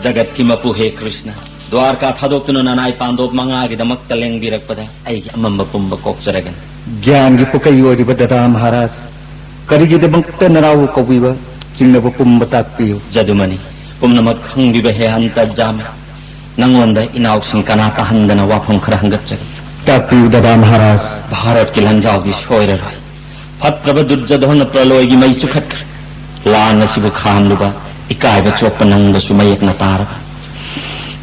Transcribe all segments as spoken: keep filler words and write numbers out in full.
ꯖꯒꯠꯀꯤ ꯃꯄꯨ ꯍꯦ ꯀ꯭ꯔꯤꯁꯅ, ꯗ꯭ꯋꯥꯔꯀꯥ ꯊꯥꯗꯣꯛꯇꯨꯅ ꯅꯅꯥꯏ ꯄꯥꯟꯗꯣꯞ ꯃꯉꯥꯒꯤꯗꯃꯛꯇ ꯂꯦꯡꯕꯤꯔꯛꯄꯗ ꯑꯩꯒꯤ ꯑꯃꯝꯕ ꯄꯨꯝꯕ ꯀꯣꯛꯆꯔꯒꯅꯤ꯫ ꯒ꯭ꯌꯥꯟꯒꯤ ꯄꯨꯀꯩ ꯑꯣꯏꯔꯤꯕ ꯗꯗꯥ ꯃꯍꯥꯔꯥꯖ, ꯀꯔꯤꯒꯤꯗꯃꯛꯇ ꯅꯅꯥꯎ ꯀꯧꯕꯤꯕ? ꯆꯤꯡꯅꯕ ꯄꯨꯝꯕ ꯇꯥꯛꯄꯤꯌꯨ꯫ ꯖꯗꯨꯃꯅꯤ, ꯄꯨꯝꯅꯃꯛ ꯈꯪꯕꯤꯕ ꯍꯦ ꯑꯟꯇꯔꯖꯥꯃꯤ, ꯅꯪꯉꯣꯟꯗ ꯏꯅꯥꯎꯁꯤꯡ ꯀꯅꯥ ꯇꯥꯍꯟꯗꯅ ꯋꯥꯐꯝ ꯈꯔ ꯍꯪꯒꯠꯆꯒꯦ꯫ ꯇꯥꯛꯄꯤꯌꯨ ꯗꯗꯥ ꯃꯍꯥꯔꯥꯖ꯫ ꯚꯥꯔꯠꯀꯤ ꯂꯥꯟꯖꯥꯎꯗꯤ ꯁꯣꯏꯔꯔꯣꯏ꯫ ꯐꯠꯇ꯭ꯔꯕ ꯗꯨꯔꯖꯣꯙꯅ ꯄ꯭ꯔꯂꯣꯏꯒꯤ ꯃꯩ ꯆꯨꯈꯠꯈ꯭ꯔꯦ꯫ ꯂꯥꯟ ꯑꯁꯤꯕꯨ ꯈꯥꯝꯂꯨꯕ ꯏꯀꯥꯏꯕ ꯆꯣꯛꯄ ꯅꯪꯗꯁꯨ ꯃꯌꯦꯛꯅ ꯇꯥꯔꯕ꯫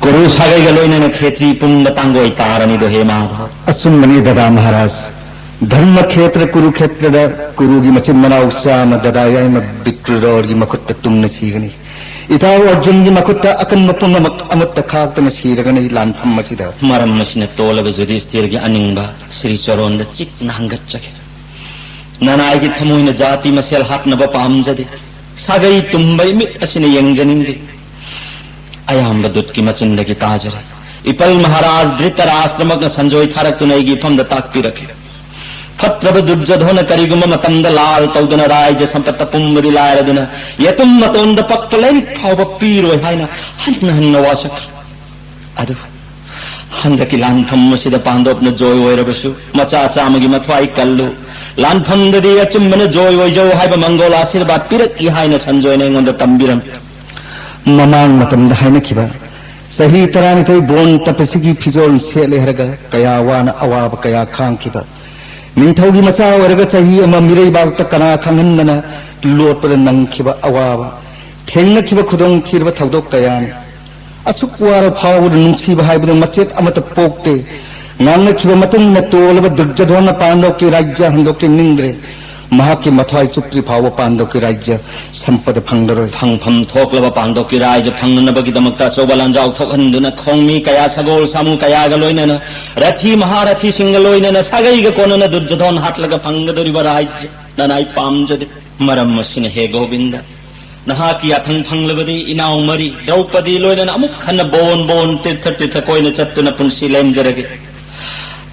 ꯀꯨꯔꯨ ꯁꯥꯒꯩꯒ ꯂꯣꯏꯅꯅ ꯈꯦꯇ꯭ꯔꯤ ꯄꯨꯝꯕ ꯇꯥꯡꯒꯣꯏ ꯇꯥꯔꯅꯤꯗꯣ ꯍꯦ ꯃꯥꯙꯕ꯫ ꯑꯆꯨꯝꯕꯅꯤ ꯗꯗꯥ ꯃꯍꯥꯔꯥꯖ꯫ ꯙꯔꯃ ꯈꯦꯇ꯭ꯔ ꯀꯨꯔꯨꯈꯦꯇ꯭ꯔꯗ ꯀꯨꯔꯨꯒꯤ ꯃꯆꯤꯟ ꯃꯅꯥꯎ ꯆꯥꯝꯃ ꯗꯗꯥ ꯌꯥꯏꯃ ꯕꯤꯀ꯭ꯔꯨꯗꯣꯔꯒꯤ ꯃꯈꯨꯠꯇ ꯇꯨꯝꯅ ꯁꯤꯒꯅꯤ꯫ ꯏꯇꯥꯎ ꯑꯔꯖꯨꯟꯒꯤ ꯃꯈꯨꯠꯇ ꯑꯀꯟꯕ ꯄꯨꯝꯅꯃꯛ ꯑꯃꯠꯇ ꯈꯥꯛꯇꯅ ꯁꯤꯔꯒꯅꯤ ꯂꯥꯟꯐꯝ ꯑꯁꯤꯗ꯫ ꯃꯔꯝ ꯑꯁꯤꯅ ꯇꯣꯜꯂꯕ ꯌꯨꯙꯤꯁꯊꯤꯔꯒꯤ ꯑꯅꯤꯡꯕ ꯁ꯭ꯔꯤ ꯆꯔꯣꯟꯗ ꯆꯤꯛꯅ ꯍꯪꯒꯠꯆꯒꯦ꯫ ꯅꯅꯥꯏꯒꯤ ꯊꯃꯣꯏꯅ ꯖꯥꯇꯤ ꯃꯁꯦꯜ ꯍꯥꯠꯅꯕ ꯄꯥꯝꯖꯗꯦ꯫ ꯁꯥꯒꯩ ꯇꯨꯝꯕ ꯏꯃꯤꯠ ꯑꯁꯤꯅ ꯌꯦꯡꯖꯅꯤꯡꯗꯦ꯫ ꯑꯌꯥꯝꯕ ꯗꯨꯠꯀꯤ ꯃꯆꯤꯟꯗꯒꯤ ꯇꯥꯖꯔꯦ꯫ ꯏꯄꯜ ꯃꯍꯥꯔꯥꯖ ꯙ꯭ꯔꯤꯇꯔꯥꯁꯇ꯭ꯔꯃꯛꯅ ꯁꯟꯖꯣꯏ ꯊꯥꯔꯛꯇꯨꯅ ꯑꯩꯒꯤ ꯏꯐꯝꯗ ꯇꯥꯛꯄꯤꯔꯛꯈꯤ꯫ ꯐꯠꯇ꯭ꯔꯕ ꯗꯨꯔꯖꯣꯙꯣꯅ ꯀꯔꯤꯒꯨꯝꯕ ꯃꯇꯝꯗ ꯂꯥꯜ ꯇꯧꯗꯨꯅ ꯔꯥꯏꯖ ꯁꯝꯄꯠꯇ ꯄꯨꯝꯕꯗꯤ ꯂꯥꯏꯔꯗꯨꯅ, ꯌꯦꯇꯨꯝ ꯃꯇꯣꯟꯗ ꯄꯛꯄ ꯂꯥꯏꯔꯤꯛ ꯐꯥꯎꯕ ꯄꯤꯔꯣꯏ ꯍꯥꯏꯅ ꯍꯟꯅ ꯍꯟꯅ ꯋꯥꯁꯛꯈ꯭ꯔꯦ꯫ ꯑꯗꯨ ꯍꯟꯗꯛꯀꯤ ꯂꯥꯟꯐꯝ ꯑꯁꯤꯗ ꯄꯥꯟꯗꯣꯞꯅ ꯖꯣꯏ ꯑꯣꯏꯔꯕꯁꯨ, ꯃꯆꯥ ꯆꯥꯝꯃꯒꯤ ꯃꯊ꯭ꯋꯥꯏ ꯀꯜꯂꯨ꯫ ꯂꯥꯟꯐꯝꯗꯗꯤ ꯑꯆꯨꯝꯕꯅ ꯖꯣꯏ ꯑꯣꯏꯖꯧ ꯍꯥꯏꯕ ꯃꯪꯒꯣꯜ ꯑꯥꯁꯤꯔꯕꯥꯗ ꯄꯤꯔꯛꯏ ꯍꯥꯏꯅ ꯁꯟꯖꯣꯏꯅ ꯑꯩꯉꯣꯟꯗ ꯇꯝꯕꯤꯔꯝꯃꯤ꯫ ꯃꯃꯥꯡ ꯃꯇꯝꯗ ꯍꯥꯏꯅꯈꯤꯕ, ꯆꯍꯤ ꯇꯔꯥꯅꯤꯊꯣꯏ ꯕꯣꯟ ꯇꯞꯄꯁꯤꯒꯤ ꯐꯤꯖꯣꯜ ꯁꯦꯠꯂꯦ ꯍꯥꯏꯔꯒ ꯀꯌꯥ ꯋꯥꯅ ꯑꯋꯥꯕ ꯀꯌꯥ ꯈꯥꯡꯈꯤꯕ, ꯅꯤꯡꯊꯧꯒꯤ ꯃꯆꯥ ꯑꯣꯏꯔꯒ ꯆꯍꯤ ꯑꯃ ꯃꯤꯔꯩꯕꯥꯛꯇ ꯀꯅꯥ ꯈꯪꯍꯟꯗꯅ ꯂꯣꯠꯄꯗ ꯅꯪꯈꯤꯕ ꯑꯋꯥꯕ, ꯊꯦꯡꯅꯈꯤꯕ ꯈꯨꯗꯣꯡꯊꯤꯔꯕ ꯊꯧꯗꯣꯛ ꯀꯌꯥꯅꯤ꯫ ꯑꯁꯨꯛ ꯋꯥꯔ ꯐꯥꯎꯕꯗ ꯅꯨꯡꯁꯤꯕ ꯍꯥꯏꯕꯗꯨ ꯃꯆꯦꯠ ꯑꯃꯠꯇ ꯄꯣꯛꯇꯦ꯫ ꯉꯥꯡꯅꯈꯤꯕ ꯃꯇꯨꯡ ꯏꯟꯅ ꯇꯣꯜꯂꯕ ꯗꯨꯔꯖꯣꯙꯣꯟꯅ ꯄꯥꯟꯗꯣꯞꯀꯤ ꯔꯥꯖ꯭ꯌ ꯍꯟꯗꯣꯛꯀꯦ ꯅꯤꯡꯗ꯭ꯔꯦ꯫ ꯃꯍꯥꯛꯀꯤ ꯃꯊ꯭ꯋꯥꯏ ꯆꯨꯞꯇ꯭ꯔꯤ ꯐꯥꯎꯕ ꯄꯥꯟꯗꯣꯞꯀꯤ ꯔꯥꯖ꯭ꯌ ꯁꯝꯄꯗ ꯐꯪꯂꯔꯣꯏ꯫ ꯐꯪꯐꯝ ꯊꯣꯛꯂꯕ ꯄꯥꯟꯗꯣꯞꯀꯤ ꯔꯥꯖ꯭ꯌ ꯐꯪꯅꯅꯕꯒꯤꯗꯃꯛꯇ ꯑꯆꯧꯕ ꯂꯥꯟꯖꯥꯎ ꯊꯣꯛꯍꯟꯗꯨꯅ ꯈꯣꯡꯃꯤ ꯀꯌꯥ, ꯁꯒꯣꯜ ꯁꯥꯃꯨ ꯀꯌꯥꯒ ꯂꯣꯏꯅꯅ, ꯔꯊꯤ ꯃꯍꯥꯔꯊꯤꯁꯤꯡꯒ ꯂꯣꯏꯅꯅ ꯁꯥꯒꯩꯒ ꯀꯣꯟꯅꯅ ꯗꯨꯔꯖꯣꯙꯣꯟ ꯍꯥꯠꯂꯒ ꯐꯪꯒꯗꯧꯔꯤꯕ ꯔꯥꯖ꯭ꯌ ꯅꯅꯥꯏ ꯄꯥꯝꯖꯗꯦ꯫ ꯃꯔꯝ ꯑꯁꯤꯅ ꯍꯦ ꯒꯣꯕꯤꯟꯗ, ꯅꯍꯥꯛꯀꯤ ꯌꯥꯊꯪ ꯐꯪꯂꯕꯗꯤ ꯏꯅꯥꯎ ꯃꯔꯤ ꯗ꯭ꯔꯧꯄꯗꯤ ꯂꯣꯏꯅꯅ ꯑꯃꯨꯛ ꯍꯟꯅ ꯕꯣꯟ ꯕꯣꯟ ꯇꯤꯔꯊ ꯇꯤꯔꯊ ꯀꯣꯏꯅ ꯆꯠꯇꯨꯅ ꯄꯨꯟꯁꯤ ꯂꯦꯟꯖꯔꯒꯦ꯫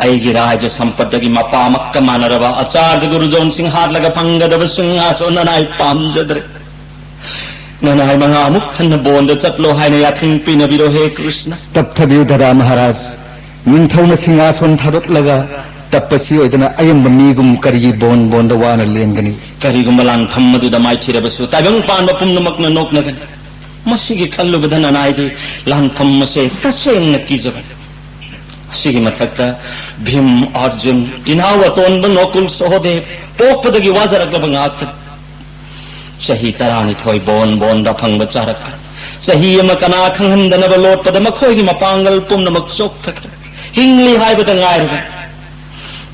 ꯑꯩꯒꯤ ꯔꯥꯖ꯭ꯌ ꯁꯝꯄꯠꯇꯒꯤ ꯃꯄꯥꯃꯛꯀ ꯃꯥꯟꯅꯔꯕ ꯑꯆꯥꯔꯗ ꯒꯨꯔꯨꯖꯣꯟꯁꯤꯡ ꯍꯥꯠꯂꯒ ꯐꯪꯒꯗꯕ ꯁꯤꯡꯍꯥꯁꯣꯟ ꯅꯅꯥꯏ ꯄꯥꯝꯖꯗ꯭ꯔꯦ꯫ ꯅꯅꯥꯏ ꯃꯉꯥꯃꯨꯛ ꯍꯟꯅ ꯕꯣꯟꯗ ꯆꯠꯂꯣ ꯍꯥꯏꯅ ꯌꯥꯊꯪ ꯄꯤꯅꯕꯤꯔꯣ ꯍꯦ ꯀ꯭ꯔꯤꯁꯅ꯫ ꯇꯞꯊꯕꯤꯌꯨ ꯗꯗꯥ ꯃꯍꯥꯔꯥꯖ꯫ ꯅꯤꯡꯊꯧꯅ ꯁꯤꯡꯍꯥꯁꯣꯟ ꯊꯥꯗꯣꯛꯂꯒ ꯇꯞꯄꯁꯤ ꯑꯣꯏꯗꯅ ꯑꯌꯥꯝꯕ ꯃꯤꯒꯨꯝ ꯀꯔꯤꯒꯤ ꯕꯣꯟ ꯕꯣꯟꯗ ꯋꯥꯅ ꯂꯦꯟꯒꯅꯤ? ꯀꯔꯤꯒꯨꯝꯕ ꯂꯥꯟꯐꯝ ꯑꯗꯨꯗ ꯃꯥꯏꯊꯤꯔꯕꯁꯨ ꯇꯥꯏꯕꯪ ꯄꯥꯟꯕ ꯄꯨꯝꯅꯃꯛꯅ ꯅꯣꯛꯅꯒꯅꯤ꯫ ꯃꯁꯤꯒꯤ ꯈꯜꯂꯨꯕꯗ ꯅꯅꯥꯏꯗꯤ ꯂꯥꯟꯐꯝ ꯑꯁꯦ ꯇꯁꯦꯡꯅ ꯀꯤꯖꯕꯅꯤ꯫ ꯑꯁꯤꯒꯤ ꯃꯊꯛꯇ ꯚꯤꯝ, ꯑꯔꯖꯨꯟ, ꯏꯅꯥꯎ ꯑꯇꯣꯟꯕ ꯅꯣꯀꯨꯜ, ꯁꯣꯍꯣꯗꯦꯕ ꯄꯣꯛꯄꯗꯒꯤ ꯋꯥꯖꯔꯛꯂꯕ ꯉꯥꯛꯇꯅꯤ꯫ ꯆꯍꯤ ꯇꯔꯥꯅꯤꯊꯣꯏ ꯕꯣꯟ ꯕꯣꯟꯗ ꯑꯐꯪꯕ ꯆꯥꯔꯛꯄ꯫ ꯆꯍꯤ ꯑꯃ ꯀꯅꯥ ꯈꯪꯍꯟꯗꯅꯕ ꯂꯣꯠꯄꯗ ꯃꯈꯣꯏꯒꯤ ꯃꯄꯥꯡꯒꯜ ꯄꯨꯝꯅꯃꯛ ꯆꯣꯛꯊꯈ꯭ꯔꯦ꯫ ꯍꯤꯡꯂꯤ ꯍꯥꯏꯕꯗ ꯉꯥꯏꯔꯕ꯫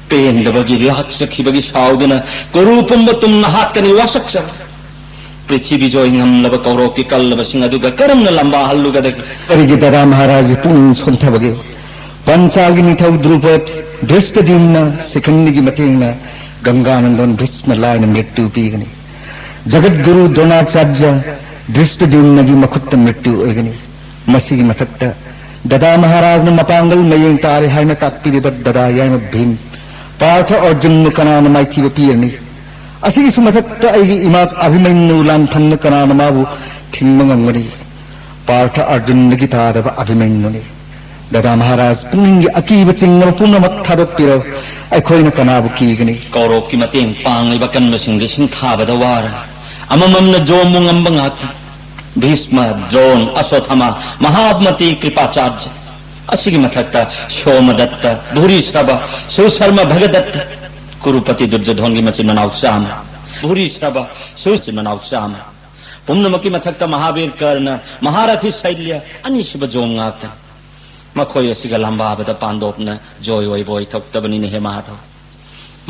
ꯄꯦꯟꯗꯕꯒꯤ ꯂꯥꯛꯆꯈꯤꯕꯒꯤ ꯁꯥꯎꯗꯨꯅ ꯀꯨꯔꯨ ꯄꯨꯝꯕ ꯇꯨꯝꯅ ꯍꯥꯠꯀꯅꯤ ꯋꯥꯁꯛꯆꯕ꯫ ꯄ꯭ꯔꯤꯊꯤꯕꯤ ꯖꯣꯏ ꯉꯝꯂꯕ ꯀꯧꯔꯣꯛꯀꯤ ꯀꯜꯂꯕꯁꯤꯡ ꯑꯗꯨꯒ ꯀꯔꯝꯅ ꯂꯝꯕꯥ ꯍꯜꯂꯨꯒꯗꯒꯦ? ꯀꯔꯤꯒꯤ ꯗꯗꯥ ꯃꯍꯥꯔꯥꯖꯒꯤ ꯄꯨꯛꯅꯤꯡ ꯁꯣꯟꯊꯕꯒꯦ? ꯄꯟꯆꯥꯜꯒꯤ ꯅꯤꯡꯊꯧ ꯗ꯭ꯔꯨꯄꯗ ꯙ꯭ꯔꯤꯁꯇꯗ꯭ꯌꯨꯝꯅ ꯁꯤꯈꯟꯅꯤꯒꯤ ꯃꯇꯦꯡꯅ ꯒꯪꯒꯥꯅꯟꯗꯣꯟ ꯚꯤꯁꯃ ꯂꯥꯏꯅ ꯃ꯭ꯔꯤꯇ꯭ꯌꯨ ꯄꯤꯒꯅꯤ꯫ ꯖꯒꯠꯒꯨꯔꯨ ꯗ꯭ꯔꯣꯅꯥꯆꯥꯔꯖ ꯙ꯭ꯔꯤꯁꯇꯗ꯭ꯌꯨꯝꯅꯒꯤ ꯃꯈꯨꯠꯇ ꯃ꯭ꯔꯤꯇ꯭ꯌꯨ ꯑꯣꯏꯒꯅꯤ꯫ ꯃꯁꯤꯒꯤ ꯃꯊꯛꯇ ꯗꯗꯥ ꯃꯍꯥꯔꯥꯖꯅ ꯃꯄꯥꯡꯒꯜ ꯃꯌꯦꯡ ꯇꯥꯔꯦ ꯍꯥꯏꯅ ꯇꯥꯛꯄꯤꯔꯤꯕ ꯗꯗꯥ ꯌꯥꯏꯃ ꯚꯤꯝ, ꯄꯥꯔꯊ ꯑꯔꯖꯨꯟꯕꯨ ꯀꯅꯥꯅ ꯃꯥꯏꯊꯤꯕ ꯄꯤꯔꯅꯤ? ꯑꯁꯤꯒꯤꯁꯨ ꯃꯊꯛꯇ ꯑꯩꯒꯤ ꯏꯃꯥ ꯑꯚꯤꯃꯟꯌꯨ ꯂꯥꯟꯐꯝꯅ ꯀꯅꯥꯅ ꯃꯥꯕꯨ ꯊꯤꯡꯕ ꯉꯝꯒꯅꯤ? ꯄꯥꯔꯊ ꯑꯔꯖꯨꯟꯗꯒꯤ ꯇꯥꯗꯕ ꯑꯚꯤꯃꯟꯌꯨꯅꯤ꯫ ꯗꯗꯥ ꯃꯍꯥꯔꯥꯖ, ꯄꯨꯛꯅꯤꯡꯒꯤ ꯑꯀꯤꯕ ꯆꯤꯡꯅꯕ ꯄꯨꯝꯅꯃꯛ ꯊꯥꯗꯣꯛꯄꯤꯔꯣ꯫ ꯑꯩꯈꯣꯏꯅ ꯀꯅꯥꯕꯨ ꯀꯤꯒꯅꯤ? ꯀꯧꯔꯣꯛꯀꯤ ꯃꯇꯦꯡ ꯄꯥꯡꯂꯤꯕ ꯀꯟꯕꯁꯤꯡꯗꯤ ꯁꯤꯡꯊꯥꯕꯗ ꯋꯥꯔꯦ꯫ ꯑꯃꯃꯝꯅ ꯖꯣꯝꯕꯨ ꯉꯝꯕ ꯉꯥꯛꯇ꯫ ꯚꯤꯁꯃ, ꯗ꯭ꯔꯣꯟ, ꯑꯁꯣꯊꯃ, ꯃꯍꯥꯃꯇꯤ ꯀ꯭ꯔꯤꯄꯥꯆꯥꯔꯖ꯫ ꯑꯁꯤꯒꯤ ꯃꯊꯛꯇ ꯁꯣꯃꯗꯠꯇ, ꯚꯨꯔꯤꯁ꯭ꯔꯕ, ꯁꯨꯁꯔꯃ ꯚꯒꯗꯠꯇ, ꯀꯨꯔꯨꯄꯇꯤ ꯗꯨꯔꯖꯣꯙꯣꯟꯒꯤ ꯃꯆꯤꯟ ꯃꯅꯥꯎ ꯆꯥꯝꯃ꯫ ꯚꯨꯔꯤꯁ꯭ꯔꯕ, ꯁꯨ ꯃꯆꯤꯟ ꯃꯅꯥꯎ ꯆꯥꯝꯃ꯫ ꯄꯨꯝꯅꯃꯛꯀꯤ ꯃꯊꯛꯇ ꯃꯍꯥꯕꯤꯔ ꯀꯔꯅ, ꯃꯍꯥꯔꯊꯤ ꯁꯩꯂ꯭ꯌ, ꯑꯅꯤꯁꯨꯕ ꯖꯣꯝ ꯉꯥꯛꯇ꯫ ꯃꯈꯣꯏ ꯑꯁꯤꯒ ꯂꯝꯕꯥꯕꯗ ꯄꯥꯟꯗꯣꯞꯅ ꯖꯣꯏ ꯑꯣꯏꯕ ꯑꯣꯏꯊꯣꯛꯇꯕꯅꯤꯅꯦ ꯍꯦ ꯃꯥꯙꯧ꯫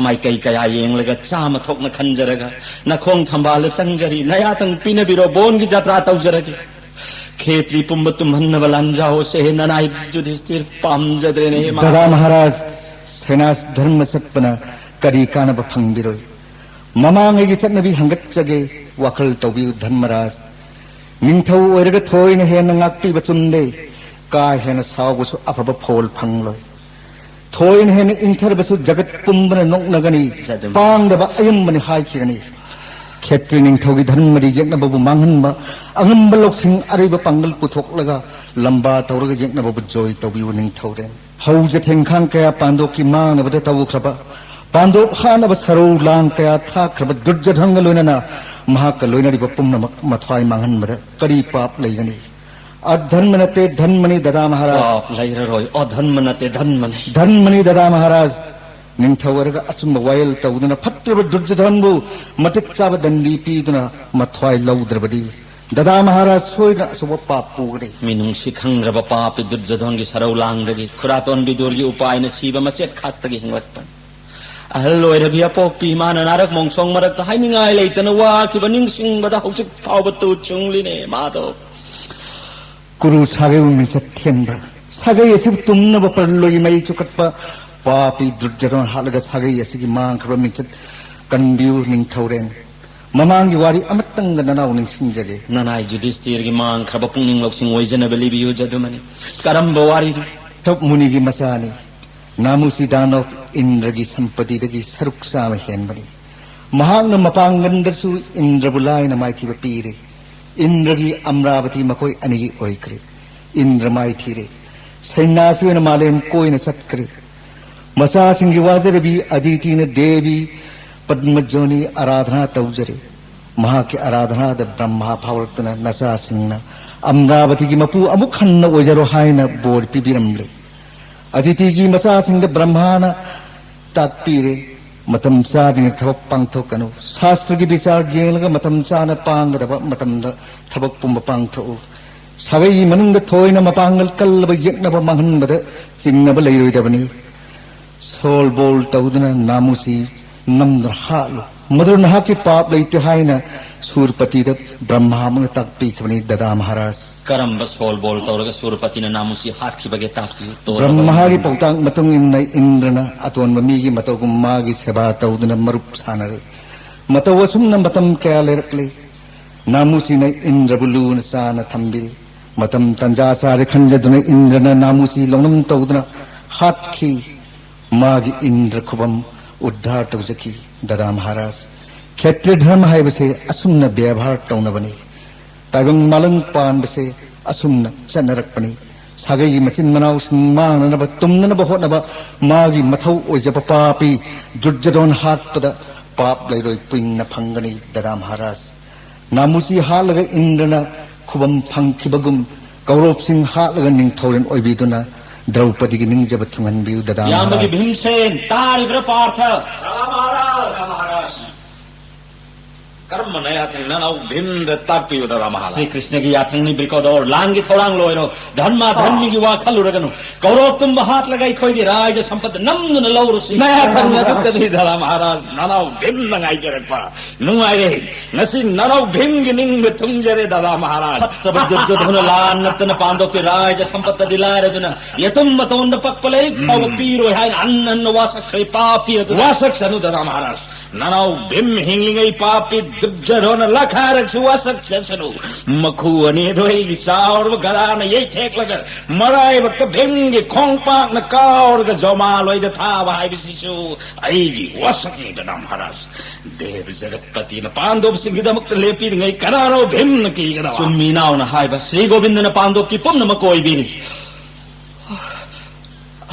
ꯃꯥꯏꯀꯩ ꯀꯌꯥ ꯌꯦꯡꯂꯒ ꯆꯥꯝꯃ ꯊꯣꯛꯅ ꯈꯟꯖꯔꯒ ꯅꯈꯣꯡ ꯊꯝꯕꯥꯜꯗ ꯆꯪꯖꯔꯤ꯫ ꯅꯌꯥꯇꯪ ꯄꯤꯅꯕꯤꯔꯣ ꯕꯣꯟꯒꯤ ꯖꯇ꯭ꯔꯥ ꯇꯧꯖꯔꯒꯦ꯫ ꯈꯦꯇ꯭ꯔꯤ ꯄꯨꯝꯕ ꯇꯨꯝꯍꯟꯅꯕ ꯂꯥꯟꯖꯥꯎꯁꯦ ꯍꯦ ꯅꯅꯥꯏ ꯌꯨꯙꯤꯁꯇꯤꯔ ꯄꯥꯝꯖꯗ꯭ꯔꯦꯅꯦ ꯍꯦ ꯃꯥꯙꯧ꯫ ꯗꯗꯥ ꯃꯍꯥꯔꯥꯖ, ꯁꯦꯅꯥꯁ ꯙꯔꯃ ꯆꯠꯄꯅ ꯀꯔꯤ ꯀꯥꯟꯅꯕ ꯐꯪꯕꯤꯔꯣꯏ? ꯃꯃꯥꯡꯉꯩꯒꯤ ꯆꯠꯅꯕꯤ ꯍꯪꯒꯠꯆꯒꯦ, ꯋꯥꯈꯜ ꯇꯧꯕꯤꯌꯨ ꯙꯔꯃꯔꯥꯖ꯫ ꯅꯤꯡꯊꯧ ꯑꯣꯏꯔꯒ ꯊꯣꯏꯅ ꯍꯦꯟꯅ ꯉꯥꯛꯄꯤꯕ ꯆꯨꯝꯗꯦ꯫ ꯀꯥ ꯍꯦꯟꯅ ꯁꯥꯎꯕꯁꯨ ꯑꯐꯕ ꯐꯣꯜ ꯐꯪꯂꯣꯏ꯫ ꯊꯣꯏꯅ ꯍꯦꯟꯅ ꯏꯪꯊꯔꯕꯁꯨ ꯖꯒꯠ ꯄꯨꯝꯕꯅ ꯅꯣꯛꯅꯒꯅꯤ꯫ ꯖꯗꯨꯝ꯫ ꯄꯥꯡꯗꯕ ꯑꯌꯨꯝꯕꯅꯤ ꯍꯥꯏꯈꯤꯒꯅꯤ꯫ ꯈꯦꯇ꯭ꯔꯤ ꯅꯤꯡꯊꯧꯒꯤ ꯙꯟꯃꯅꯤ ꯌꯦꯛꯅꯕꯕꯨ ꯃꯥꯡꯍꯟꯕ, ꯑꯉꯝꯕ ꯂꯧꯁꯤꯡ ꯑꯔꯩꯕ ꯄꯥꯡꯒꯜ ꯄꯨꯊꯣꯛꯂꯒ ꯂꯝꯕꯥ ꯇꯧꯔꯒ ꯌꯦꯛꯅꯕꯕꯨ ꯖꯣꯏ ꯇꯧꯕꯤꯌꯨ ꯅꯤꯡꯊꯧꯔꯦꯜ꯫ ꯍꯧꯖ ꯊꯦꯡꯈꯥꯡ ꯀꯌꯥ ꯄꯥꯟꯗꯣꯞꯀꯤ ꯃꯥꯡꯅꯕꯗ ꯇꯧꯈ꯭ꯔꯕ, ꯄꯥꯟꯗꯣꯞ ꯍꯥꯠꯅꯕ ꯁꯔꯧ ꯂꯥꯡ ꯀꯌꯥ ꯊꯥꯛꯈ꯭ꯔꯕ ꯗꯨꯔꯖꯙꯟꯒ ꯂꯣꯏꯅꯅ ꯃꯍꯥꯛꯀ ꯂꯣꯏꯅꯔꯤꯕ ꯄꯨꯝꯅꯃꯛ ꯃꯊ꯭ꯋꯥꯏ ꯃꯥꯡꯍꯟꯕꯗ ꯀꯔꯤ ꯄꯥꯞ ꯂꯩꯒꯅꯤ? ꯑꯙꯟꯃ ꯅꯠꯇꯦ, ꯙꯟꯃꯅꯤ ꯗꯗꯥ ꯃꯍꯥꯔꯥꯖ꯫ ꯄꯥꯞ ꯂꯩꯔꯔꯣꯏ, ꯑꯙꯟꯃ ꯅꯠꯇꯦ, ꯙꯟꯃꯅꯤ꯫ ꯙꯟꯃꯅꯤ ꯗꯗꯥ ꯃꯍꯥꯔꯥꯖ꯫ ꯅꯤꯡꯊꯧ ꯑꯣꯏꯔꯒ ꯑꯆꯨꯝꯕ ꯋꯥꯌꯦꯜ ꯇꯧꯗꯨꯅ ꯐꯠꯇ꯭ꯔꯕ ꯗꯨꯔꯖꯙꯟꯕꯨ ꯃꯇꯤꯛ ꯆꯥꯕ ꯗꯟꯗꯤ ꯄꯤꯗꯨꯅ ꯃꯊ꯭ꯋꯥꯏ ꯂꯧꯗ꯭ꯔꯕꯗꯤ ꯗꯗꯥ ꯃꯍꯥꯔꯥꯖ ꯁꯣꯏꯗꯅ ꯑꯆꯧꯕ ꯄꯥꯞ ꯄꯨꯒꯅꯤ꯫ ꯃꯤꯅꯨꯡꯁꯤ ꯈꯪꯗ꯭ꯔꯕ ꯄꯥꯄꯤ ꯗꯨꯔꯖꯙꯟꯒꯤ ꯁꯔꯧ ꯂꯥꯡꯗꯒꯤ ꯈꯨꯔꯥꯇꯣꯟ ꯕꯤꯗꯨꯔꯒꯤ ꯎꯄꯥꯏꯅ ꯁꯤꯕ ꯃꯆꯦꯠ ꯈꯥꯛꯇꯒꯤ ꯍꯤꯡꯂꯛꯄꯅꯤ꯫ ꯑꯍꯜ ꯑꯣꯏꯔꯕꯤ ꯑꯄꯣꯛꯄꯤ ꯏꯃꯥꯅ ꯅꯥꯔꯛ ꯃꯣꯡꯁꯣꯡ ꯃꯔꯛꯇ ꯍꯥꯏꯅꯤꯡꯉꯥꯏ ꯂꯩꯇꯅ ꯋꯥꯈꯤꯕ ꯅꯤꯡꯁꯤꯡꯕꯗ ꯍꯧꯖꯤꯛ ꯐꯥꯎꯕ ꯇꯨ ꯆꯨꯡꯂꯤꯅꯦ ꯃꯥꯗꯣ꯫ ꯀꯨꯔꯨ ꯁꯥꯒꯩꯕꯨ ꯃꯤꯡꯆꯠ ꯊꯤꯍꯟꯕ, ꯁꯥꯒꯩ ꯑꯁꯤꯕꯨ ꯇꯨꯝꯅꯕ ꯄꯔꯂꯣꯏꯒꯤ ꯃꯩ ꯆꯨꯈꯠꯄ ꯄꯥꯄꯤ ꯗꯨꯔꯖꯙꯟ ꯍꯥꯠꯂꯒ ꯁꯥꯒꯩ ꯑꯁꯤꯒꯤ ꯃꯥꯡꯈ꯭ꯔꯕ ꯃꯤꯡꯆꯠ ꯀꯟꯕꯤꯌꯨ ꯅꯤꯡꯊꯧꯔꯦꯜ꯫ ꯃꯃꯥꯡꯒꯤ ꯋꯥꯔꯤ ꯑꯃꯇꯪꯒ ꯅꯅꯥꯎ ꯅꯤꯡꯁꯤꯡꯖꯒꯦ꯫ ꯅꯅꯥꯏ ꯌꯨꯙꯤꯁꯇꯤꯔꯒꯤ ꯃꯥꯡꯈ꯭ꯔꯕ ꯄꯨꯛꯅꯤꯡ ꯂꯧꯁꯤꯡ ꯑꯣꯏꯖꯅꯕ ꯂꯤꯕꯤꯌꯨ ꯖꯗꯨꯃꯅꯤ꯫ ꯀꯔꯝꯕ ꯋꯥꯔꯤꯅꯣ? ꯇꯞ ꯃꯨꯅꯤꯒꯤ ꯃꯆꯥꯅꯤ꯫ ꯅꯥꯃꯨꯁꯤ ꯗꯥꯅꯕ ꯏꯟꯗ꯭ꯔꯒꯤ ꯁꯝꯄꯇꯤꯗꯒꯤ ꯁꯔꯨꯛ ꯆꯥꯝꯃ ꯍꯦꯟꯕꯅꯤ꯫ ꯃꯍꯥꯛꯅ ꯃꯄꯥꯡꯒꯜꯗꯁꯨ ꯏꯟꯗ꯭ꯔꯕꯨ ꯂꯥꯏꯅ ꯃꯥꯏꯊꯤꯕ ꯄꯤꯔꯦ꯫ ꯏꯟꯗ꯭ꯔꯒꯤ ꯑꯃ꯭ꯔꯥꯕꯇꯤ ꯃꯈꯣꯏ ꯑꯅꯤꯒꯤ ꯑꯣꯏꯈ꯭ꯔꯦ꯫ ꯏꯟꯗ꯭ꯔ ꯃꯥꯏꯊꯤꯔꯦ꯫ ꯁꯩꯅꯥꯁꯤ ꯑꯣꯏꯅ ꯃꯥꯂꯦꯝ ꯀꯣꯏꯅ ꯆꯠꯈ꯭ꯔꯦ꯫ ꯃꯆꯥꯁꯤꯡꯒꯤ ꯋꯥꯖꯔꯕꯤ ꯑꯗꯤꯇꯤꯅ ꯗꯦꯕꯤ ꯄꯗꯃꯖꯣꯅꯤ ꯑꯔꯥꯙꯅꯥ ꯇꯧꯖꯔꯦ꯫ ꯃꯍꯥꯛꯀꯤ ꯑꯔꯥꯙꯅꯥꯗ ꯕ꯭ꯔꯍ꯭ꯃꯥ ꯐꯥꯎꯔꯛꯇꯨꯅ ꯅꯆꯥꯁꯤꯡꯅ ꯑꯃ꯭ꯔꯥꯕꯇꯤꯒꯤ ꯃꯄꯨ ꯑꯃꯨꯛ ꯍꯟꯅ ꯑꯣꯏꯖꯔꯣ ꯍꯥꯏꯅ ꯕꯣꯔ ꯄꯤꯕꯤꯔꯝꯂꯦ꯫ ꯑꯗꯤꯇꯤꯒꯤ ꯃꯆꯥꯁꯤꯡꯗ ꯕ꯭ꯔꯍ꯭ꯃꯥꯅ ꯇꯥꯛꯄꯤꯔꯦ, ꯃꯇꯝ ꯆꯥꯗ꯭ꯔꯤꯉꯩ ꯊꯕꯛ ꯄꯥꯡꯊꯣꯛꯀꯅꯨ꯫ ꯁꯥꯁꯇ꯭ꯔꯒꯤ ꯕꯤꯆꯥꯔ ꯌꯦꯡꯂꯒ ꯃꯇꯝ ꯆꯥꯅ ꯄꯥꯡꯒꯗꯕ ꯃꯇꯝꯗ ꯊꯕꯛ ꯄꯨꯝꯕ ꯄꯥꯡꯊꯣꯛꯎ꯫ ꯁꯥꯒꯩꯒꯤ ꯃꯅꯨꯡꯗ ꯊꯣꯏꯅ ꯃꯄꯥꯡꯒꯜ ꯀꯜꯂꯕ ꯌꯦꯛꯅꯕ ꯃꯥꯡꯍꯟꯕꯗ ꯆꯤꯡꯅꯕ ꯂꯩꯔꯣꯏꯗꯕꯅꯤ꯫ ꯁꯣꯜꯕꯣꯜ ꯇꯧꯗꯨꯅ ꯅꯥꯃꯨꯁꯤ ꯅꯝꯗꯨꯅ ꯍꯥꯠꯂꯨ꯫ ꯃꯗꯨ ꯅꯍꯥꯛꯀꯤ ꯄꯥꯞ ꯂꯩꯇꯦ ꯍꯥꯏꯅ ꯁꯨꯔꯄꯇꯤꯗ ꯕ꯭ꯔꯍ꯭ꯃꯥ ꯑꯃꯅ ꯇꯥꯛꯄꯤꯈꯤꯕꯅꯤ ꯗꯗꯥ ꯃꯍꯥꯔꯥꯖ꯫ ꯀꯔꯝꯕ ꯁꯣꯜꯕꯣꯜ ꯇꯧꯔꯒ ꯁꯨꯔꯄꯇꯤꯅ ꯅꯥꯃꯨꯁꯤ ꯍꯥꯠꯈꯤꯕꯒꯦ ꯇꯥꯛꯄꯤꯌꯨ꯫ ꯇꯣꯔꯕ ꯕ꯭ꯔꯍ꯭ꯃꯥꯒꯤ ꯏꯟꯗ꯭ꯔ꯫ ꯄꯥꯎꯇꯥꯛ ꯃꯇꯨꯡ ꯏꯟꯅ ꯏꯟꯗ꯭ꯔꯅ ꯑꯇꯣꯟꯕ ꯃꯤꯒꯤ ꯃꯇꯧꯒꯨꯝ ꯃꯥꯒꯤ ꯁꯦꯕꯥ ꯇꯧꯗꯨꯅ ꯃꯔꯨꯞ ꯁꯥꯟꯅꯔꯦ꯫ ꯃꯇꯧ ꯑꯁꯨꯝꯅ ꯃꯇꯝ ꯀꯌꯥ ꯂꯩꯔꯛꯂꯦ꯫ ꯅꯥꯃꯨꯁꯤꯅ ꯏꯟꯗ꯭ꯔꯕꯨ ꯂꯨꯅ ꯆꯥꯅ ꯊꯝꯕꯤꯔꯤ꯫ ꯃꯇꯝ ꯇꯟꯖꯥ ꯆꯥꯔꯦ ꯈꯟꯖꯗꯨꯅ ꯏꯟꯗ꯭ꯔꯅ ꯅꯥꯃꯨꯁꯤ ꯂꯧꯅꯝ ꯇꯧꯗꯨꯅ ꯍꯥꯠꯈꯤ꯫ ꯃꯥꯒꯤ ꯏꯟꯗ꯭ꯔ ꯈꯨꯕꯝ ꯎꯗ꯭ꯙꯥꯔ ꯇꯧꯖꯈꯤ꯫ ꯗꯗꯥ ꯃꯍꯥꯔꯥꯖ, ꯈꯦꯇ꯭ꯔꯤꯌ ꯙꯔꯃ ꯍꯥꯏꯕꯁꯦ ꯑꯁꯨꯝꯅ ꯕꯦꯕꯥꯔ ꯇꯧꯅꯕꯅꯤ꯫ ꯇꯥꯏꯕꯪ ꯃꯥꯂꯪ ꯄꯥꯟꯕꯁꯦ ꯑꯁꯨꯝꯅ ꯆꯠꯅꯔꯛꯄꯅꯤ꯫ ꯁꯥꯒꯩꯒꯤ ꯃꯆꯤꯟ ꯃꯅꯥꯎꯁꯤꯡ ꯃꯥꯡꯅꯅꯕ, ꯇꯨꯝꯅꯅꯕ ꯍꯣꯠꯅꯕ ꯃꯥꯒꯤ ꯃꯊꯧ ꯑꯣꯏꯖꯕ ꯄꯥꯄꯤ ꯗꯨꯔꯖꯣꯙꯟ ꯍꯥꯠꯄꯗ ꯄꯥꯞ ꯂꯩꯔꯣꯏ ꯄꯨꯏꯟꯅ ꯐꯪꯒꯅꯤ, ꯗꯗꯥ ꯃꯍꯥꯔꯥꯖ꯫ ꯅꯥꯃꯨꯆꯤ ꯍꯥꯠꯂꯒ ꯏꯟꯗ꯭ꯔꯅ ꯈꯨꯕꯝ ꯐꯪꯈꯤꯕꯒꯨꯝ, ꯀꯧꯔꯣꯞꯁꯤꯡ ꯍꯥꯠꯂꯒ ꯅꯤꯡꯊꯧꯔꯦꯜ ꯑꯣꯏꯕꯤꯗꯨꯅ ꯗ꯭ꯔꯧꯄꯗꯤꯒꯤ ꯅꯤꯡꯖꯕ ꯊꯨꯡꯍꯟꯕꯤꯌꯨ, ꯗꯗꯥ ꯏꯌꯥꯝꯕꯒꯤ ꯃꯍꯥꯔꯥꯖ꯫ ꯚꯤꯝꯁꯦꯟ, ꯇꯥꯔꯤꯕ꯭ꯔꯥ ꯄꯥꯔꯊ? ꯔꯥꯃꯥꯔꯥꯖ, ꯔꯥꯃꯥꯔꯥꯖ꯫ ꯀꯔꯝꯕꯅ ꯌꯥꯊꯪ ꯅꯅꯥꯎ ꯚꯤꯝꯗ ꯇꯥꯛꯄꯤꯌꯨꯗ ꯔꯥꯃꯥꯔꯥꯖ? ꯁ꯭ꯔꯤ ꯀ꯭ꯔꯤꯁꯅꯒꯤ ꯌꯥꯊꯪꯅꯤ ꯕ꯭ꯔꯤꯀꯣꯗꯣꯔ, ꯂꯥꯟꯒꯤ ꯊꯧꯔꯥꯡ ꯂꯣꯏꯔꯣ, ꯙꯔꯃ ꯑꯥ꯫ ꯙꯔꯃꯤꯒꯤ ꯋꯥ ꯈꯜꯂꯨꯔꯒꯅꯨ꯫ ꯀꯧꯔꯣꯞ ꯇꯨꯝꯕ ꯍꯥꯠꯂꯒ ꯑꯩꯈꯣꯏꯒꯤ ꯔꯥꯏꯖ ꯁꯝꯄꯠꯇ ꯅꯝꯗꯨꯅ ꯂꯧꯔꯨꯁꯤ꯫ ꯅꯌꯥꯊꯪ ꯑꯗꯨꯇꯅꯤ ꯗꯔꯥ ꯃꯍꯥꯔꯥꯖ, ꯅꯅꯥꯎ ꯚꯤꯝꯅ ꯉꯥꯏꯖꯔꯛꯄ꯫ ꯅꯨꯡꯉꯥꯏꯔꯦ, ꯉꯁꯤ ꯅꯅꯥꯎ ꯚꯤꯝꯒꯤ ꯅꯤꯡꯕ ꯊꯨꯡꯖꯔꯦ ꯗꯔꯥ ꯃꯍꯥꯔꯥꯖ꯫ ꯐꯠꯇꯕ ꯗꯨꯔꯖꯣꯙꯅ ꯂꯥꯟ ꯅꯠꯇꯅ ꯄꯥꯟꯗꯣꯞꯀꯤ ꯔꯥꯏꯖ ꯁꯝꯄꯠꯇꯗꯤ ꯂꯥꯏꯔꯗꯨꯅ ꯌꯦꯇꯨꯝ ꯃꯇꯣꯟꯗ ꯄꯛꯄ ꯂꯥꯏꯔꯤꯛ ꯐꯥꯎꯕ ꯎꯝ꯫ ꯄꯤꯔꯣꯏ ꯍꯥꯏꯅ ꯍꯟꯅ ꯍꯟꯅ ꯋꯥꯁꯛꯈ꯭ꯔꯦ ꯄꯥꯄꯤ ꯑꯗꯨꯅ꯫ ꯋꯥꯁꯛꯁꯅꯨ ꯗꯔꯥ ꯃꯍꯥꯔꯥꯖ, ꯅꯅꯥꯎ ꯚꯤꯝ ꯍꯤꯡꯂꯤꯉꯩ ꯄꯥꯄꯤ ꯗꯨꯔꯖꯣꯙꯅ ꯂꯥꯈꯥꯔꯛꯁꯨ ꯋꯥꯁꯛ ꯆꯠꯁꯅꯨ꯫ ꯃꯈꯨ ꯑꯅꯤꯗꯣ ꯑꯩꯒꯤ ꯆꯥꯎꯔꯕ ꯒꯗꯥꯅ ꯌꯩꯊꯦꯛꯂꯒ ꯃꯔꯥꯏꯕꯛꯇ ꯚꯤꯝꯒꯤ ꯈꯣꯡꯄꯥꯛꯅ ꯀꯥꯎꯔꯒ ꯖꯣꯃꯥꯂꯣꯏꯗ ꯊꯥꯕ ꯍꯥꯏꯕꯁꯤꯁꯨ ꯑꯩꯒꯤ ꯋꯥꯁꯛꯅꯤ ꯗꯔꯥ ꯃꯍꯥꯔꯥꯖ꯫ ꯗꯦꯕ ꯖꯒꯠꯄꯇꯤꯅ ꯄꯥꯟꯗꯣꯞꯁꯤꯡꯒꯤꯗꯃꯛꯇ ꯂꯦꯞꯄꯤꯔꯤꯉꯩ ꯀꯅꯥꯅꯣ ꯚꯤꯝꯅ ꯀꯤꯒꯗꯕ? ꯆꯨꯝꯃꯤ ꯏꯅꯥꯎꯅ ꯍꯥꯏꯕ, ꯁ꯭ꯔꯤ ꯒꯣꯕꯤꯟꯗꯅ ꯄꯥꯟꯗꯣꯞꯀꯤ ꯄꯨꯝꯅꯃꯛ ꯀꯣꯏꯕꯤꯔꯤ꯫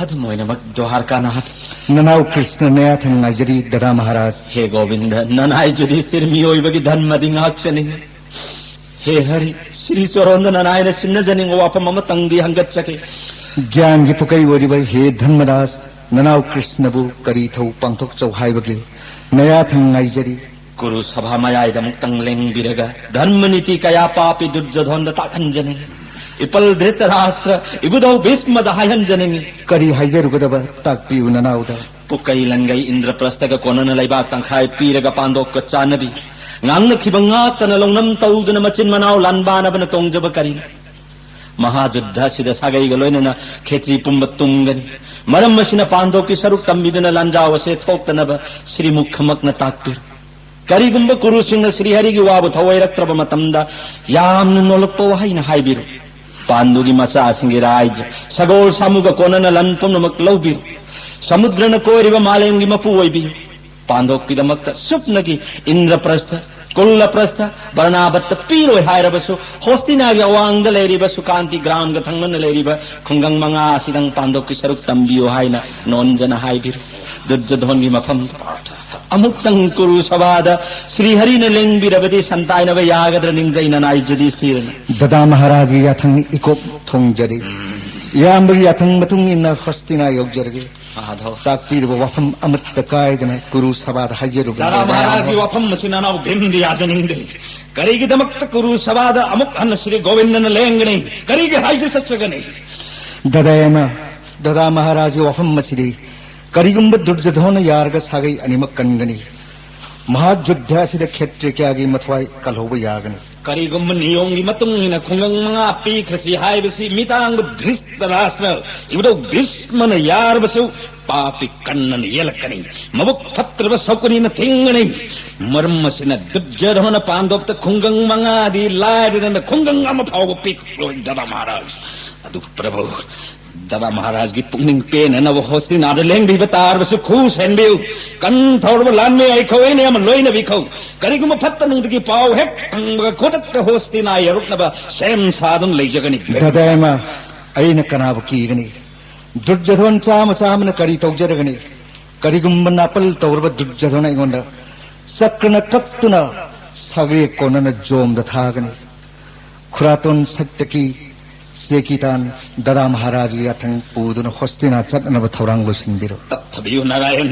ꯑꯗꯨꯝ ꯑꯣꯏꯅꯃꯛ ꯗ꯭ꯋꯥꯔꯀꯥꯅꯥꯊ꯫ ꯅꯅꯥꯎ ꯀ꯭ꯔꯤꯁꯅ ꯅꯌꯥꯊꯪ ꯉꯥꯏꯖꯔꯤ ꯗꯗꯥ ꯃꯍꯥꯔꯥꯖ꯫ ꯍꯦ ꯒꯣꯕꯤꯟꯗ, ꯅꯅꯥꯏ ꯌꯨꯙꯤꯁꯊꯤꯔ ꯃꯤꯑꯣꯏꯕꯒꯤ ꯙꯔꯃꯗꯤ ꯉꯥꯛꯆꯅꯤꯡꯉꯤ꯫ ꯍꯦ ꯍꯔꯤ, ꯁ꯭ꯔꯤ ꯆꯣꯔꯣꯟꯗ ꯅꯅꯥꯏꯅ ꯁꯤꯟꯅꯖꯅꯤꯡꯕ ꯋꯥꯐꯝ ꯑꯃꯇꯪꯗꯤ ꯍꯪꯒꯠꯆꯒꯦ꯫ ꯒ꯭ꯌꯥꯟꯒꯤ ꯄꯨꯀꯩ ꯑꯣꯏꯔꯤꯕ ꯍꯦ ꯙꯔꯃꯔꯥꯖ, ꯅꯅꯥꯎ ꯀ꯭ꯔꯤꯁꯅꯕꯨ ꯀꯔꯤ ꯊꯧ ꯄꯥꯡꯊꯣꯛꯆꯧ ꯍꯥꯏꯕꯒꯦ? ꯅꯌꯥꯊꯪ ꯉꯥꯏꯖꯔꯤ꯫ ꯀꯨꯔꯨ ꯁꯚꯥ ꯃꯌꯥꯏꯗ ꯑꯃꯨꯛꯇꯪ ꯂꯦꯡꯕꯤꯔꯒ ꯙꯔꯃ ꯅꯤꯇꯤ ꯀꯌꯥ ꯄꯥꯄꯤ ꯗꯨꯔꯖꯣꯙꯟꯗ ꯇꯥꯛꯍꯟꯖꯅꯤꯡꯉꯤ꯫ ꯏꯄꯜ ꯙ꯭ꯔꯤꯇꯔꯥꯁꯇ꯭ꯔ, ꯏꯕꯨꯙꯧ ꯚꯤꯁꯃꯗ ꯍꯥꯏꯍꯟꯖꯅꯤꯡꯉꯤ꯫ ꯀꯔꯤ ꯍꯥꯏꯖꯔꯨꯒꯗꯕ ꯇꯥꯛꯄꯤꯌꯨ ꯅꯅꯥꯎꯗ꯫ ꯄꯨꯀꯩ ꯂꯪꯒꯩ ꯏꯟꯗ꯭ꯔꯄ꯭ꯔꯁꯊꯒ ꯀꯣꯟꯅꯅ ꯂꯩꯕꯥꯛ ꯇꯪꯈꯥꯏ ꯄꯤꯔꯒ ꯄꯥꯟꯗꯣꯞꯀ ꯆꯥꯟꯅꯕꯤ꯫ ꯉꯥꯡꯅꯈꯤꯕ ꯉꯥꯛꯇꯅ ꯂꯧꯅꯝ ꯇꯧꯗꯨꯅ ꯃꯆꯤꯟ ꯃꯅꯥꯎ ꯂꯥꯟꯕꯥꯅꯕꯅ ꯇꯣꯡꯖꯕ ꯀꯔꯤꯅꯣ? ꯃꯍꯥꯖꯨꯗ꯭ꯙ ꯑꯁꯤꯗ ꯁꯥꯒꯩꯒ ꯂꯣꯏꯅꯅ ꯈꯦꯇ꯭ꯔꯤ ꯄꯨꯝꯕ ꯇꯨꯝꯒꯅꯤ꯫ ꯃꯔꯝ ꯑꯁꯤꯅ ꯄꯥꯟꯗꯣꯞꯀꯤ ꯁꯔꯨꯛ ꯇꯝꯕꯤꯗꯨꯅ ꯂꯥꯟꯖꯥꯎ ꯑꯁꯦ ꯊꯣꯛꯇꯅꯕ ꯁ꯭ꯔꯤꯃꯨꯈꯃꯛꯅ ꯇꯥꯛꯄꯤꯔꯣ꯫ ꯀꯔꯤꯒꯨꯝꯕ ꯀꯨꯔꯨꯁꯤꯡꯅ ꯁ꯭ꯔꯤꯍꯔꯤꯒꯤ ꯋꯥꯕꯨ ꯊꯧꯑꯣꯏꯔꯛꯇ꯭ꯔꯕ ꯃꯇꯝꯗ ꯌꯥꯝꯅ ꯅꯣꯜꯂꯛꯄ ꯋꯥꯍꯩꯅ ꯍꯥꯏꯕꯤꯔꯨ꯫ ꯄꯥꯟꯗꯨꯒꯤ ꯃꯆꯥꯁꯤꯡꯒꯤ ꯔꯥꯏꯖ ꯁꯒꯣꯜ ꯁꯥꯃꯨꯒ ꯀꯣꯟꯅꯅ ꯂꯟ ꯄꯨꯝꯅꯃꯛ ꯂꯧꯕꯤꯔꯨ꯫ ꯁꯃꯨꯗ꯭ꯔꯅ ꯀꯣꯏꯔꯤꯕ ꯃꯥꯂꯦꯝꯒꯤ ꯃꯄꯨ ꯑꯣꯏꯕꯤꯌꯨ꯫ ꯄꯥꯟꯗꯣꯞꯀꯤꯗꯃꯛꯇ ꯁꯨꯞꯅꯒꯤ ꯏꯟꯗ꯭ꯔꯄ꯭ꯔꯁꯊ, ꯀꯨꯜꯂꯄ꯭ꯔꯁꯊ, ꯕꯔꯅꯥꯕꯠꯇ ꯄꯤꯔꯣꯏ ꯍꯥꯏꯔꯕꯁꯨ, ꯍꯣꯁꯇꯤꯅꯥꯒꯤ ꯑꯋꯥꯡꯗ ꯂꯩꯔꯤꯕ ꯁꯨꯀꯥꯟꯇꯤ ꯒ꯭ꯔꯥꯝꯒ ꯊꯪꯅꯅ ꯂꯩꯔꯤꯕ ꯈꯨꯡꯒꯪ ꯃꯉꯥ ꯑꯁꯤꯗꯪ ꯄꯥꯟꯗꯣꯞꯀꯤ ꯁꯔꯨꯛ ꯇꯝꯕꯤꯌꯨ ꯍꯥꯏꯅ ꯅꯣꯟꯖꯅ ꯍꯥꯏꯕꯤꯔꯨ꯫ ꯗꯨꯔꯖꯣꯙꯣꯟꯒꯤ ꯃꯐꯝ ꯑꯃꯨꯛꯇꯪ ꯀꯨꯔꯨ ꯁꯚꯥꯗ ꯁ꯭ꯔꯤꯍꯔꯤꯅ ꯂꯦꯡꯕꯤꯔꯕꯗꯤ ꯁꯟꯇꯥꯏꯅꯕ ꯌꯥꯒꯗ꯭ꯔ ꯅꯤꯡꯖꯩ ꯅꯅꯥꯏ ꯖꯨꯗꯤꯁꯊꯤꯔꯅ꯫ ꯗꯗꯥ ꯃꯍꯥꯔꯥꯖꯒꯤ ꯌꯥꯊꯪ ꯏꯀꯣꯞ ꯊꯣꯡꯖꯔꯤ꯫ ꯏꯌꯥꯝꯕꯒꯤ ꯌꯥꯊꯪ ꯃꯇꯨꯡ ꯏꯟꯅ ꯍꯣꯁꯇꯤꯅꯥ ꯌꯧꯖꯔꯒꯦ꯫ ꯁꯥꯗꯣ꯫ ꯇꯥꯛꯄꯤꯔꯤꯕ ꯋꯥꯐꯝ ꯑꯃꯠꯇ ꯀꯥꯏꯗꯅ ꯀꯨꯔꯨ ꯁꯚꯥꯗ ꯍꯥꯏꯖꯔꯨꯕꯅꯤ꯫ ꯗꯗꯥ ꯃꯍꯥꯔꯥꯖꯒꯤ ꯋꯥꯐꯝ ꯑꯁꯤ ꯅꯅꯥꯎ ꯚꯤꯝꯗꯤ ꯌꯥꯖꯅꯤꯡꯗꯦ꯫ ꯀꯔꯤꯒꯤꯗꯃꯛꯇ ꯀꯨꯔꯨ ꯁꯚꯥꯗ ꯑꯃꯨꯛ ꯍꯟꯅ ꯁ꯭ꯔꯤ ꯒꯣꯕꯤꯟꯗꯅ ꯂꯦꯡꯒꯅꯤ? ꯀꯔꯤꯒꯤ ꯍꯥꯏꯖ ꯆꯠꯆꯒꯅꯤ? ꯗꯗꯥ ꯌꯥꯏꯃ, ꯗꯗꯥ ꯃꯍꯥꯔꯥꯖꯒꯤ ꯋꯥꯐꯝ ꯑꯁꯤꯗꯤ ꯀꯔꯤꯒꯨꯝꯕ ꯗꯨꯔꯖꯣꯙꯣꯟꯅ ꯌꯥꯔꯒ ꯁꯥꯒꯩ ꯑꯅꯤꯃꯛ ꯀꯟꯒꯅꯤ꯫ ꯃꯍꯥꯖꯨꯗ꯭ꯙ ꯑꯁꯤꯗ ꯈꯦꯇ꯭ꯔꯤꯌ ꯀꯌꯥꯒꯤ ꯃꯊ꯭ꯋꯥꯏ ꯀꯜꯍꯧꯕ ꯌꯥꯒꯅꯤ꯫ ꯀꯔꯤꯒꯨꯝꯕ ꯅꯤꯌꯣꯝꯒꯤ ꯃꯇꯨꯡ ꯏꯟꯅ ꯈꯨꯡꯒꯪ ꯃꯉꯥ ꯄꯤꯈ꯭ꯔꯁꯤ ꯍꯥꯏꯕꯁꯤ ꯃꯤꯇꯥꯡꯕ ꯙ꯭ꯔꯤꯇꯔꯥꯁꯇ꯭ꯔ ꯏꯕꯨꯙꯧ ꯚꯤꯁꯃꯅ ꯌꯥꯔꯕꯁꯨ ꯄꯥꯄꯤ ꯀꯟꯅꯅ ꯌꯦꯜꯂꯛꯀꯅꯤ꯫ ꯃꯕꯨꯛ ꯐꯠꯇ꯭ꯔꯕ ꯁꯧꯀꯅꯤꯅ ꯊꯤꯡꯒꯅꯤ꯫ ꯃꯔꯝ ꯑꯁꯤꯅ ꯗꯨꯔꯖꯣꯙꯅ ꯄꯥꯟꯗꯣꯞꯇ ꯈꯨꯡꯒꯪ ꯃꯉꯥꯗꯤ ꯂꯥꯏꯔꯗꯅ ꯈꯨꯡꯒꯪ ꯑꯃ ꯐꯥꯎꯕ ꯄꯤꯛꯂꯣꯏ ꯗꯗꯥ ꯃꯍꯥꯔꯥꯖ꯫ ꯑꯗꯨ ꯄ꯭ꯔꯚꯨ, ꯗꯗꯥ ꯃꯍꯥꯔꯥꯖꯒꯤ ꯄꯨꯛꯅꯤꯡ ꯄꯦꯟꯅꯅꯕ ꯍꯣꯁꯇꯤꯅꯥꯗ ꯂꯦꯡꯕꯤꯕ ꯇꯥꯔꯕꯁꯨ ꯈꯨ ꯁꯦꯟꯕꯤꯌꯨ꯫ ꯀꯟ ꯊꯧꯔꯕ ꯂꯥꯟꯃꯤ ꯑꯩꯈꯣꯏꯅ ꯑꯃ ꯂꯣꯏꯅꯕꯤꯈꯧ꯫ ꯀꯔꯤꯒꯨꯝꯕ ꯐꯠꯇ ꯅꯨꯡꯗꯒꯤ ꯄꯥꯎ ꯍꯦꯛ ꯐꯪꯕꯒ ꯈꯨꯗꯛꯇ ꯍꯣꯁꯇꯤꯅꯥ ꯌꯧꯔꯛꯅꯕ ꯁꯦꯝ ꯁꯥꯗꯨꯅ ꯂꯩꯖꯒꯅꯤ꯫ ꯗꯗꯥ ꯌꯥꯏꯃ, ꯑꯩꯅ ꯀꯅꯥꯕꯨ ꯀꯤꯒꯅꯤ? ꯗꯨꯔꯖꯣꯙꯟ ꯆꯥꯃ ꯆꯥꯃꯅ ꯀꯔꯤ ꯇꯧꯖꯔꯒꯅꯤ? ꯀꯔꯤꯒꯨꯝꯕ ꯅꯥꯄꯜ ꯇꯧꯔꯕ ꯗꯨꯔꯖꯣꯙꯟ ꯑꯩꯉꯣꯟꯗ ꯆꯀ꯭ꯔꯅ ꯀꯛꯇꯨꯅ ꯁꯥꯒ꯭ꯔꯦ ꯀꯣꯟꯅꯅ ꯖꯣꯝꯗ ꯊꯥꯒꯅꯤ꯫ ꯈꯨꯔꯥꯇꯣꯟ ꯁꯛꯇꯀꯤ ꯆꯦꯀꯤꯇꯥꯟ ꯗꯗꯥ ꯃꯍꯥꯔꯥꯖꯒꯤ ꯌꯥꯊꯪ ꯄꯨꯗꯨꯅ ꯍꯣꯁꯇꯤꯅꯥ ꯆꯠꯅꯅꯕ ꯊꯧꯔꯥꯡ ꯂꯣꯏꯁꯤꯟꯕꯤꯔꯣ꯫ ꯇꯞꯊꯕꯤꯌꯨ ꯅꯥꯔꯥꯌꯟ,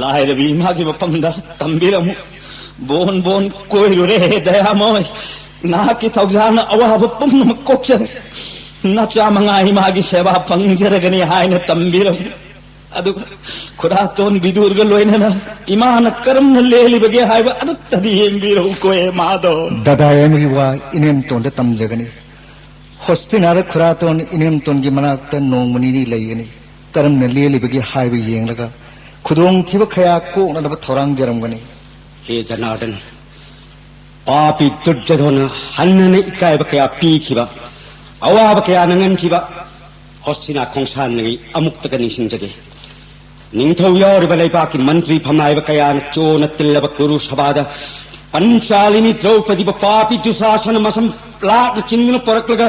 ꯂꯥꯏꯔꯕꯤ ꯏꯃꯥꯒꯤ ꯃꯐꯝꯗ ꯇꯝꯕꯤꯔꯝꯃꯨ꯫ ꯕꯣꯟ ꯕꯣꯟ ꯀꯣꯏꯔꯨꯔꯦ ꯗꯌꯥꯃꯣꯏ꯫ ꯅꯍꯥꯛꯀꯤ ꯊꯧꯖꯥꯜꯅ ꯑꯋꯥꯕ ꯄꯨꯝꯅꯃꯛ ꯀꯣꯛꯆꯔꯦ꯫ ꯅꯆꯥ ꯃꯉꯥ ꯏꯃꯥꯒꯤ ꯁꯦꯕꯥ ꯐꯪꯖꯔꯒꯅꯤ ꯍꯥꯏꯅ ꯇꯝꯕꯤꯔꯝꯃꯨ꯫ ꯑꯗꯨꯒ ꯈꯨꯔꯥꯇꯣꯟ ꯕꯤꯗꯨꯔꯒ ꯂꯣꯏꯅꯅ ꯏꯃꯥꯅ ꯀꯔꯝꯅ ꯂꯦꯜꯂꯤꯕꯒꯦ ꯍꯥꯏꯕ ꯑꯗꯨꯇꯗꯤ ꯌꯦꯡꯕꯤꯔꯛꯎꯀꯣ, ꯍꯦ ꯃꯥꯙꯕ꯫ ꯗꯗꯥ ꯌꯥꯏꯃꯒꯤ ꯋꯥ ꯏꯅꯦꯝꯇꯣꯟꯗ ꯇꯝꯖꯒꯅꯤ꯫ ꯍꯣꯁꯇꯤꯅꯥꯗ ꯈꯨꯔꯥꯇꯣꯟ ꯏꯅꯦꯝꯇꯣꯟꯒꯤ ꯃꯅꯥꯛꯇ ꯅꯣꯡꯃ ꯅꯤꯅꯤ ꯂꯩꯒꯅꯤ꯫ ꯀꯔꯝꯅ ꯂꯦꯜꯂꯤꯕꯒꯦ ꯍꯥꯏꯕ ꯌꯦꯡꯂꯒ ꯈꯨꯗꯣꯡꯊꯤꯕ ꯀꯌꯥ ꯀꯣꯛꯅꯅꯕ ꯊꯧꯔꯥꯡ ꯖꯔꯝꯒꯅꯤ꯫ ꯍꯦ ꯖꯅꯥꯔꯗꯟ, ꯄꯥꯄꯤ ꯗꯨꯔꯖꯣꯙꯅ ꯍꯟꯅꯅ ꯏꯀꯥꯏꯕ ꯀꯌꯥ ꯄꯤꯈꯤꯕ, ꯑꯋꯥꯕ ꯀꯌꯥ ꯅꯪꯍꯟꯈꯤꯕ ꯍꯣꯁꯇꯤꯅꯥ ꯈꯣꯡꯁꯥꯟꯗꯒꯤ ꯑꯃꯨꯛꯇꯒ ꯅꯤꯡꯁꯤꯡꯖꯒꯦ꯫ ꯅꯤꯡꯊꯧ ꯌꯥꯎꯔꯤꯕ ꯂꯩꯕꯥꯛꯀꯤ ꯃꯟꯇ꯭ꯔꯤ ꯐꯝꯅꯥꯏꯕ ꯀꯌꯥꯅ ꯆꯣꯅ ꯇꯤꯜꯂꯕ ꯀꯨꯔꯨ ꯁꯚꯥꯗ ꯄꯟꯆꯥꯂꯤꯅꯤ ꯗ꯭ꯔꯧꯄꯗꯤꯕꯨ ꯄꯥꯄꯤ ꯗꯨꯁꯥꯁꯅ ꯃꯁꯝ ꯂꯥꯛꯅ ꯆꯤꯡꯗꯨꯅ ꯄꯣꯔꯛꯂꯒ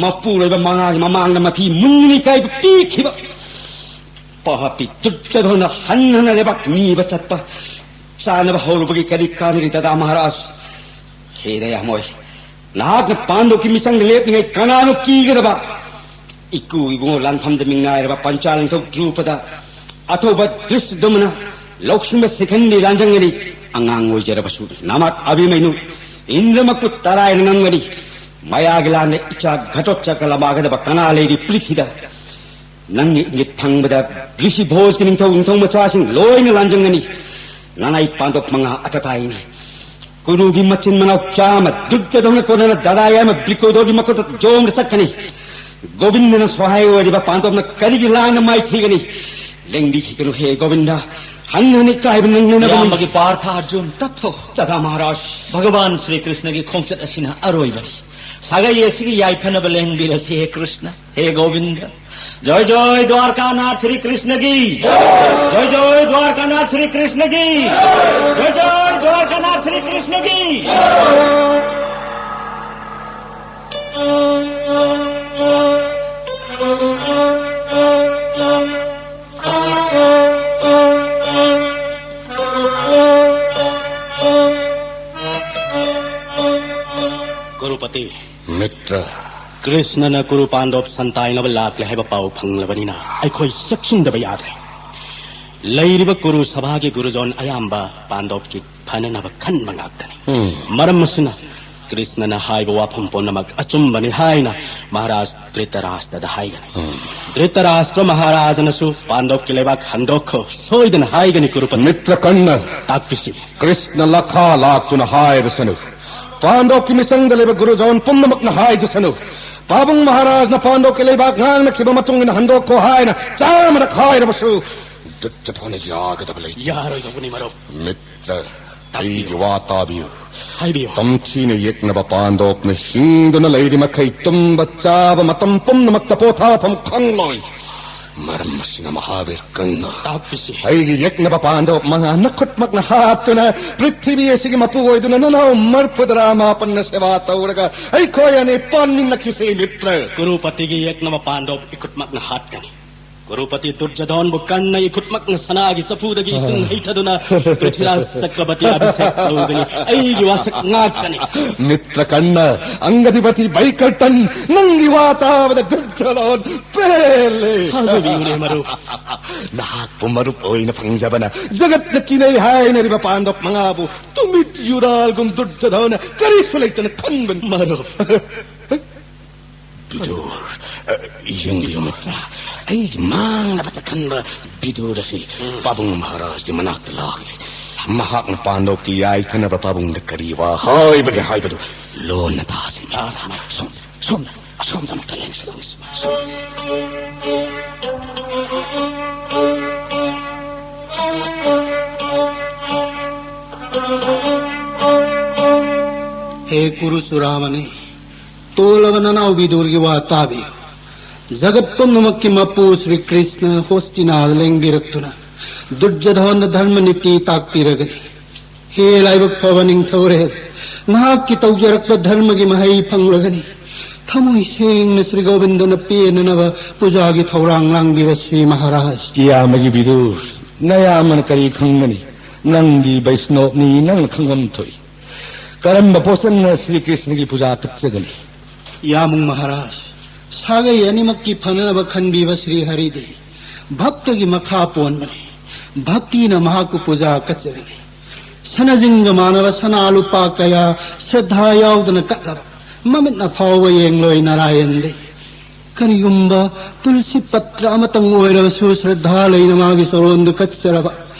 ꯃꯄꯨꯔꯣꯏꯕ ꯃꯉꯥꯒꯤ ꯃꯃꯥꯡꯗ ꯃꯊꯤ ꯃꯨꯟꯗꯨꯅ ꯏꯀꯥꯏꯕ ꯄꯤꯈꯤꯕ꯫ ꯄꯥꯄꯤ ꯗꯨꯔꯖꯣꯙꯅ ꯍꯟ ꯍꯟꯅ ꯂꯩꯕꯥꯛ ꯅꯤꯕ ꯆꯠꯄ ꯆꯥꯅꯕ ꯍꯧꯔꯨꯕꯒꯤ ꯀꯔꯤ ꯀꯥꯟꯅꯔꯤ ꯗꯗꯥ ꯃꯍꯥꯔꯥꯖ? ꯍꯦ ꯗꯌꯥꯃꯣꯏ, ꯅꯍꯥꯛꯅ ꯄꯥꯟꯗꯣꯞꯀꯤ ꯃꯤꯆꯪꯗ ꯂꯦꯞꯂꯤꯉꯩ ꯀꯅꯥꯅꯣ ꯀꯤꯒꯗꯕ? ꯏꯀꯨ ꯏꯕꯨꯡꯉꯣ ꯂꯥꯟꯐꯝꯗ ꯃꯤꯉꯥꯏꯔꯕ ꯄꯟꯆꯥ ꯅꯤꯡꯊꯧ ꯗ꯭ꯔꯨꯄꯗ ꯑꯊꯧꯕ ꯗ꯭ꯔꯤꯁꯗꯨꯃꯅ ꯂꯧꯁꯤꯟꯕ ꯁꯤꯈꯟꯗꯤ ꯂꯥꯟꯖꯪꯒꯅꯤ꯫ ꯑꯉꯥꯡ ꯑꯣꯏꯖꯔꯕꯁꯨ ꯅꯃꯛ ꯑꯕꯤꯃꯩꯅꯨ ꯏꯟꯗ꯭ꯔꯃꯛꯄꯨ ꯇꯔꯥꯏꯅ ꯉꯝꯒꯅꯤ꯫ ꯃꯌꯥꯒꯤ ꯂꯥꯟꯗ ꯏꯆꯥ ꯘꯇꯣꯠꯆꯒ ꯂꯝꯕꯥꯒꯗꯕ ꯀꯅꯥ ꯂꯩꯔꯤ ꯄ꯭ꯔꯤꯊꯤꯗ? ꯅꯪꯒꯤ ꯏꯪꯒꯤꯠ ꯐꯪꯕꯗ ꯕ꯭ꯔꯤꯁꯤ ꯚꯣꯖꯀꯤ ꯅꯤꯡꯊꯧ, ꯅꯤꯡꯊꯧ ꯃꯆꯥꯁꯤꯡ ꯂꯣꯏꯅ ꯂꯥꯟꯖꯪꯒꯅꯤ꯫ ꯅꯅꯥꯏ ꯄꯥꯟꯗꯣꯞ ꯃꯉꯥ ꯑꯇ ꯇꯥꯏꯅꯤ꯫ ꯀꯨꯔꯨꯒꯤ ꯃꯆꯤꯟ ꯃꯅꯥꯎ ꯆꯥꯝꯃ ꯗꯨꯔꯖꯣꯙꯅ ꯀꯣꯟꯅꯅ ꯗꯗꯥ ꯌꯥꯏꯃ ꯕ꯭ꯔꯤꯀꯣꯗꯣꯔꯒꯤ ꯃꯈꯨꯠꯇ ꯖꯣꯝꯗ ꯆꯠꯀꯅꯤ꯫ ꯒꯣꯕꯤꯟꯗꯅ ꯁꯣꯍꯥꯏ ꯑꯣꯏꯔꯤꯕ ꯄꯥꯟꯗꯣꯞꯅ ꯀꯔꯤꯒꯤ ꯂꯥꯟꯅ ꯃꯥꯏꯊꯤꯒꯅꯤ? ꯂꯦꯡꯕꯤꯈꯤꯒꯅꯨ ꯍꯦ ꯒꯣꯕꯤꯟꯗ, ꯍꯟ ꯍꯟꯅ ꯏꯀꯥꯏꯕ ꯅꯪꯅꯅꯕꯅꯤ꯫ ꯏꯌꯥꯝꯕꯒꯤ ꯄꯥꯔꯊ ꯑꯔꯖꯨꯟ ꯇꯞꯊꯣ꯫ ꯗꯗꯥ ꯃꯍꯥꯔꯥꯖ꯫ ꯚꯒꯋꯥꯟ ꯁ꯭ꯔꯤ ꯀ꯭ꯔꯤꯁꯅꯒꯤ ꯈꯣꯡꯆꯠ ꯑꯁꯤꯅ ꯑꯔꯣꯏꯕꯅꯤ꯫ ꯁꯥꯒꯩ ꯑꯁꯤꯒꯤ ꯌꯥꯏꯐꯅꯕ ꯂꯦꯡꯕꯤꯔꯁꯤ ꯍꯦ ꯀ꯭ꯔꯤꯁꯅ, ꯍꯦ ꯒꯣꯕꯤꯟꯗ꯫ ꯖꯣꯏ ꯖꯣꯏ ꯗ꯭ꯋꯥꯔꯀꯥꯅꯥꯊ ꯁ꯭ꯔꯤ ꯀ꯭ꯔꯤꯁꯅꯒꯤ ꯖꯣꯏ꯫ ꯖꯣꯏ ꯖꯣꯏ ꯗ꯭ꯋꯥꯔꯀꯥꯅꯥꯊ ꯁ꯭ꯔꯤ ꯀ꯭ꯔꯤꯁꯅꯒꯤ ꯖꯣꯏ꯫ ꯖꯣꯏ ꯖꯣꯏ ꯗ꯭ꯋꯥꯔꯀꯥꯅꯥꯊ ꯁ꯭ꯔꯤ ꯀ꯭ꯔꯤꯁꯅꯒꯤ ꯖꯣꯏ꯫ ꯀꯨꯔꯨꯄꯇꯤ꯫ ꯃꯤꯇ꯭ꯔ꯫ ꯀ꯭ꯔꯤꯁꯅꯅ ꯀꯨꯔꯨ ꯄꯥꯟꯗꯣꯞ ꯁꯟꯇꯥꯏꯅꯕ ꯂꯥꯛꯂꯦ ꯍꯥꯏꯕ ꯄꯥꯎ ꯐꯪꯂꯕꯅꯤꯅ ꯑꯩꯈꯣꯏ ꯆꯦꯛꯁꯤꯟꯗꯕ ꯌꯥꯗ꯭ꯔꯦ꯫ ꯂꯩꯔꯤꯕ ꯀꯨꯔꯨ ꯁꯚꯥꯒꯤ ꯒꯨꯔꯨꯖꯣꯟ ꯑꯌꯥꯝꯕ ꯄꯥꯟꯗꯣꯞꯀꯤ ꯐꯅꯅꯕ ꯈꯟꯕ ꯉꯥꯛꯇꯅꯤ꯫ ꯎꯝ꯫ ꯃꯔꯝ ꯑꯁꯤꯅ ꯀ꯭ꯔꯤꯁꯅꯅ ꯍꯥꯏꯕ ꯋꯥꯐꯝ ꯄꯨꯝꯅꯃꯛ ꯑꯆꯨꯝꯕꯅꯤ ꯍꯥꯏꯅ ꯃꯍꯥꯔꯥꯖ ꯙ꯭ꯔꯤꯇꯔꯥꯁꯇ꯭ꯔꯗ ꯍꯥꯏꯒꯅꯤ꯫ ꯎꯝ꯫ ꯙ꯭ꯔꯤꯇꯔꯥꯁꯇ꯭ꯔ ꯃꯍꯥꯔꯥꯖꯅꯁꯨ ꯄꯥꯟꯗꯣꯞꯀꯤ ꯂꯩꯕꯥꯛ ꯍꯟꯗꯣꯛꯈꯣ ꯁꯣꯏꯗꯅ ꯍꯥꯏꯒꯅꯤ ꯀꯨꯔꯨꯄꯇꯤ꯫ ꯃꯤꯇ꯭ꯔ ꯀꯔꯅ꯫ ꯇꯥꯛꯄꯤꯁꯤ꯫ ꯀ꯭ꯔꯤꯁꯅ ꯂꯈꯥ ꯂꯥꯛꯇꯨꯅ ꯍꯥꯏꯔꯁꯅꯨ꯫ ꯄꯥꯟꯗꯣꯞꯀꯤ ꯃꯤꯆꯪꯗ ꯂꯩꯕ ꯒꯨꯔꯨꯖꯣꯟ ꯄꯨꯝꯅꯃꯛꯅ ꯍꯥꯏꯖꯁꯅꯨ꯫ ꯄꯥꯕꯨꯡ ꯃꯍꯥꯔꯥꯖꯅ ꯄꯥꯟꯗꯣꯞꯀꯤ ꯂꯩꯕꯥꯛ ꯉꯥꯡꯅꯈꯤꯕ ꯃꯇꯨꯡ ꯏꯟꯅ ꯍꯟꯗꯣꯛꯈꯣ ꯍꯥꯏꯅ ꯆꯥꯝꯃꯔꯛ ꯍꯥꯏꯔꯕꯁꯨ ꯗꯨꯠ ꯆꯊꯣꯅ ꯌꯥꯒꯗꯕ ꯂꯩꯇꯦ꯫ ꯌꯥꯔꯣꯏꯗꯧꯕꯅꯤ ꯃꯔꯨꯞ꯫ ꯃꯤꯇ꯭ꯔ, ꯇꯥꯛꯄꯤꯌꯨ꯫ ꯑꯩꯒꯤ ꯋꯥ ꯇꯥꯕꯤꯌꯨ꯫ ꯍꯥꯏꯕꯤꯌꯨ꯫ ꯇꯝꯊꯤꯅ ꯌꯦꯛꯅꯕ ꯄꯥꯟꯗꯣꯞꯅ ꯍꯤꯡꯗꯨꯅ ꯂꯩꯔꯤ ꯃꯈꯩ ꯇꯨꯝꯕ ꯆꯥꯕ ꯃꯇꯝ ꯄꯨꯝꯅꯃꯛꯇ ꯄꯣꯊꯥꯐꯝ ꯈꯪꯂꯣꯏ꯫ ꯃꯔꯝ ꯑꯁꯤꯅ ꯃꯍꯥꯕꯤꯔ ꯀꯔꯅ, ꯇꯥꯛꯄꯤꯁꯤ꯫ ꯑꯩꯒꯤ ꯌꯦꯛꯅꯕ ꯄꯥꯟꯗꯕ ꯃꯉꯥ ꯅꯈꯨꯠꯃꯛꯅ ꯍꯥꯠꯇꯨꯅ, ꯄ꯭ꯔꯤꯊꯤꯕꯤ ꯑꯁꯤꯒꯤ ꯃꯄꯨ ꯑꯣꯏꯗꯨꯅ ꯅꯅꯥꯎ ꯃꯔꯐꯨ ꯇꯔꯥ ꯃꯥꯄꯟꯅ ꯁꯦꯕꯥ ꯇꯧꯔꯒ ꯑꯩꯈꯣꯏ ꯑꯅꯤ ꯄꯥꯟꯃꯤꯟꯅꯈꯤꯁꯤ, ꯃꯤꯇ꯭ꯔ꯫ ꯀꯨꯔꯨꯄꯇꯤꯒꯤ ꯌꯦꯛꯅꯕ ꯄꯥꯟꯗꯣꯞ ꯏꯈꯨꯠꯃꯛꯅ ꯍꯥꯠꯀꯅꯤ꯫ ꯀꯨꯔꯨꯄꯇꯤ ꯗꯨꯔꯖꯙꯣꯟꯕꯨ ꯀꯔꯅ ꯏꯈꯨꯠꯃꯛꯅ ꯁꯅꯥꯒꯤ ꯆꯐꯨꯗꯒꯤ ꯏꯁꯤꯡ ꯍꯩꯊꯗꯨꯅ ꯄ꯭ꯔꯤꯊꯤꯔꯥꯖ ꯆꯀ꯭ꯔꯕꯇꯤ ꯑꯚꯤꯁꯦꯛ ꯇꯧꯒꯅꯤ꯫ ꯑꯩꯒꯤ ꯋꯥꯁꯛ ꯉꯥꯛꯀꯅꯤ꯫ ꯃꯤꯇ꯭ꯔ ꯀꯔꯅ, ꯑꯪꯒꯗꯤꯄꯇꯤ ꯕꯩꯀꯔꯇꯟ, ꯅꯪꯒꯤ ꯋꯥ ꯇꯥꯕꯗ ꯗꯨꯔꯖꯙꯣꯟ ꯄꯦꯜꯂꯦ꯫ ꯊꯥꯖꯕꯤꯌꯨꯅꯦ, ꯃꯔꯨꯞ꯫ ꯅꯍꯥꯛꯄꯨ ꯃꯔꯨꯞ ꯑꯣꯏꯅ ꯐꯪꯖꯕꯅ ꯖꯒꯠꯅ ꯀꯤꯅꯩ ꯍꯥꯏꯅꯔꯤꯕ ꯄꯥꯟꯗꯣꯞ ꯃꯉꯥꯕꯨ ꯇꯨꯃꯤꯠ ꯌꯨꯔꯥꯜꯒꯨꯝ ꯗꯨꯔꯖꯙꯣꯟꯅ ꯀꯔꯤꯁꯨ ꯂꯩꯇꯅ ꯈꯟꯕꯅꯤ꯫ ꯃꯔꯨꯞ꯫ ꯕꯤꯗꯨꯔ, ꯑ, ꯌꯦꯡꯕꯤꯌꯨ ꯃꯤꯇ꯭ꯔ, ꯑꯩꯒꯤ ꯃꯥꯡꯅꯕꯇ ꯈꯟꯕ ꯕꯤꯗꯨꯔ ꯑꯁꯤ ꯄꯥꯕꯨꯡ ꯃꯍꯥꯔꯥꯖꯒꯤ ꯃꯅꯥꯛꯇ ꯂꯥꯛꯂꯦ꯫ ꯃꯍꯥꯛꯅ ꯄꯥꯟꯗꯣꯞꯀꯤ ꯌꯥꯏꯐꯅꯕ ꯄꯥꯕꯨꯡꯗ ꯀꯔꯤ ꯋꯥ ꯍꯥꯏꯕꯒꯦ ꯍꯥꯏꯕꯗꯨ ꯂꯣꯟꯅ ꯇꯥꯁꯤ, ꯃꯤꯇ꯭ꯔ꯫ ꯁꯣꯝꯗ, ꯁꯣꯝꯗ, ꯑꯁꯣꯝꯗ ꯑꯃꯨꯛꯇ ꯂꯦꯡꯁꯤ, ꯂꯦꯡꯁꯤ꯫ ꯁꯣꯝꯗ꯫ ꯍꯦ ꯀꯨꯔꯨ ꯆꯨꯔꯥꯃꯅꯤ, ꯇꯣꯜꯂꯕ ꯅꯅꯥꯎ ꯕꯤꯗꯨꯔꯒꯤ ꯋꯥ ꯇꯥꯕꯤꯌꯨ꯫ ꯖꯒꯠ ꯄꯨꯝꯅꯃꯛꯀꯤ ꯃꯄꯨ ꯁ꯭ꯔꯤ ꯀ꯭ꯔꯤꯁꯅ ꯍꯣꯁꯇꯤꯅꯥꯗ ꯂꯦꯡꯕꯤꯔꯛꯇꯨꯅ ꯗꯨꯔꯖꯙꯣꯟꯗ ꯙꯔꯃ ꯅꯤꯇꯤ ꯇꯥꯛꯄꯤꯔꯒꯅꯤ꯫ ꯍꯦ ꯂꯥꯏꯕꯛ ꯐꯕ ꯅꯤꯡꯊꯧꯔꯦꯜ, ꯅꯍꯥꯛꯀꯤ ꯇꯧꯖꯔꯛꯄ ꯙꯔꯃꯒꯤ ꯃꯍꯩ ꯐꯪꯂꯒꯅꯤ꯫ ꯊꯃꯣꯏ ꯁꯦꯡꯅ ꯁ꯭ꯔꯤ ꯒꯣꯕꯤꯟꯗꯅ ꯄꯦꯟꯅꯅꯕ ꯄꯨꯖꯥꯒꯤ ꯊꯧꯔꯥꯡ ꯂꯥꯡꯕꯤꯔꯁꯤ ꯃꯍꯥꯔꯥꯖ꯫ ꯏꯌꯥꯝꯕꯒꯤ ꯕꯤꯗꯨꯔ, ꯅꯌꯥꯝꯕꯅ ꯀꯔꯤ ꯈꯪꯒꯅꯤ? ꯅꯪꯗꯤ ꯕꯩꯁꯅꯣꯞꯅꯤ, ꯅꯪꯅ ꯈꯪꯐꯝ ꯊꯣꯛꯏ꯫ ꯀꯔꯝꯕ ꯄꯣꯠꯆꯪꯅ ꯁ꯭ꯔꯤ ꯀ꯭ꯔꯤꯁꯅꯒꯤ ꯄꯨꯖꯥ ꯀꯠꯆꯒꯅꯤ? ꯌꯥꯃꯨꯡ ꯃꯍꯥꯔꯥꯖ, ꯁꯥꯒꯩ ꯑꯅꯤꯃꯛꯀꯤ ꯐꯅꯅꯕ ꯈꯟꯕꯤꯕ ꯁ꯭ꯔꯤ ꯍꯔꯤꯗꯤ ꯚꯛꯇꯒꯤ ꯃꯈꯥ ꯄꯣꯟꯕꯅꯤ꯫ ꯚꯛꯇꯤꯅ ꯃꯍꯥꯛꯄꯨ ꯄꯨꯖꯥ ꯀꯠꯆꯒꯅꯤ꯫ ꯁꯅꯥꯖꯤꯡꯒ ꯃꯥꯟꯅꯕ ꯁꯅꯥ ꯂꯨꯄꯥ ꯀꯌꯥ ꯁ꯭ꯔꯗꯙꯥ ꯌꯥꯎꯗꯅ ꯀꯠꯂꯕ ꯃꯃꯤꯠꯅ ꯐꯥꯎꯕ ꯌꯦꯡꯂꯣꯏ ꯅꯥꯔꯥꯌꯟꯗꯤ꯫ ꯀꯔꯤꯒꯨꯝꯕ ꯇꯨꯜꯁꯤ ꯄꯇ꯭ꯔ ꯑꯃꯇꯪ ꯑꯣꯏꯔꯕꯁꯨ ꯁ꯭ꯔꯗꯙꯥ ꯂꯩꯅ ꯃꯥꯒꯤ ꯆꯔꯣꯟꯗꯨ ꯀꯠꯆꯔꯕ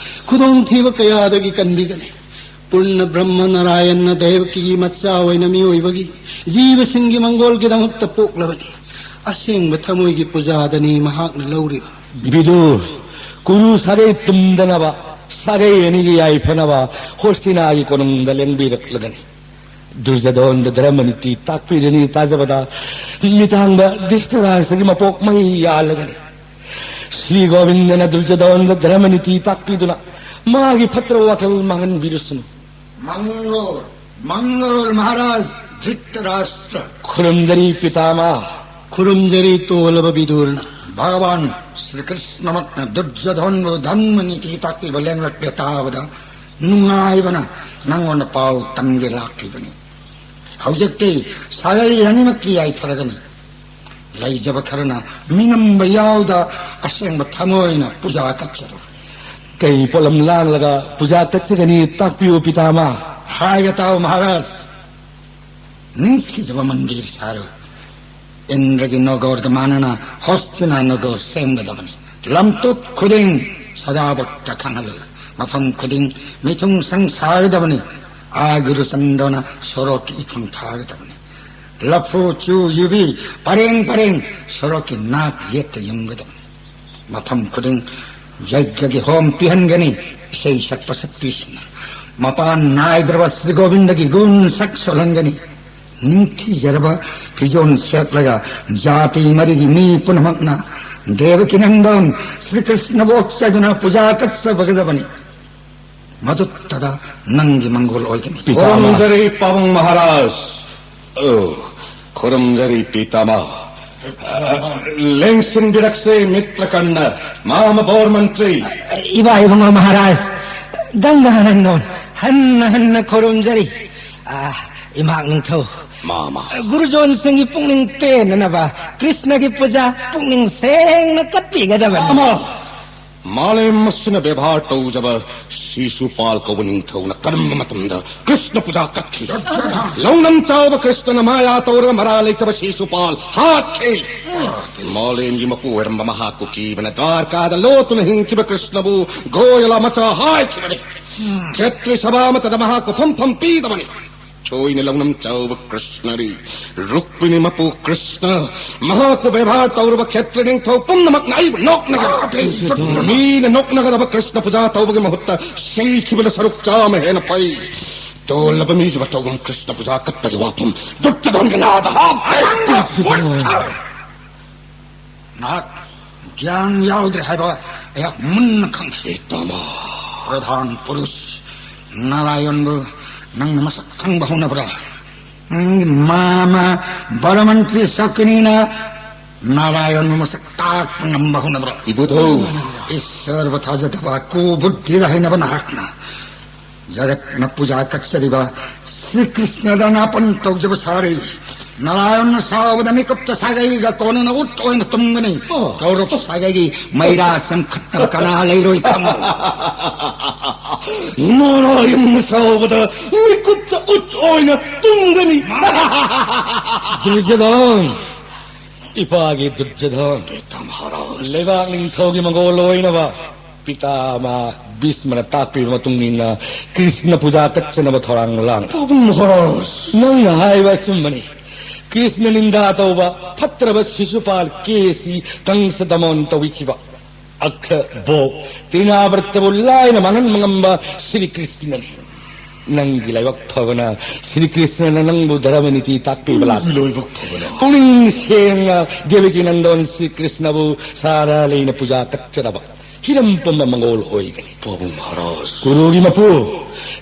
ꯈꯨꯗꯣꯡꯊꯤꯕ ꯀꯌꯥꯗꯒꯤ ꯀꯟꯕꯤꯒꯅꯤ꯫ ꯄꯨꯔꯅ ꯕ꯭ꯔꯍ꯭ꯃ ꯅꯥꯔꯥꯌꯟꯅ ꯗꯦꯕꯀꯤꯒꯤ ꯃꯆꯥ ꯑꯣꯏꯅ ꯃꯤꯑꯣꯏꯕꯒꯤ ꯖꯤꯕꯁꯤꯡꯒꯤ ꯃꯪꯒꯣꯜꯒꯤꯗꯃꯛꯇ ꯄꯣꯛꯂꯕꯅꯤ꯫ ꯑꯁꯦꯡꯕ ꯊꯃꯣꯏꯒꯤ ꯄꯨꯖꯥꯗꯅꯤ ꯃꯍꯥꯛꯅ ꯂꯧꯔꯤꯕ꯫ ꯕꯤꯗꯨꯔ, ꯀꯨꯔꯨ ꯁꯥꯒꯩ ꯇꯨꯝꯗꯅꯕ, ꯁꯥꯒꯩ ꯑꯅꯤꯒꯤ ꯌꯥꯏꯐꯅꯕ ꯍꯣꯁꯇꯤꯅꯥꯒꯤ ꯀꯣꯅꯨꯡꯗ ꯂꯦꯡꯕꯤꯔꯛꯂꯒꯅꯤ꯫ ꯗꯨꯔꯖꯙꯣꯟꯗ ꯙꯔꯃ ꯅꯤꯇꯤ ꯇꯥꯛꯄꯤꯔꯅꯤ ꯇꯥꯖꯕꯗ ꯃꯤꯇꯥꯡꯗ ꯙ꯭ꯔꯤꯁꯇꯔꯥꯁꯇꯒꯤ ꯃꯄꯣꯛ ꯃꯍꯩ ꯌꯥꯜꯂꯒꯅꯤ꯫ ꯁ꯭ꯔꯤ ꯒꯣꯕꯤꯟꯗꯅ ꯗꯨꯔꯖꯣꯙꯟꯗ ꯙꯔꯃ ꯅꯤꯇꯤ ꯇꯥꯛꯄꯤꯗꯨꯅ ꯃꯥꯒꯤ ꯐꯠꯇ꯭ꯔꯕ ꯋꯥꯈꯜ ꯃꯥꯡꯍꯟꯕꯤꯔꯁꯅꯨ꯫ ꯃꯪꯒꯣꯜ, ꯃꯪꯒꯣꯜ ꯃꯍꯥꯔꯥꯖ ꯙ꯭ꯔꯤꯇꯔꯥꯁꯇ꯭ꯔ꯫ ꯈꯨꯔꯨꯝꯖꯔꯤ ꯄꯤꯇꯥꯃꯥ꯫ ꯈꯨꯔꯨꯝꯖꯔꯤ ꯇꯣꯜꯂꯕ ꯕꯤꯗꯨꯔꯅ꯫ ꯚꯒꯋꯥꯟ ꯁ꯭ꯔꯤ ꯀ꯭ꯔꯤꯁꯅꯃꯛꯅ ꯗꯨꯔꯖꯣꯙꯟꯕꯨ ꯙꯔꯃ ꯅꯤꯇꯤ ꯇꯥꯛꯄꯤꯕ ꯂꯦꯡꯂꯛꯂꯦ ꯇꯥꯕꯗ ꯅꯨꯡꯉꯥꯏꯕꯅ ꯅꯪꯉꯣꯟꯗ ꯄꯥꯎ ꯇꯝꯒꯦ ꯂꯥꯛꯂꯤꯕꯅꯤ꯫ ꯍꯧꯖꯤꯛꯇꯤ ꯁꯥꯒꯩ ꯑꯅꯤꯃꯛꯀꯤ ꯌꯥꯏꯐꯔꯒꯅꯤ꯫ ꯂꯩꯖꯕ ꯈꯔꯅ ꯃꯤꯅꯝꯕ ꯌꯥꯎꯗ ꯑꯁꯦꯡꯕ ꯊꯃꯣꯏꯅ ꯄꯨꯖꯥ ꯀꯠꯆꯔꯣ꯫ ꯀꯩ ꯄꯣꯠꯂꯝ ꯂꯥꯡꯂꯒ ꯄꯨꯖꯥ ꯀꯠꯆꯒꯅꯤ ꯇꯥꯛꯄꯤꯌꯨ ꯄꯤꯇꯥꯃꯥ꯫ ꯍꯥꯏꯒ ꯇꯥꯎ ꯃꯍꯥꯔꯥꯖ꯫ ꯅꯤꯡꯊꯤꯖꯕ ꯃꯟꯗꯤꯔ ꯁꯥꯔꯣ꯫ ꯏꯟꯗ꯭ꯔꯒꯤ ꯅꯣꯒꯣꯔꯒ ꯃꯥꯟꯅꯅ ꯍꯣꯁꯇꯤꯅꯥ ꯅꯣꯒꯣꯔ ꯁꯦꯝꯒꯗꯕꯅꯤ꯫ ꯂꯝꯇꯨꯞ ꯈꯨꯗꯤꯡ ꯁꯖꯥꯕꯠꯇ ꯈꯪꯍꯜꯂꯨ꯫ ꯃꯐꯝ ꯈꯨꯗꯤꯡ ꯃꯤꯊꯨꯡ ꯁꯪ ꯁꯥꯒꯗꯕꯅꯤ꯫ ꯑꯥ ꯒꯨꯔꯨꯆꯟꯗ꯭ꯔꯅ ꯁꯣꯔꯣꯛꯀꯤ ꯏꯐꯨꯟ ꯐꯥꯒꯗꯕꯅꯤ꯫ ꯂꯐꯨ ꯆꯨ ꯌꯨꯕꯤ ꯄꯔꯦꯡ ꯄꯔꯦꯡ ꯁꯣꯔꯣꯛꯀꯤ ꯅꯥꯛ ꯌꯦꯠꯇ ꯌꯨꯡꯒꯗꯕꯅꯤ꯫ ꯃꯐꯝ ꯈꯨꯗꯤꯡ ꯌꯩꯒꯒꯤ ꯍꯣꯝ ꯄꯤꯍꯟꯒꯅꯤ꯫ ꯏꯁꯩ ꯁꯛꯄ ꯁꯛꯄꯤꯁꯤꯡꯅ ꯃꯄꯥꯟ ꯅꯥꯏꯗ꯭ꯔꯕ ꯁ꯭ꯔꯤ ꯒꯣꯕꯤꯟꯗꯒꯤ ꯒꯨꯟ ꯁꯛ ꯁꯣꯜꯍꯟꯒꯅꯤ꯫ ꯅꯤꯡꯊꯤꯖꯔꯕ ꯐꯤꯖꯣꯜ ꯁꯦꯠꯂꯒ ꯖꯥꯇꯤ ꯃꯔꯤꯒꯤ ꯃꯤ ꯄꯨꯝꯅꯃꯛꯅ ꯗꯦꯕꯀꯤ ꯅꯪꯗꯣꯟ ꯁ꯭ꯔꯤ ꯀ꯭ꯔꯤꯁꯅꯕꯨ ꯑꯣꯛꯆꯗꯨꯅ ꯄꯨꯖꯥ ꯀꯠꯆꯕꯒꯗꯕꯅꯤ꯫ ꯃꯗꯨꯇꯗ ꯅꯪꯒꯤ ꯃꯪꯒꯣꯜ ꯑꯣꯏꯒꯅꯤ꯫ ꯄꯤꯇꯥꯃꯥ꯫ ꯈꯨꯔꯨꯝꯖꯔꯤ ꯄꯥꯕꯨꯡ ꯃꯍꯥꯔꯥꯖ꯫ ꯑꯣ, ꯈꯨꯔꯨꯝꯖꯔꯤ ꯄꯤꯇꯥꯃꯥ꯫ ꯂꯦꯡꯁꯤꯟꯕꯤꯔꯛꯁꯦ ꯃꯤꯇ꯭ꯔꯀꯔꯅ, ꯃꯥꯃ ꯕꯣꯔ ꯃꯟꯇ꯭ꯔꯤ꯫ ꯏꯕꯥ ꯏꯕꯨꯡꯉꯣ ꯃꯍꯥꯔꯥꯖ, ꯒꯪꯒꯥ ꯅꯟꯗꯣꯟ, ꯍꯟꯅ ꯍꯟꯅ ꯈꯨꯔꯨꯝꯖꯔꯤ꯫ ꯑ, ꯏꯃꯥꯛ ꯅꯤꯡꯊꯧ꯫ ꯃꯥꯃ꯫ ꯒꯨꯔꯨꯖꯣꯟꯁꯤꯡꯒꯤ ꯄꯨꯛꯅꯤꯡ ꯄꯦꯟꯅꯅꯕ ꯀ꯭ꯔꯤꯁꯅꯒꯤ ꯄꯨꯖꯥ ꯄꯨꯛꯅꯤꯡ ꯁꯦꯡꯅ ꯀꯠꯄꯤꯒꯗꯕꯅꯤ꯫ ꯃꯥꯃ꯫ ꯃꯥꯂꯦꯝ ꯑꯁꯤꯅ ꯕꯦꯕꯥꯔ ꯇꯧꯖꯕ ꯁꯤꯁꯨꯄꯥꯜ ꯀꯧꯕ ꯅꯤꯡꯊꯧꯅ ꯀꯔꯝꯕ ꯃꯇꯝꯗ ꯀ꯭ꯔꯤꯁꯅ ꯄꯨꯖꯥ ꯀꯠꯈꯤ? ꯂꯧꯅꯝ ꯆꯥꯎꯕ ꯀ꯭ꯔꯤꯁꯅꯅ ꯃꯥꯌꯥ ꯇꯧꯔꯒ ꯃꯔꯥ ꯂꯩꯇꯕ ꯁꯤꯁꯨꯄꯥꯜ ꯍꯥꯠꯈꯤ꯫ ꯃꯥꯂꯦꯝꯒꯤ ꯃꯄꯨ ꯑꯣꯏꯔꯝꯕ ꯃꯍꯥꯛꯄꯨ ꯀꯤꯕꯅ ꯗ꯭ꯋꯥꯔꯀꯥꯗ ꯂꯣꯠꯇꯨꯅ ꯍꯤꯡꯈꯤꯕ ꯀ꯭ꯔꯤꯁꯅꯕꯨ ꯒꯣꯌꯂꯥ ꯃꯆꯥ ꯍꯥꯏꯈꯤꯕꯅꯤ꯫ ꯈꯦꯇ꯭ꯔꯤ ꯁꯚꯥ ꯑꯃꯠꯇꯗ ꯃꯍꯥꯛꯄꯨ ꯐꯝꯐꯝ ꯄꯤꯗꯕꯅꯤ꯫ ꯊꯣꯏꯅ ꯂꯧꯅꯝ ꯆꯥꯎꯕ ꯀ꯭ꯔꯤꯁꯅꯗꯤ ꯔꯨꯛꯃꯤꯅꯤ ꯃꯄꯨ ꯀ꯭ꯔꯤꯁꯅ, ꯃꯍꯥꯛꯄꯨ ꯕꯦꯕꯥꯔ ꯇꯧꯔꯕ ꯈꯦꯇ꯭ꯔ ꯅꯤꯡꯊꯧ ꯄꯨꯝꯅꯃꯛꯅ ꯑꯩꯕꯨ ꯅꯣꯛꯅꯒꯅꯤ꯫ ꯃꯤꯅ ꯅꯣꯛꯅꯒꯗꯕ ꯀ꯭ꯔꯤꯁꯅ ꯄꯨꯖꯥ ꯇꯧꯕꯒꯤ ꯃꯍꯨꯠꯇ ꯁꯤꯈꯤꯕꯅ ꯁꯔꯨꯛ ꯆꯥꯝꯃ ꯍꯦꯟꯅ ꯐꯩ꯫ ꯇꯣꯜꯂꯕ ꯃꯤꯗꯨ ꯇꯧꯐꯝ ꯀ꯭ꯔꯤꯁꯅ ꯄꯨꯖꯥ ꯀꯠꯄꯒꯤ ꯋꯥꯐꯝ ꯗꯨꯠꯇ ꯙꯟꯒꯅꯥꯗ ꯍꯥꯞ꯫ ꯅꯍꯥꯛ ꯒ꯭ꯌꯥꯟ ꯌꯥꯎꯗ꯭ꯔꯦ ꯍꯥꯏꯕ ꯑꯩꯍꯥꯛ ꯃꯨꯟꯅ ꯈꯪꯉꯤ꯫ ꯄꯤꯇꯥꯃꯥ꯫ ꯄ꯭ꯔꯙꯥꯟ ꯄꯨꯔꯨꯁ ꯅꯥꯔꯥꯌꯟꯕꯨ ꯅꯪꯅ ꯃꯁꯛ ꯈꯪꯕ ꯍꯧꯅꯕ꯭ꯔꯥ? ꯅꯪꯒꯤ ꯃꯥꯃ ꯕꯔꯃꯟꯇ꯭ꯔꯤ ꯁꯛꯀꯅꯤꯅ ꯅꯥꯔꯥꯌꯟꯕꯨ ꯃꯁꯛ ꯇꯥꯛꯄ ꯉꯝꯕ ꯍꯧꯅꯕ꯭ꯔꯥ? ꯏꯕꯨꯙꯧ꯫ ꯏꯁꯣꯔꯕꯨ ꯊꯥꯖꯗꯕ ꯀꯨꯕꯨꯗꯤꯗ ꯍꯩꯅꯕ ꯅꯍꯥꯛꯅ ꯖꯒꯠꯅ ꯄꯨꯖꯥ ꯀꯠꯆꯔꯤꯕ ꯁ꯭ꯔꯤ ꯀ꯭ꯔꯤꯁꯅꯗ ꯅꯥꯄꯟ ꯇꯧꯖꯕ ꯁꯥꯔꯤ꯫ ꯅꯥꯔꯥꯌꯟꯅ ꯁꯥꯎꯕꯗ ꯃꯤꯀꯨꯞꯇ ꯁꯥꯒꯩꯒ ꯀꯣꯟꯅꯅ ꯎꯠ ꯑꯣꯏꯅ ꯇꯨꯝꯒꯅꯤ꯫ ꯑꯣ꯫ ꯀꯧꯔꯕ ꯁꯥꯒꯩꯒꯤ ꯃꯩꯔꯥ ꯆꯪꯈꯠꯅꯕ ꯀꯅꯥ ꯂꯩꯔꯣꯏ ꯈꯪꯉꯨ꯫ ꯅꯥꯔꯥꯌꯟꯅ ꯁꯥꯎꯕꯗ ꯃꯤꯀꯨꯞꯇ ꯎꯠ ꯑꯣꯏꯅ ꯇꯨꯝꯒꯅꯤ꯫ ꯗꯨꯔꯖꯣꯙꯟ, ꯏꯄꯥꯒꯤ ꯗꯨꯔꯖꯣꯙꯟ꯫ ꯄꯤꯇꯥ ꯃꯍꯥꯔꯥꯖ꯫ ꯂꯩꯕꯥꯛ ꯅꯤꯡꯊꯧꯒꯤ ꯃꯪꯒꯣꯜ ꯑꯣꯏꯅꯕ ꯄꯤꯇꯥꯃꯥ ꯚꯤꯁꯃꯅ ꯇꯥꯛꯄꯤꯕ ꯃꯇꯨꯡ ꯏꯟꯅ ꯀ꯭ꯔꯤꯁꯅ ꯄꯨꯖꯥ ꯀꯠꯆꯅꯕ ꯊꯧꯔꯥꯡ ꯂꯥꯡ꯫ ꯄ꯭ꯔꯚꯨ ꯃꯍꯥꯔꯥꯖ꯫ ꯅꯪꯅ ꯍꯥꯏꯕ ꯑꯆꯨꯝꯕꯅꯤ꯫ ꯀ꯭ꯔꯤꯁꯅ ꯅꯤꯟꯗꯥ ꯇꯧꯕ ꯐꯠꯇ꯭ꯔꯕ ꯁꯤꯁꯨꯄꯥꯜ ꯀꯦꯁꯤ ꯀꯪꯁ ꯗꯃꯣꯟ ꯇꯧꯕꯤꯈꯤꯕ ꯑꯈ ꯕꯣ ꯇ꯭ꯔꯤꯅꯥꯕ꯭ꯔꯇꯕꯨ ꯂꯥꯏꯅ ꯃꯥꯡꯍꯟꯕ ꯉꯝꯕ ꯁ꯭ꯔꯤ ꯀ꯭ꯔꯤꯁꯅꯅꯤ꯫ ꯅꯪꯒꯤ ꯂꯥꯏꯕꯛ ꯐꯕꯅ ꯁ꯭ꯔꯤ ꯀ꯭ꯔꯤꯁꯅꯅ ꯅꯪꯕꯨ ꯙꯔꯃ ꯅꯤꯇꯤ ꯇꯥꯛꯄꯤꯕ ꯂꯥꯛꯄ꯫ ꯂꯥꯏꯕꯛ ꯐꯕꯅ꯫ ꯄꯨꯛꯅꯤꯡ ꯁꯦꯡꯅ ꯗꯦꯕꯀꯤ ꯅꯟꯗꯣꯟ ꯁ꯭ꯔꯤ ꯀ꯭ꯔꯤꯁꯅꯕꯨ ꯁꯥꯔꯥ ꯂꯩꯅ ꯄꯨꯖꯥ ꯀꯠꯆꯔꯕ ꯍꯤꯔꯝ ꯄꯨꯝꯕ ꯃꯪꯒꯣꯜ ꯑꯣꯏꯒꯅꯤ꯫ ꯄ꯭ꯔꯚꯨ ꯃꯍꯥꯔꯥꯖ꯫ ꯀꯨꯔꯨꯒꯤ ꯃꯄꯨ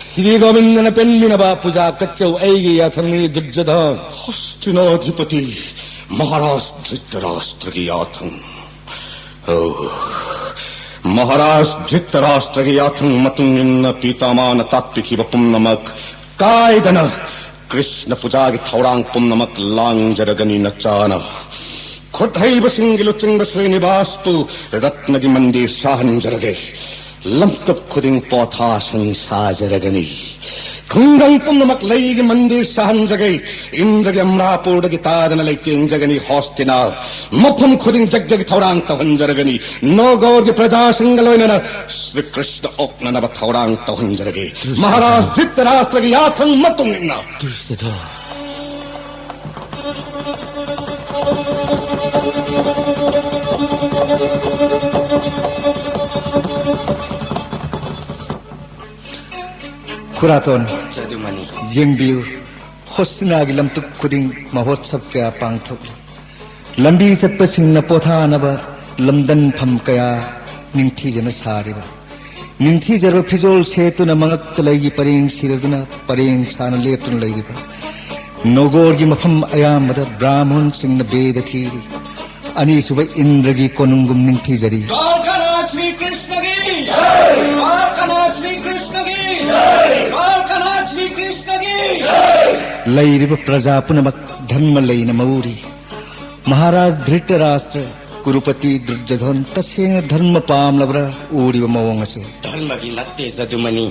ꯁ꯭ꯔꯤ ꯒꯣꯕꯤꯟꯗꯅ ꯄꯦꯟꯕꯤꯅꯕ ꯄꯨꯖꯥ ꯀꯠꯆꯧ ꯑꯩꯒꯤ ꯌꯥꯊꯪꯅꯤ ꯗꯨꯔꯖꯣꯙꯟ꯫ ꯍꯁꯇꯤꯅꯥꯙꯤꯄꯇꯤ ꯃꯍꯥꯔꯥꯖ ꯙ꯭ꯔꯤꯇꯔꯥꯁꯇ꯭ꯔꯒꯤ ꯌꯥꯊꯪ꯫ ꯑꯣ, ꯃꯍꯥꯔꯥꯖ ꯙ꯭ꯔꯤꯇꯔꯥꯁꯇ꯭ꯔꯒꯤ ꯌꯥꯊꯪ ꯃꯇꯨꯡ ꯏꯟꯅ ꯄꯤꯇꯥꯃꯥꯅ ꯇꯥꯛꯄꯤꯈꯤꯕ ꯄꯨꯝꯅꯃꯛ ꯀꯥꯏꯗꯅ ꯀ꯭ꯔꯤꯁꯅ ꯄꯨꯖꯥꯒꯤ ꯊꯧꯔꯥꯡ ꯄꯨꯝꯅꯃꯛ ꯂꯥꯡꯖꯔꯒꯅꯤ ꯅꯆꯥꯅ꯫ ꯈꯨꯠꯍꯩꯕꯁꯤꯡꯒꯤ ꯂꯨꯆꯤꯡꯕ ꯁ꯭ꯔꯤꯅꯤꯕꯥꯁꯄꯨ ꯔꯠꯅꯒꯤ ꯃꯟꯗꯤꯔ ꯁꯥꯍꯟꯖꯔꯒꯦ꯫ ꯂꯝꯇꯨꯞ ꯈꯨꯗꯤꯡ ꯄꯣꯊꯥ ꯁꯪ ꯁꯥꯖꯔꯒꯅꯤ꯫ ꯈꯨꯡꯒꯪ ꯄꯨꯝꯅꯃꯛ ꯂꯩꯒꯤ ꯃꯟꯗꯤꯔ ꯁꯥꯍꯟꯖꯒꯦ꯫ ꯏꯟꯗ꯭ꯔꯒꯤ ꯑꯝꯔꯥꯄꯨꯔꯗꯒꯤ ꯇꯥꯗꯅ ꯂꯩꯇꯦꯡꯖꯒꯅꯤ ꯍꯣꯁꯇꯤꯅꯥ꯫ ꯃꯐꯝ ꯈꯨꯗꯤꯡ ꯖꯒ꯭ꯌꯒꯤ ꯊꯧꯔꯥꯡ ꯇꯧꯍꯟꯖꯔꯒꯅꯤ꯫ ꯅꯣꯒꯣꯔꯒꯤ ꯄ꯭ꯔꯖꯥꯁꯤꯡꯒ ꯂꯣꯏꯅꯅ ꯁ꯭ꯔꯤ ꯀ꯭ꯔꯤꯁꯅ ꯑꯣꯛꯅꯅꯕ ꯊꯧꯔꯥꯡ ꯇꯧꯍꯟꯖꯔꯒꯦ꯫ ꯃꯍꯥꯔꯥꯖ ꯙ꯭ꯔꯤꯇꯔꯥꯁꯇ꯭ꯔꯒꯤ ꯌꯥꯊꯪ ꯃꯇꯨꯡ ꯏꯟꯅ꯫ ꯗꯨꯁꯇ꯫ ꯈꯨꯔꯥꯇꯣꯟ, ꯆꯥꯗꯨꯃꯅꯤ꯫ ꯌꯦꯡꯕꯤꯌꯨ, ꯍꯣꯁꯇꯤꯅꯥꯒꯤ ꯂꯝꯇꯨꯞ ꯈꯨꯗꯤꯡ ꯃꯍꯣꯠꯁꯕ ꯀꯌꯥ ꯄꯥꯡꯊꯣꯛꯂꯤ꯫ ꯂꯝꯕꯤ ꯆꯠꯄꯁꯤꯡꯅ ꯄꯣꯊꯥꯅꯕ ꯂꯝꯗꯟꯐꯝ ꯀꯌꯥ ꯅꯤꯡꯊꯤꯖꯅ ꯁꯥꯔꯤꯕ, ꯅꯤꯡꯊꯤꯖꯔꯕ ꯐꯤꯖꯣꯜ ꯁꯦꯠꯇꯨꯅ ꯃꯉꯛꯇ ꯂꯩꯒꯤ ꯄꯔꯦꯡ ꯁꯤꯔꯗꯨꯅ ꯄꯔꯦꯡ ꯁꯥꯅ ꯂꯦꯞꯇꯨꯅ ꯂꯩꯔꯤꯕ ꯅꯣꯒꯣꯔꯒꯤ ꯃꯐꯝ ꯑꯌꯥꯝꯕꯗ ꯕ꯭ꯔꯥꯍꯃꯣꯟꯁꯤꯡꯅ ꯕꯦꯗ ꯊꯤꯔꯤ꯫ ꯑꯅꯤꯁꯨꯕ ꯏꯟꯗ꯭ꯔꯒꯤ ꯀꯣꯅꯨꯡꯒꯨꯝ ꯅꯤꯡꯊꯤꯖꯔꯤ꯫ ꯗ꯭ꯋꯥꯔꯀꯥꯅꯥꯊ ꯁ꯭ꯔꯤ ꯀ꯭ꯔꯤꯁꯅꯒꯤ ꯖꯥꯏ! ꯗ꯭ꯋꯥꯔꯀꯥꯅꯥꯊ ꯁ꯭ꯔꯤ ꯀ꯭ꯔꯤꯁꯅꯒꯤ ꯖꯥꯏ! ꯗ꯭ꯋꯥꯔꯀꯥꯅꯥꯊ ꯁ꯭ꯔꯤ ꯀ꯭ꯔꯤꯁꯅꯒꯤ ꯖꯥꯏ! ꯂꯩꯔꯤꯕ ꯄ꯭ꯔꯖꯥ ꯄꯨꯝꯅꯃꯛ ꯙꯔꯃ ꯂꯩꯅ ꯃꯎꯔꯤ꯫ ꯃꯍꯥꯔꯥꯖ ꯙ꯭ꯔꯤꯇꯔꯥꯁꯇ꯭ꯔ, ꯀꯨꯔꯨꯄꯇꯤ ꯗꯨꯔꯖꯙꯣꯟ ꯇꯁꯦꯡꯅ ꯙꯔꯃ ꯄꯥꯝꯂꯕ꯭ꯔꯥ? ꯎꯔꯤꯕ ꯃꯑꯣꯡ ꯑꯁꯤ꯫ ꯙꯔꯃꯒꯤ ꯅꯠꯇꯦ ꯖꯗꯨꯃꯅꯤ꯫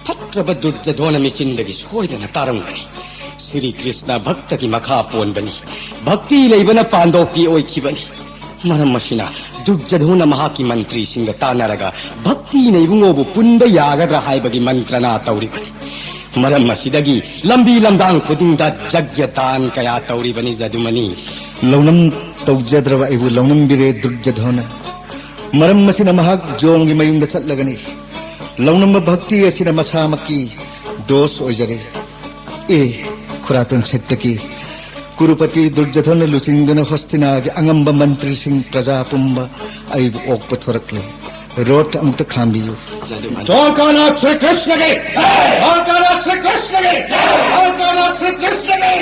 ꯐꯠꯇ꯭ꯔꯕ ꯗꯨꯔꯖꯙꯣꯟꯅ ꯃꯤꯆꯤꯟꯗꯒꯤ ꯁꯣꯏꯗꯅ ꯇꯥꯔꯝꯒꯅꯤ꯫ ꯁ꯭ꯔꯤ ꯀ꯭ꯔꯤꯁꯅ ꯚꯛꯇꯒꯤ ꯃꯈꯥ ꯄꯣꯟꯕꯅꯤ꯫ ꯚꯛꯇꯤ ꯂꯩꯕꯅ ꯄꯥꯟꯗꯣꯞꯀꯤ ꯑꯣꯏꯈꯤꯕꯅꯤ꯫ ꯃꯔꯝ ꯑꯁꯤꯅ ꯗꯨꯔꯖꯙꯣꯟꯅ ꯃꯍꯥꯛꯀꯤ ꯃꯟꯇ꯭ꯔꯤꯁꯤꯡꯒ ꯇꯥꯟꯅꯔꯒ ꯚꯛꯇꯤꯅ ꯏꯕꯨꯡꯉꯣꯕꯨ ꯄꯨꯟꯕ ꯌꯥꯒꯗ꯭ꯔꯥ ꯍꯥꯏꯕꯒꯤ ꯃꯟꯇ꯭ꯔꯅꯥ ꯇꯧꯔꯤꯕꯅꯤ꯫ ꯃꯔꯝ ꯑꯁꯤꯗꯒꯤ ꯂꯝꯕꯤ ꯂꯝꯗꯥꯡ ꯈꯨꯗꯤꯡꯗ ꯖꯒ꯭ꯌ ꯗꯥꯟ ꯀꯌꯥ ꯇꯧꯔꯤꯕꯅꯤ ꯖꯗꯨꯃꯅꯤ꯫ ꯂꯧꯅꯝ ꯇꯧꯖꯗ꯭ꯔꯕ ꯑꯩꯕꯨ ꯂꯧꯅꯝꯕꯤꯔꯦ ꯗꯨꯔꯖꯙꯣꯟꯅ꯫ ꯃꯔꯝ ꯑꯁꯤꯅ ꯃꯍꯥꯛ ꯖꯣꯝꯒꯤ ꯃꯌꯨꯝꯗ ꯆꯠꯂꯒꯅꯤ꯫ ꯂꯧꯅꯝꯕ ꯚꯛꯇꯤ ꯑꯁꯤꯅ ꯃꯁꯥꯃꯛꯀꯤ ꯗꯣꯁ ꯑꯣꯏꯖꯔꯦ꯫ ꯑꯦ, ꯈꯨꯔꯥꯇꯣꯟ ꯁꯠꯇꯀꯤ, ꯀꯨꯔꯨꯄꯇꯤ ꯗꯨꯔꯖꯙꯣꯟꯅ ꯂꯨꯆꯤꯡꯗꯨꯅ ꯍꯣꯁꯇꯤꯅꯥꯒꯤ ꯑꯉꯝꯕ ꯃꯟꯇ꯭ꯔꯤꯁꯤꯡ ꯄ꯭ꯔꯖꯥ ꯄꯨꯝꯕ ꯑꯩꯕꯨ ꯑꯣꯛꯄ ꯊꯣꯔꯛꯂꯦ꯫ ꯔꯣꯠ ꯑꯃꯨꯛꯇ ꯈꯥꯝꯕꯤꯌꯨ꯫ ꯗ꯭ꯋꯥꯔꯀꯥꯅꯥꯊ ꯁ꯭ꯔꯤ ꯀ꯭ꯔꯤꯁꯅꯒꯤ! ꯗ꯭ꯋꯥꯔꯀꯥꯅꯥꯊ ꯁ꯭ꯔꯤ ꯀ꯭ꯔꯤꯁꯅꯒꯤ! ꯗ꯭ꯋꯥꯔꯀꯥꯅꯥꯊ ꯁ꯭ꯔꯤ ꯀ꯭ꯔꯤꯁꯅꯒꯤ!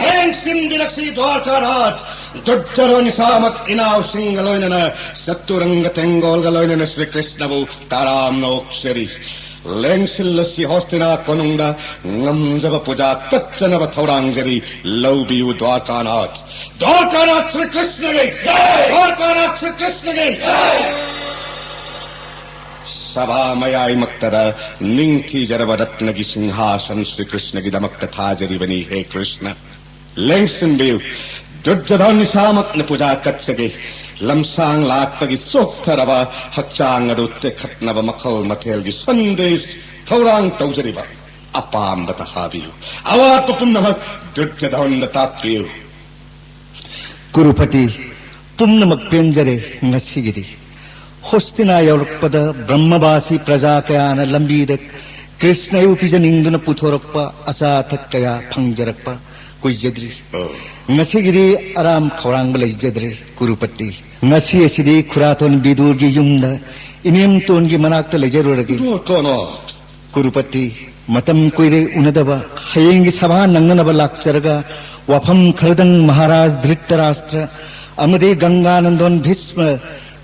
ꯂꯦꯡꯁꯤꯟꯕꯤꯔꯛꯁꯤ ꯗ꯭ꯋꯥꯔꯀꯥꯅꯥꯊ! ꯗꯨꯔꯖꯙꯣꯟ ꯏꯁꯥꯃꯛ ꯏꯅꯥꯎꯁꯤꯡꯒ ꯂꯣꯏꯅꯅ ꯆꯇꯨꯔꯪꯒ ꯇꯦꯡꯒꯣꯜꯒ ꯂꯣꯏꯅꯅ ꯁ꯭ꯔꯤ ꯀ꯭ꯔꯤꯁꯅꯕꯨ ꯇꯔꯥꯝꯅ ꯑꯣꯛꯆꯔꯤ꯫ ꯂꯦꯡꯁꯤꯜꯂꯁꯤ ꯍꯣꯁꯇꯤꯅꯥ ꯀꯣꯅꯨꯡꯗ ꯉꯝꯖꯕ ꯄꯨꯖꯥ ꯀꯠꯆꯅꯕ ꯊꯧꯔꯥꯡꯖꯔꯤ꯫ ꯂꯧꯕꯤꯌꯨ ꯗ꯭ꯋꯥꯔꯀꯥꯅꯥꯊ! ꯗ꯭ꯋꯥꯔꯀꯥꯅꯥꯊ ꯁ꯭ꯔꯤ ꯀ꯭ꯔꯤꯁꯅꯒꯤ! ꯗ꯭ꯋꯥꯔꯀꯥꯅꯥꯊ ꯁ꯭ꯔꯤ ꯀ꯭ꯔꯤꯁꯅꯒꯤ! ꯁꯚꯥ ꯃꯌꯥꯏꯃꯛꯇꯗ ꯅꯤꯡꯊꯤꯖꯔꯕ ꯔꯠꯅꯒꯤ ꯁꯤꯡꯍꯥꯁꯟ ꯁ꯭ꯔꯤ ꯀ꯭ꯔꯤꯁꯅꯒꯤꯗꯃꯛꯇ ꯊꯥꯖꯔꯤꯕꯅꯤ꯫ ꯍꯦ ꯀ꯭ꯔꯤꯁꯅ, ꯂꯦꯡꯁꯤꯟꯕꯤꯌꯨ꯫ ꯗꯨꯔꯖꯙꯣꯟ ꯏꯁꯥꯃꯛꯅ ꯄꯨꯖꯥ ꯀꯠꯆꯒꯦ꯫ ꯂꯝꯁꯥꯡ ꯂꯥꯛꯄꯒꯤ ꯆꯣꯛꯊꯔꯕ ꯍꯛꯆꯥꯡ ꯑꯗꯨ ꯇꯦꯛꯈꯠꯅꯕ ꯃꯈꯜ ꯃꯊꯦꯜꯒꯤ ꯁꯟꯗꯦꯁ ꯊꯧꯔꯥꯡ ꯇꯧꯖꯔꯤꯕ꯫ ꯑꯄꯥꯝꯕꯇ ꯍꯥꯕꯤꯌꯨ꯫ ꯑꯋꯥꯠꯄ ꯄꯨꯝꯅꯃꯛ ꯗꯨꯔꯖꯙꯣꯟꯗ ꯇꯥꯛꯄꯤꯌꯨ꯫ ꯀꯨꯔꯨꯄꯇꯤ, ꯄꯨꯝꯅꯃꯛ ꯄꯦꯟꯖꯔꯦ ꯉꯁꯤꯒꯤꯗꯤ꯫ ꯍꯣꯁꯇꯤꯅꯥ ꯌꯧꯔꯛꯄꯗ ꯕ꯭ꯔꯍ꯭ꯃꯕꯥꯁꯤ ꯄ꯭ꯔꯖꯥ ꯀꯌꯥꯅ ꯂꯝꯕꯤꯗ ꯀ꯭ꯔꯤꯁꯅꯕꯨ ꯄꯤꯖꯅꯤꯡꯗꯨꯅ ꯄꯨꯊꯣꯔꯛꯄ ꯑꯆꯥ ꯑꯊꯛ ꯀꯌꯥ ꯐꯪꯖꯔꯛꯄ ꯀꯨꯏꯖꯗ꯭ꯔꯤ꯫ ꯉꯁꯤꯒꯤꯗꯤ ꯑꯔꯥꯝ ꯈꯧꯔꯥꯡꯕ ꯂꯩꯖꯗ꯭ꯔꯦ, ꯀꯨꯔꯨꯄꯇꯤ꯫ ꯉꯁꯤ ꯑꯁꯤꯗꯤ ꯈꯨꯔꯥꯇꯣꯟ ꯕꯤꯗꯨꯔꯒꯤ ꯌꯨꯝꯗ ꯏꯅꯦꯝꯇꯣꯟꯒꯤ ꯃꯅꯥꯛꯇ ꯂꯩꯖꯔꯨꯔꯒꯦ꯫ ꯀꯨꯔꯨꯄꯇꯤ, ꯃꯇꯝ ꯀꯨꯏꯔꯦ ꯎꯅꯗꯕ꯫ ꯍꯌꯦꯡꯒꯤ ꯁꯚꯥ ꯅꯪꯅꯅꯕ ꯂꯥꯛꯆꯔꯒ ꯋꯥꯐꯝ ꯈꯔꯗꯪ ꯃꯍꯥꯔꯥꯖ ꯙ꯭ꯔꯤꯇꯔꯥꯁꯇ꯭ꯔ ꯑꯃꯗꯤ ꯒꯪꯒꯥꯅꯟꯗꯣꯟ ꯚꯤꯁꯃ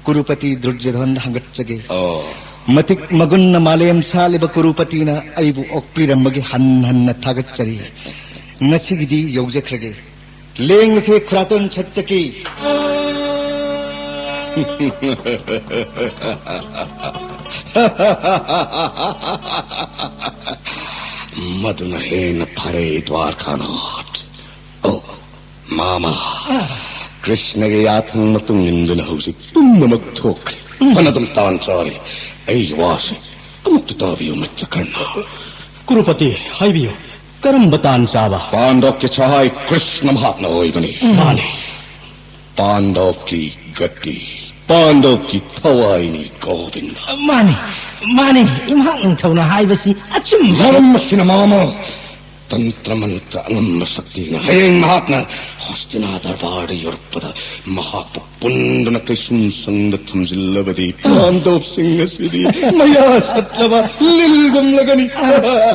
ꯀꯨꯔꯨꯄꯇꯤ ꯗꯨꯔꯖꯣꯙꯟꯗ ꯍꯪꯒꯠꯆꯒꯦ꯫ ꯑꯣ꯫ ꯃꯇꯤꯛ ꯃꯒꯨꯟꯅ ꯃꯥꯂꯦꯝ ꯁꯥꯠꯂꯤꯕ ꯀꯨꯔꯨꯄꯇꯤꯅ ꯑꯩꯕꯨ ꯑꯣꯛꯄꯤꯔꯝꯕꯒꯤ ꯍꯟ ꯍꯟꯅ ꯊꯥꯒꯠꯆꯔꯤ꯫ ꯉꯁꯤꯒꯤꯗꯤ ꯌꯧꯖꯈ꯭ꯔꯒꯦ꯫ ꯂꯦꯡꯂꯁꯦ ꯈꯨꯔꯥꯇꯣꯟ ꯁꯠꯇꯀꯤ꯫ ꯃꯗꯨꯅ ꯍꯦꯟꯅ ꯐꯔꯦ, ꯗ꯭ꯋꯥꯔꯀꯥꯅꯥꯊ꯫ ꯑꯣ, ꯃꯥꯃ꯫ ꯀ꯭ꯔꯤꯁꯅꯒꯤ ꯌꯥꯊꯪ ꯃꯇꯨꯡ ꯏꯟꯗꯨꯅ ꯍꯧꯖꯤꯛ ꯄꯨꯝꯅꯃꯛ ꯊꯣꯛꯈ꯭ꯔꯦ꯫ ꯐꯅ ꯑꯗꯨꯝ ꯇꯥꯟ ꯆꯥꯔꯦ꯫ ꯑꯩꯒꯤ ꯋꯥꯁꯦ ꯑꯃꯨꯛꯇ ꯇꯥꯕꯤꯌꯨ, ꯃꯤꯇ꯭ꯔ ꯀꯔꯅ꯫ ꯀꯨꯔꯨꯄꯇꯤ, ꯍꯥꯏꯕꯤꯌꯨ, ꯀꯔꯝꯕ ꯇꯥꯟ ꯆꯥꯕ? ꯄꯥꯟꯗꯣꯞꯀꯤ ꯁꯍꯥꯏ ꯀ꯭ꯔꯤꯁꯅ ꯃꯍꯥꯛꯅ ꯑꯣꯏꯕꯅꯤ꯫ ꯃꯥꯅꯤ꯫ ꯄꯥꯟꯗꯣꯞꯀꯤ ꯒꯠꯇꯤ, ꯄꯥꯟꯗꯣꯞꯀꯤ ꯊꯋꯥꯏꯅꯤ, ꯒꯣꯕꯤꯟꯗ꯫ ꯃꯥꯅꯤ, ꯃꯥꯅꯤ, ꯏꯃꯍꯥꯛ ꯅꯤꯡꯊꯧꯅ ꯍꯥꯏꯕꯁꯤ ꯑꯆꯨꯝꯕ꯫ ꯃꯔꯝ ꯑꯁꯤꯅ, ꯃꯥꯃ, ꯇꯟꯇ꯭ꯔ ꯃꯟꯇ꯭ꯔ ꯑꯉꯝꯕ ꯁꯛꯇꯤꯅ ꯍꯌꯦꯡ ꯃꯍꯥꯛꯅ ꯍꯣꯁꯇꯤꯅꯥ ꯗꯔꯕꯥꯔꯗ ꯌꯧꯔꯛꯄꯗ ꯃꯍꯥꯛꯄꯨ ꯄꯨꯟꯗꯨꯅ ꯀꯩꯁꯨꯝꯁꯪꯗ ꯊꯝꯖꯤꯜꯂꯕꯗꯤ ꯄꯥꯟꯗꯣꯞꯁꯤꯡ ꯑꯁꯤꯗꯤ ꯃꯌꯥ ꯁꯠꯂꯕ ꯂꯤꯜꯒꯨꯝꯂꯒꯅꯤ꯫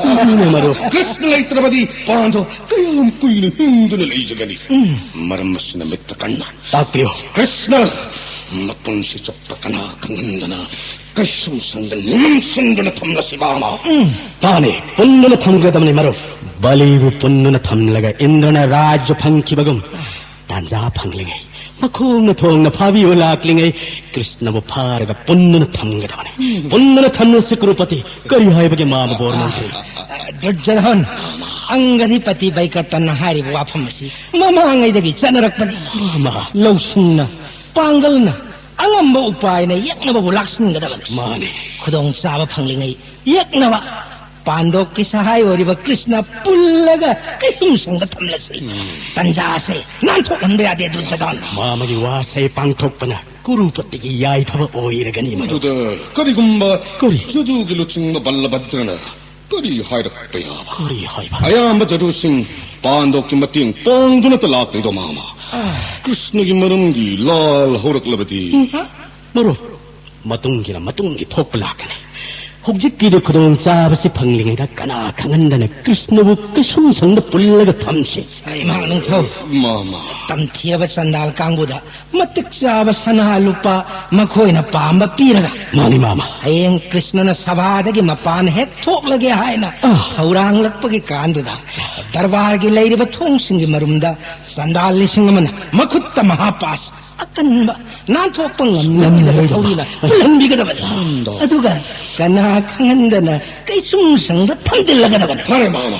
ꯆꯨꯝꯃꯤꯅꯦ, ꯃꯔꯨꯞ꯫ ꯀ꯭ꯔꯤꯁꯅ ꯂꯩꯇ꯭ꯔꯕꯗꯤ ꯄꯥꯟꯗꯣꯞ ꯀꯌꯥꯝ ꯀꯨꯏꯅ ꯍꯤꯡꯗꯨꯅ ꯂꯩꯖꯒꯅꯤ? ꯃꯔꯝ ꯑꯁꯤꯅ, ꯃꯤꯇ꯭ꯔ ꯀꯔꯅ, ꯇꯥꯛꯄꯤꯌꯨ꯫ ꯀ꯭ꯔꯤꯁꯅ ꯃꯄꯨꯟꯁꯤ ꯆꯨꯞꯄ ꯀꯅꯥ ꯈꯪꯍꯟꯗꯅ ꯀꯩꯁꯨꯝꯁꯪꯗ ꯅꯝꯁꯤꯟꯗꯨꯅ ꯊꯝꯂꯁꯤ, ꯃꯥꯃ꯫ ꯃꯥꯅꯤ, ꯄꯨꯟꯗꯨꯅ ꯊꯝꯒꯗꯕꯅꯤ, ꯃꯔꯨꯞ꯫ ꯕꯂꯤꯕꯨ ꯄꯨꯟꯗꯨꯅ ꯊꯝꯂꯒ ꯏꯟꯗ꯭ꯔꯅ ꯔꯥꯖ꯭ꯌ ꯐꯪꯈꯤꯕꯒꯨꯝ, ꯇꯥꯟꯖꯥ ꯐꯪꯂꯤꯉꯩ, ꯃꯈꯣꯡꯅ ꯊꯣꯡꯅ ꯐꯥꯕꯤꯌꯨ ꯂꯥꯛꯂꯤꯉꯩ, ꯀ꯭ꯔꯤꯁꯅꯕꯨ ꯐꯥꯔꯒ ꯄꯨꯟꯗꯨꯅ ꯊꯝꯒꯗꯕꯅꯤ꯫ ꯄꯨꯟꯗꯨꯅ ꯊꯝꯂꯁꯤ, ꯀꯨꯔꯨꯄꯇꯤ꯫ ꯀꯔꯤ ꯍꯥꯏꯕꯒꯦ, ꯃꯥꯃ ꯕꯣꯔ ꯃꯟꯇ꯭ꯔꯤ? ꯗꯨꯔꯖꯣꯙꯟ, ꯑꯪꯒꯙꯤꯄꯇꯤ ꯕꯩꯀꯔꯇꯟꯅ ꯍꯥꯏꯔꯤꯕ ꯋꯥꯐꯝ ꯑꯁꯤ ꯃꯃꯥꯡꯉꯩꯗꯒꯤ ꯆꯠꯅꯔꯛꯄꯅꯤ꯫ ꯃꯥꯃ꯫ ꯂꯧꯁꯤꯡꯅ, ꯄꯥꯡꯒꯜꯅ, ꯑꯉꯝꯕ ꯎꯄꯥꯏꯅ ꯌꯦꯛꯅꯕꯕꯨ ꯂꯥꯛꯁꯤꯟꯒꯗꯕꯅꯤ꯫ ꯃꯥꯅꯤ꯫ ꯈꯨꯗꯣꯡꯆꯥꯕ ꯐꯪꯂꯤꯉꯩ ꯌꯦꯛꯅꯕ ꯄꯥꯟꯗꯣꯞꯀꯤ ꯁꯍꯥꯏ ꯑꯣꯏꯔꯤꯕ ꯀ꯭ꯔꯤꯁꯅ ꯄꯨꯜꯂꯒ ꯀꯩꯁꯨꯝꯁꯪꯗ ꯊꯝꯂꯁꯤ꯫ ꯇꯟꯖꯥꯁꯦ ꯅꯥꯟꯊꯣꯛꯍꯟꯕ ꯌꯥꯗꯦ, ꯗꯨꯔꯖꯣꯙꯟ꯫ ꯃꯥꯃꯒꯤ ꯋꯥꯁꯦ ꯄꯥꯡꯊꯣꯛꯄꯅ ꯀꯨꯔꯨꯄꯇꯤꯒꯤ ꯌꯥꯏꯐꯕ ꯑꯣꯏꯔꯒꯅꯤ, ꯃꯔꯨꯞ꯫ ꯑꯗꯨꯗ ꯀꯔꯤꯒꯨꯝꯕ ꯀꯔꯤ? ꯖꯨꯗꯨꯒꯤ ꯂꯨꯆꯤꯡꯕ ꯕꯜꯂꯚꯗ꯭ꯔꯅ ꯀꯔꯤ ꯍꯥꯏꯔꯛꯄ ꯌꯥꯕ? ꯀꯔꯤ ꯍꯥꯏꯕ? ꯑꯌꯥꯝꯕ ꯖꯗꯨꯁꯤꯡ ꯄꯥꯟꯗꯣꯞꯀꯤ ꯃꯇꯦꯡ ꯄꯥꯡꯗꯨꯅꯇ ꯂꯥꯛꯂꯤꯗꯣ, ꯃꯥꯃ꯫ ꯀ꯭ꯔꯤꯁꯅꯒꯤ ꯃꯔꯝꯒꯤ ꯂꯥꯜ ꯍꯧꯔꯛꯂꯕꯗꯤ? ꯃꯔꯨꯞ, ꯃꯇꯨꯡꯒꯤꯅ ꯃꯇꯨꯡꯒꯤ ꯊꯣꯛꯄ ꯂꯥꯛꯀꯅꯤ꯫ ꯍꯧꯖꯤꯛꯀꯤꯗꯤ ꯈꯨꯗꯣꯡꯆꯥꯕꯁꯤ ꯐꯪꯂꯤꯉꯩꯗ ꯀꯅꯥ ꯈꯪꯍꯟꯗꯅ ꯀ꯭ꯔꯤꯁꯅꯕꯨ ꯀꯩꯁꯨꯝꯁꯪꯗ ꯄꯨꯜꯂꯒ ꯊꯝꯁꯤ꯫ ꯏꯃꯥ ꯅꯤꯡꯊꯧ, ꯃꯥꯃ꯫ ꯇꯝꯊꯤꯔꯕ ꯆꯟꯗꯥꯜ ꯀꯥꯡꯕꯨꯗ ꯃꯇꯤꯛ ꯆꯥꯕ ꯁꯅꯥ ꯂꯨꯄꯥ ꯃꯈꯣꯏꯅ ꯄꯥꯝꯕ ꯄꯤꯔꯒ, ꯃꯥꯅꯤ, ꯃꯥꯃ꯫ ꯍꯌꯦꯡ ꯀ꯭ꯔꯤꯁꯅꯅ ꯁꯚꯥꯗꯒꯤ ꯃꯄꯥꯟ ꯍꯦꯛ ꯊꯣꯛꯂꯒꯦ ꯍꯥꯏꯅ ꯑꯥ꯫ ꯊꯧꯔꯥꯡꯂꯛꯄꯒꯤ ꯀꯥꯟꯗꯨꯗ, ꯗꯔꯕꯥꯔꯒꯤ ꯂꯩꯔꯤꯕ ꯊꯣꯡꯁꯤꯡꯒꯤ ꯃꯔꯨꯝꯗ ꯆꯟꯗꯥꯜ ꯂꯤꯁꯤꯡ ꯑꯃꯅ ꯃꯈꯨꯠꯇ ꯃꯍꯥꯄꯥꯁ ꯑꯀꯟꯕ ꯅꯥꯟꯊꯣꯛꯄ ꯉꯝꯂꯣꯏꯗꯕ ꯉꯝꯂꯣꯏꯗꯕ ꯊꯧꯔꯤꯅ ꯄꯨꯜꯍꯟꯕꯤꯒꯗꯕꯅꯤ꯫ ꯁꯣꯝꯗ꯫ ꯑꯗꯨꯒ ꯀꯅꯥ ꯈꯪꯍꯟꯗꯅ ꯀꯩꯁꯨꯝꯁꯪꯗ ꯊꯝꯖꯤꯜꯂꯒꯗꯕꯅꯤ꯫ ꯐꯔꯦ, ꯃꯥꯃ꯫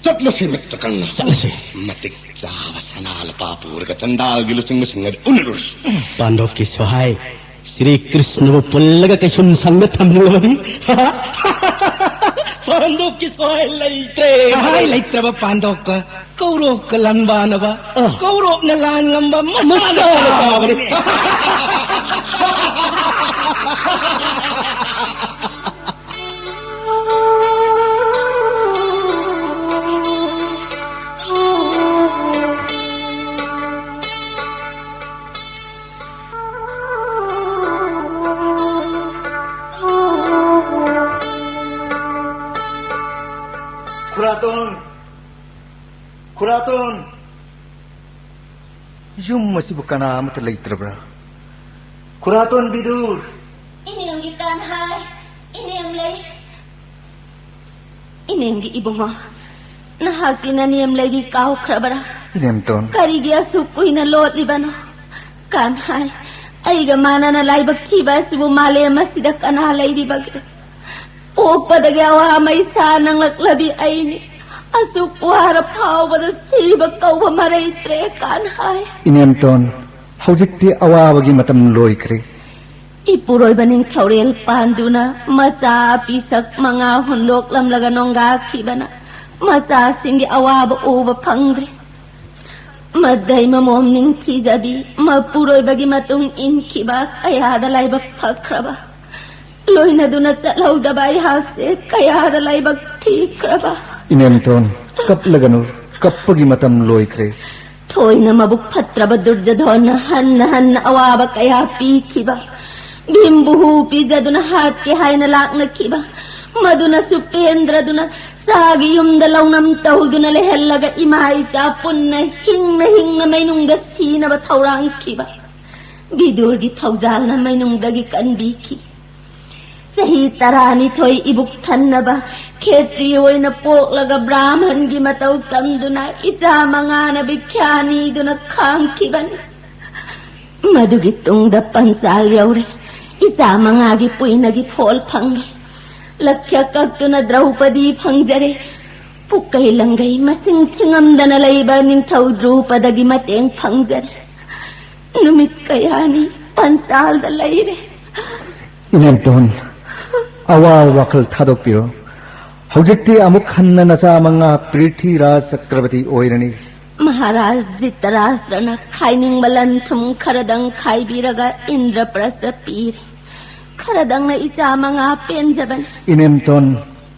ꯆꯠꯂꯁꯤ, ꯃꯤꯁꯇꯔ ꯀꯪꯅ꯫ ꯆꯠꯂꯁꯤ꯫ ꯃꯇꯤꯛ ꯆꯥꯕ ꯁꯅꯥ ꯂꯨꯄꯥ ꯄꯨꯔꯒ ꯆꯟꯗꯥꯜꯒꯤ ꯂꯨꯆꯤꯡꯕꯁꯤꯡ ꯑꯗꯨ ꯎꯅꯔꯨꯔꯁꯤ꯫ ꯄꯥꯟꯗꯣꯞꯀꯤ ꯁꯣꯍꯥꯏ ꯁ꯭ꯔꯤ ꯀ꯭ꯔꯤꯁꯅꯕꯨ ꯄꯨꯜꯂꯒ ꯀꯩꯁꯨꯝ ꯁꯪꯗ ꯊꯝꯂꯕꯗꯤ? ꯄꯥꯟꯗꯣꯞꯀꯤ ꯁꯣꯍꯥꯏ ꯂꯩꯇ꯭ꯔꯦ꯫ ꯁꯍꯥꯏ ꯂꯩꯇ꯭ꯔꯕ ꯄꯥꯟꯗꯣꯞꯀ ꯀꯧꯔꯣꯞꯀ ꯂꯥꯟꯕꯥꯅꯕ, ꯑ꯫ ꯀꯧꯔꯣꯞꯅ ꯂꯥꯟ ꯉꯝꯕ ꯃꯁꯥꯅ ꯃꯁꯥꯅ ꯇꯥꯕꯅꯤ꯫ ꯇꯥꯕꯅꯤ꯫ ꯈꯨꯔꯥꯇꯣꯟ! ꯈꯨꯔꯥꯇꯣꯟ! ꯌꯨꯝ ꯑꯁꯤꯕꯨ ꯀꯅꯥ ꯑꯃꯠꯇ ꯂꯩꯇ꯭ꯔꯕ꯭ꯔꯥ? ꯈꯨꯔꯥꯇꯣꯟ ꯕꯤꯗꯨꯔ! ꯏꯅꯦꯝꯒꯤ ꯀꯥꯟꯍꯥꯏ, ꯏꯅꯦꯝ ꯂꯩ꯫ ꯏꯅꯦꯝꯒꯤ ꯏꯕꯨꯡꯉꯣ, ꯅꯍꯥꯛꯇꯤ ꯅꯅꯦꯝ ꯂꯩꯔꯤ ꯀꯥꯎꯈ꯭ꯔꯕꯔꯥ? ꯏꯅꯦꯝꯇꯣꯟ꯫ ꯀꯔꯤꯒꯤ ꯑꯁꯨꯛ ꯀꯨꯏꯅ ꯂꯣꯠꯂꯤꯕꯅꯣ? ꯀꯥꯟꯍꯥꯏ, ꯑꯩꯒ ꯃꯥꯟꯅꯅ ꯂꯥꯏꯕꯛ ꯊꯤꯕ ꯑꯁꯤꯕꯨ ꯃꯥꯂꯦꯝ ꯑꯁꯤꯗ ꯀꯅꯥ ꯂꯩꯔꯤꯕꯒꯦ? ꯄꯣꯛꯄꯗꯒꯤ ꯑꯋꯥ ꯃꯩꯁꯥ ꯅꯪꯂꯛꯂꯕꯤ ꯑꯩꯅꯤ꯫ ꯑꯁꯨꯛ ꯋꯥꯔ ꯐꯥꯎꯕꯗ ꯁꯤꯕ ꯀꯧꯕ ꯃꯔꯩꯇ꯭ꯔꯦ, ꯀꯥꯟꯍꯥꯏ꯫ ꯏꯅꯦꯝꯇꯣꯟ, ꯍꯧꯖꯤꯛꯇꯤ ꯑꯋꯥꯕꯒꯤ ꯃꯇꯝ ꯂꯣꯏꯈ꯭ꯔꯦ꯫ ꯏꯄꯨꯔꯣꯏꯕ ꯅꯤꯡꯊꯧꯔꯦꯜ ꯄꯥꯟꯗꯨꯅ ꯃꯆꯥ ꯄꯤꯁꯛ ꯃꯉꯥ ꯍꯨꯟꯗꯣꯛꯂꯝꯂꯒ ꯅꯣꯡꯒꯥꯈꯤꯕꯅ ꯃꯆꯥꯁꯤꯡꯒꯤ ꯑꯋꯥꯕ ꯎꯕ ꯐꯪꯗ꯭ꯔꯦ꯫ ꯃꯗꯩ ꯃꯃꯣꯝ ꯅꯤꯡꯊꯤꯖꯕꯤ ꯃꯄꯨꯔꯣꯏꯕꯒꯤ ꯃꯇꯨꯡ ꯏꯟꯈꯤꯕ ꯀꯌꯥꯗ ꯂꯥꯏꯕꯛ ꯐꯈ꯭ꯔꯕ꯫ ꯂꯣꯏꯅꯗꯨꯅ ꯆꯠꯍꯧꯗꯕ ꯑꯩꯍꯥꯛꯁꯦ ꯀꯌꯥꯗ ꯂꯥꯏꯕꯛ ꯊꯤꯈ꯭ꯔꯕ꯫ ꯏꯅꯦꯝꯇꯣꯟ, ꯀꯞꯂꯒꯅꯨ, ꯀꯞꯄꯒꯤ ꯃꯇꯝ ꯂꯣꯏꯈ꯭ꯔꯦ꯫ ꯊꯣꯏꯅ ꯃꯕꯨꯛ ꯐꯠꯇ꯭ꯔꯕ ꯗꯨꯔꯖꯙꯣꯟꯅ ꯍꯟꯅ ꯍꯟꯅ ꯑꯋꯥꯕ ꯀꯌꯥ ꯄꯤꯈꯤꯕ, ꯚꯤꯝꯕꯨ ꯍꯨ ꯄꯤꯖꯗꯨꯅ ꯍꯥꯠꯀꯦ ꯍꯥꯏꯅ ꯂꯥꯛꯅꯈꯤꯕ, ꯃꯗꯨꯅꯁꯨ ꯄꯦꯟꯗ꯭ꯔꯗꯨꯅ ꯆꯥꯒꯤ ꯌꯨꯝꯗ ꯂꯧꯅꯝ ꯇꯧꯗꯨꯅ ꯂꯩꯍꯜꯂꯒ ꯏꯃꯥ ꯏꯆꯥ ꯄꯨꯟꯅ ꯍꯤꯡꯅ ꯍꯤꯡꯅ ꯃꯩꯅꯨꯡꯗ ꯁꯤꯅꯕ ꯊꯧꯔꯥꯡꯈꯤꯕ꯫ ꯕꯤꯗꯨꯔꯒꯤ ꯊꯧꯖꯥꯜꯅ ꯃꯩꯅꯨꯡꯗꯒꯤ ꯀꯟꯕꯤꯈꯤ꯫ ꯆꯍꯤ ꯇꯔꯥꯅꯤꯊꯣꯏ ꯏꯕꯨꯛ ꯊꯟꯅꯕ ꯈꯦꯇ꯭ꯔꯤ ꯑꯣꯏꯅ ꯄꯣꯛꯂꯒ ꯕ꯭ꯔꯥꯍꯃꯟꯒꯤ ꯃꯇꯧ ꯇꯝꯗꯨꯅ ꯏꯆꯥ ꯃꯉꯥꯅ ꯕꯤꯈ꯭ꯌꯥ ꯅꯤꯗꯨꯅ ꯈꯥꯡꯈꯤꯕꯅꯤ꯫ ꯃꯗꯨꯒꯤ ꯇꯨꯡꯗ ꯄꯟꯆꯥꯜ ꯌꯧꯔꯦ꯫ ꯏꯆꯥ ꯃꯉꯥꯒꯤ ꯄꯨꯏꯅꯒꯤ ꯐꯣꯜ ꯐꯪꯉꯦ꯫ ꯂꯛꯈ꯭ꯌ ꯀꯛꯇꯨꯅ ꯗ꯭ꯔꯧꯄꯗꯤ ꯐꯪꯖꯔꯦ꯫ ꯄꯨꯛꯀꯩ ꯂꯪꯒꯩ ꯃꯁꯤꯡ ꯊꯤꯉꯝꯗꯅ ꯂꯩꯕ ꯅꯤꯡꯊꯧ ꯗ꯭ꯔꯨꯄꯗꯒꯤ ꯃꯇꯦꯡ ꯐꯪꯖꯔꯦ꯫ ꯅꯨꯃꯤꯠ ꯀꯌꯥꯅꯤ ꯄꯟꯆꯥꯜꯗ ꯂꯩꯔꯦ꯫ ꯏꯅꯦꯝꯇꯣꯟ, ꯑꯋꯥ ꯋꯥꯈꯜ ꯊꯥꯗꯣꯛꯄꯤꯔꯣ꯫ ꯍꯧꯖꯤꯛꯇꯤ ꯑꯃꯨꯛ ꯍꯟꯅ ꯅꯆꯥ ꯃꯉꯥ ꯄ꯭ꯔꯤꯊꯤꯔꯥꯖ ꯆꯀ꯭ꯔꯕꯇꯤ ꯑꯣꯏꯔꯅꯤ꯫ ꯃꯍꯥꯔꯥꯖ ꯙ꯭ꯔꯤꯇꯔꯥꯁꯇ꯭ꯔꯅ ꯈꯥꯏꯅꯤꯡꯕ ꯂꯟ ꯊꯨꯝ ꯈꯔꯗꯪ ꯈꯥꯏꯕꯤꯔꯒ ꯏꯟꯗ꯭ꯔꯄ꯭ꯔꯁꯇ ꯄꯤꯔꯦ꯫ ꯈꯔꯗꯪꯅ ꯏꯆꯥ ꯃꯉꯥ ꯄꯦꯟꯖꯕꯅꯤ꯫ ꯏꯅꯦꯝꯇꯣꯟ,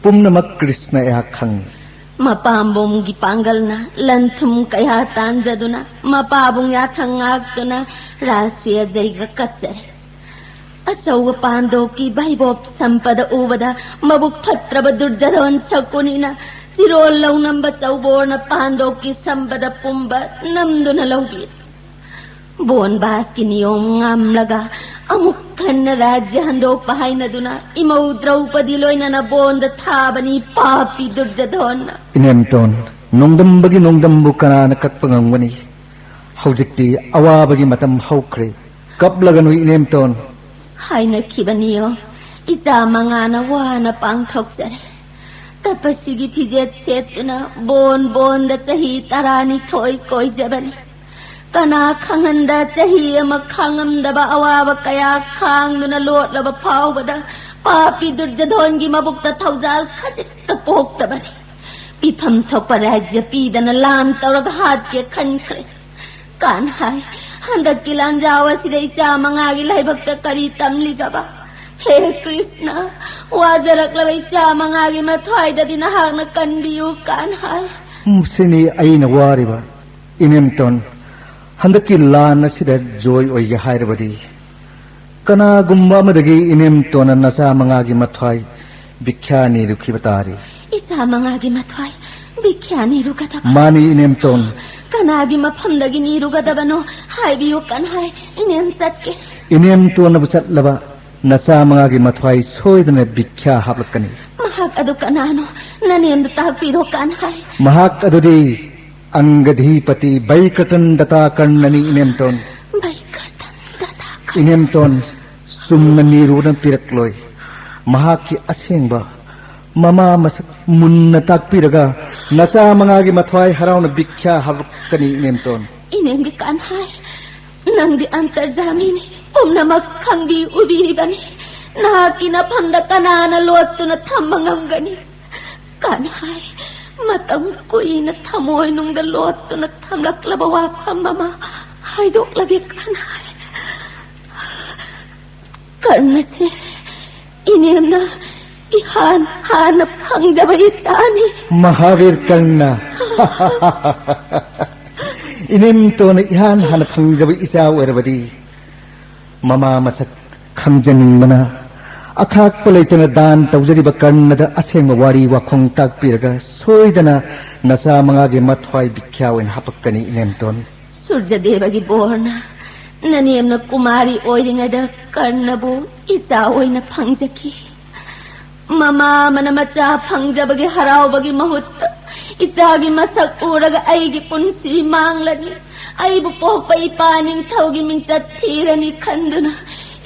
ꯄꯨꯝꯅꯃꯛ ꯀ꯭ꯔꯤꯁꯅ ꯑꯩꯍꯥꯛ ꯈꯪꯏ꯫ ꯃꯄꯥꯝꯕꯣꯝꯒꯤ ꯄꯥꯡꯒꯜꯅ ꯂꯟ ꯊꯨꯝ ꯀꯌꯥ ꯇꯥꯟꯖꯗꯨꯅ ꯃꯄꯥꯕꯨꯡ ꯌꯥꯊꯪ ꯉꯥꯛꯇꯨꯅ ꯔꯥꯁꯇ꯭ꯔꯤꯌ ꯖꯩꯒ ꯀꯠꯆꯔꯦ꯫ ꯑꯆꯧꯕ ꯄꯥꯟꯗꯣꯞꯀꯤ ꯚꯩꯕꯣꯞ ꯁꯝꯄꯗ ꯎꯕꯗ ꯃꯕꯨꯛ ꯐꯠꯇ꯭ꯔꯕ ꯗꯨꯔꯖꯙꯣꯟ ꯁꯀꯨꯅꯤꯅ ꯆꯤꯔꯣꯜ ꯂꯧꯅꯝꯕ ꯆꯧꯕꯣꯔꯅ ꯄꯥꯟꯗꯣꯞꯀꯤ ꯁꯝꯕꯗ ꯄꯨꯝꯕ ꯅꯝꯗꯨꯅ ꯂꯧꯕꯤꯔꯦ꯫ ꯕꯣꯟ ꯕꯥꯁꯀꯤ ꯅꯤꯌꯣꯝ ꯉꯝꯂꯒ ꯑꯃꯨꯛ ꯍꯟꯅ ꯔꯥꯖ꯭ꯌ ꯍꯟꯗꯣꯛꯄ ꯍꯥꯏꯅꯗꯨꯅ ꯏꯃꯧ ꯗ꯭ꯔꯧꯄꯗꯤ ꯂꯣꯏꯅꯅ ꯕꯣꯟꯗ ꯊꯥꯕꯅꯤ ꯄꯥꯄꯤ ꯗꯨꯔꯖꯙꯣꯟꯅ꯫ ꯏꯅꯦꯝꯇꯣꯟ, ꯅꯣꯡꯗꯝꯕꯒꯤ ꯅꯣꯡꯗꯝꯕꯨ ꯀꯅꯥꯅ ꯀꯛꯄ ꯉꯝꯒꯅꯤ? ꯍꯧꯖꯤꯛꯇꯤ ꯑꯋꯥꯕꯒꯤ ꯃꯇꯝ ꯍꯧꯈ꯭ꯔꯦ꯫ ꯀꯞꯂꯒꯅꯨ ꯏꯅꯦꯝꯇꯣꯟ꯫ ꯍꯥꯏꯅꯈꯤꯕꯅꯤꯌꯣ ꯏꯆꯥ ꯃꯉꯥꯅ ꯋꯥꯅ ꯄꯥꯡꯊꯣꯛꯆꯔꯦ꯫ ꯇꯄꯁꯤꯒꯤ ꯐꯤꯖꯦꯠ ꯁꯦꯠꯇꯨꯅ ꯕꯣꯟ ꯕꯣꯟꯗ ꯆꯍꯤ ꯇꯔꯥꯅꯤꯊꯣꯏ ꯀꯣꯏꯖꯕꯅꯤ꯫ ꯀꯅꯥ ꯈꯪꯍꯟꯗ ꯆꯍꯤ ꯑꯃ ꯈꯥꯡꯉꯝꯗꯕ ꯑꯋꯥꯕ ꯀꯌꯥ ꯈꯥꯡꯗꯨꯅ ꯂꯣꯠꯂꯕ ꯐꯥꯎꯕꯗ ꯄꯥꯄꯤ ꯗꯨꯔꯖꯙꯣꯟꯒꯤ ꯃꯕꯨꯛꯇ ꯊꯧꯖꯥꯜ ꯈꯖꯤꯛꯇ ꯄꯣꯛꯇꯕꯅꯤ꯫ ꯄꯤꯐꯝ ꯊꯣꯛꯄ ꯔꯥꯖ꯭ꯌ ꯄꯤꯗꯅ ꯂꯥꯟ ꯇꯧꯔꯒ ꯍꯥꯠꯀꯦ ꯈꯟꯈ꯭ꯔꯦ꯫ ꯀꯥꯟ ꯍꯥꯏ, ꯍꯟꯗꯛꯀꯤ ꯂꯥꯟꯖꯥꯎ ꯑꯁꯤꯗ ꯏꯆꯥ ꯃꯉꯥꯒꯤ ꯂꯥꯏꯕꯛꯇ ꯀꯔꯤ ꯇꯝꯂꯤꯒꯕ? ꯍꯦ ꯀ꯭ꯔꯤꯁꯅ, ꯋꯥꯖꯔꯛꯂꯕ ꯏꯆꯥ ꯃꯉꯥꯒꯤ ꯃꯊ꯭ꯋꯥꯏꯗꯗꯤ ꯅꯍꯥꯛꯅ ꯀꯟꯕꯤꯌꯨ, ꯀꯥꯟꯍꯥꯏ꯫ ꯎꯝ, ꯁꯤꯅꯤ ꯑꯩꯅ ꯋꯥꯔꯤꯕ, ꯏꯅꯦꯝꯇꯣꯟ꯫ ꯍꯟꯗꯛꯀꯤ ꯂꯥꯟ ꯑꯁꯤꯗ ꯖꯣꯏ ꯑꯣꯏꯒꯦ ꯍꯥꯏꯔꯕꯗꯤ, ꯀꯅꯥꯒꯨꯝꯕ ꯑꯃꯗꯒꯤ ꯏꯅꯦꯝꯇꯣꯟꯅ ꯅꯆꯥ ꯃꯉꯥꯒꯤ ꯃꯊ꯭ꯋꯥꯏ ꯕꯤꯈ꯭ꯌꯥ ꯅꯤꯔꯨꯈꯤꯕ ꯇꯥꯔꯤ꯫ ꯏꯆꯥ ꯃꯉꯥꯒꯤ ꯃꯊ꯭ꯋꯥꯏ ꯕꯤꯈ꯭ꯌꯥ ꯅꯤꯔꯨꯒꯗꯕ? ꯃꯥꯅꯤ, ꯏꯅꯦꯝꯇꯣꯟ꯫ ꯀꯅꯥꯒꯤ ꯃꯐꯝꯗꯒꯤ ꯅꯤꯔꯨꯒꯗꯕꯅꯣ ꯍꯥꯏꯕꯤꯌꯨ, ꯀꯥꯟꯍꯥꯏ꯫ ꯏꯅꯦꯝ ꯆꯠꯀꯦ꯫ ꯏꯅꯦꯝꯇꯣꯟꯅꯕꯨ ꯆꯠꯂꯕ, ꯅꯆꯥ ꯃꯉꯥꯒꯤ ꯃꯊ꯭ꯋꯥꯏ ꯁꯣꯏꯗꯅ ꯕꯤꯈ꯭ꯌꯥ ꯍꯥꯞꯂꯛꯀꯅꯤ꯫ ꯃꯍꯥꯛ ꯑꯗꯨ ꯀꯅꯥꯅꯣ? ꯅꯅꯦꯝꯗ ꯇꯥꯛꯄꯤꯔꯣ, ꯀꯥꯟꯍꯥꯏ꯫ ꯃꯍꯥꯛ ꯑꯗꯨꯗꯤ ꯑꯪꯒꯙꯤꯄꯇꯤ ꯕꯩꯀ꯭ꯔꯇꯟ ꯗꯇꯥ ꯀꯔꯅꯅꯤ, ꯏꯅꯦꯝꯇꯣꯟ꯫ ꯕꯩꯀ꯭ꯔꯇꯟ ꯗꯇꯥ ꯀꯔ- ꯏꯅꯦꯝꯇꯣꯟ, ꯆꯨꯝꯅ ꯅꯤꯔꯨꯅ ꯄꯤꯔꯛꯂꯣꯏ꯫ ꯃꯍꯥꯛꯀꯤ ꯑꯁꯦꯡꯕ ꯃꯃꯥ ꯃꯁꯛ ꯃꯨꯟꯅ ꯇꯥꯛꯄꯤꯔꯒ, ꯅꯆꯥ ꯃꯉꯥꯒꯤ ꯃꯊ꯭ꯋꯥꯏ ꯍꯔꯥꯎꯅ ꯕꯤꯈ꯭ꯌꯥ ꯍꯥꯞꯂꯛꯀꯅꯤ, ꯏꯅꯦꯝꯇꯣꯟ꯫ ꯏꯅꯦꯝꯒꯤ ꯀꯥꯟꯍꯥꯏ, ꯅꯪꯗꯤ ꯑꯟꯇꯔꯖꯥꯃꯤꯅꯤ, ꯄꯨꯝꯅꯃꯛ ꯈꯪꯕꯤ ꯎꯕꯤꯔꯤꯕꯅꯤ꯫ ꯅꯍꯥꯛꯀꯤ ꯅꯐꯝꯗ ꯀꯅꯥꯅ ꯂꯣꯠꯇꯨꯅ ꯊꯝꯕ ꯉꯝꯒꯅꯤ? ꯀꯥꯟꯍꯥꯏ, ꯃꯇꯝ ꯀꯨꯏꯅ ꯊꯃꯣꯏꯅꯨꯡꯗ ꯂꯣꯠꯇꯨꯅ ꯊꯝꯂꯛꯂꯕ ꯋꯥꯐꯝ ꯑꯃ ꯍꯥꯏꯗꯣꯛꯂꯒꯦ, ꯀꯥꯟꯍꯥꯏ꯫ ꯀꯔꯅꯁꯦ ꯏꯅꯦꯝꯅ ꯏꯍꯥꯟ ꯍꯥꯟꯅ ꯐꯪꯖꯕ ꯏꯆꯥꯅꯤ꯫ ꯃꯍꯥꯕꯤꯔ ꯀꯔꯅ꯫ ꯏꯅꯦꯝꯇꯣꯟꯅ ꯏꯍꯥꯟ ꯍꯥꯟꯅ ꯐꯪꯖꯕ ꯏꯆꯥ ꯑꯣꯏꯔꯕꯗꯤ, ꯃꯃꯥ ꯃꯁꯛ ꯈꯪꯖꯅꯤꯡꯕꯅ ꯑꯈꯥꯛꯄ ꯂꯩꯇꯅ ꯗꯥꯟ ꯇꯧꯖꯔꯤꯕ ꯀꯔꯅꯗ ꯑꯁꯦꯡꯕ ꯋꯥꯔꯤ ꯋꯥꯈꯣꯡ ꯇꯥꯛꯄꯤꯔꯒ, ꯁꯣꯏꯗꯅ ꯅꯆꯥ ꯃꯉꯥꯒꯤ ꯃꯊ꯭ꯋꯥꯏ ꯕꯤꯈ꯭ꯌꯥ ꯑꯣꯏꯅ ꯍꯥꯄꯛꯀꯅꯤ, ꯏꯅꯦꯝꯇꯣꯟ꯫ ꯁꯨꯔꯖꯗꯦꯕꯒꯤ ꯕꯣꯔꯅ ꯅꯅꯦꯝꯅ ꯀꯨꯃꯥꯔꯤ ꯑꯣꯏꯔꯤꯉꯩꯗ ꯀꯔꯅꯕꯨ ꯏꯆꯥ ꯑꯣꯏꯅ ꯐꯪꯖꯈꯤ꯫ ꯃꯃꯥ ꯑꯃꯅ ꯃꯆꯥ ꯐꯪꯖꯕꯒꯤ ꯍꯔꯥꯎꯕꯒꯤ ꯃꯍꯨꯠꯇ, ꯏꯆꯥꯒꯤ ꯃꯁꯛ ꯎꯔꯒ ꯑꯩꯒꯤ ꯄꯨꯟꯁꯤ ꯃꯥꯡꯂꯅꯤ, ꯑꯩꯕꯨ ꯄꯣꯛꯄ ꯏꯄꯥ ꯅꯤꯡꯊꯧꯒꯤ ꯃꯤꯡꯆꯠ ꯊꯤꯔꯅꯤ ꯈꯟꯗꯨꯅ,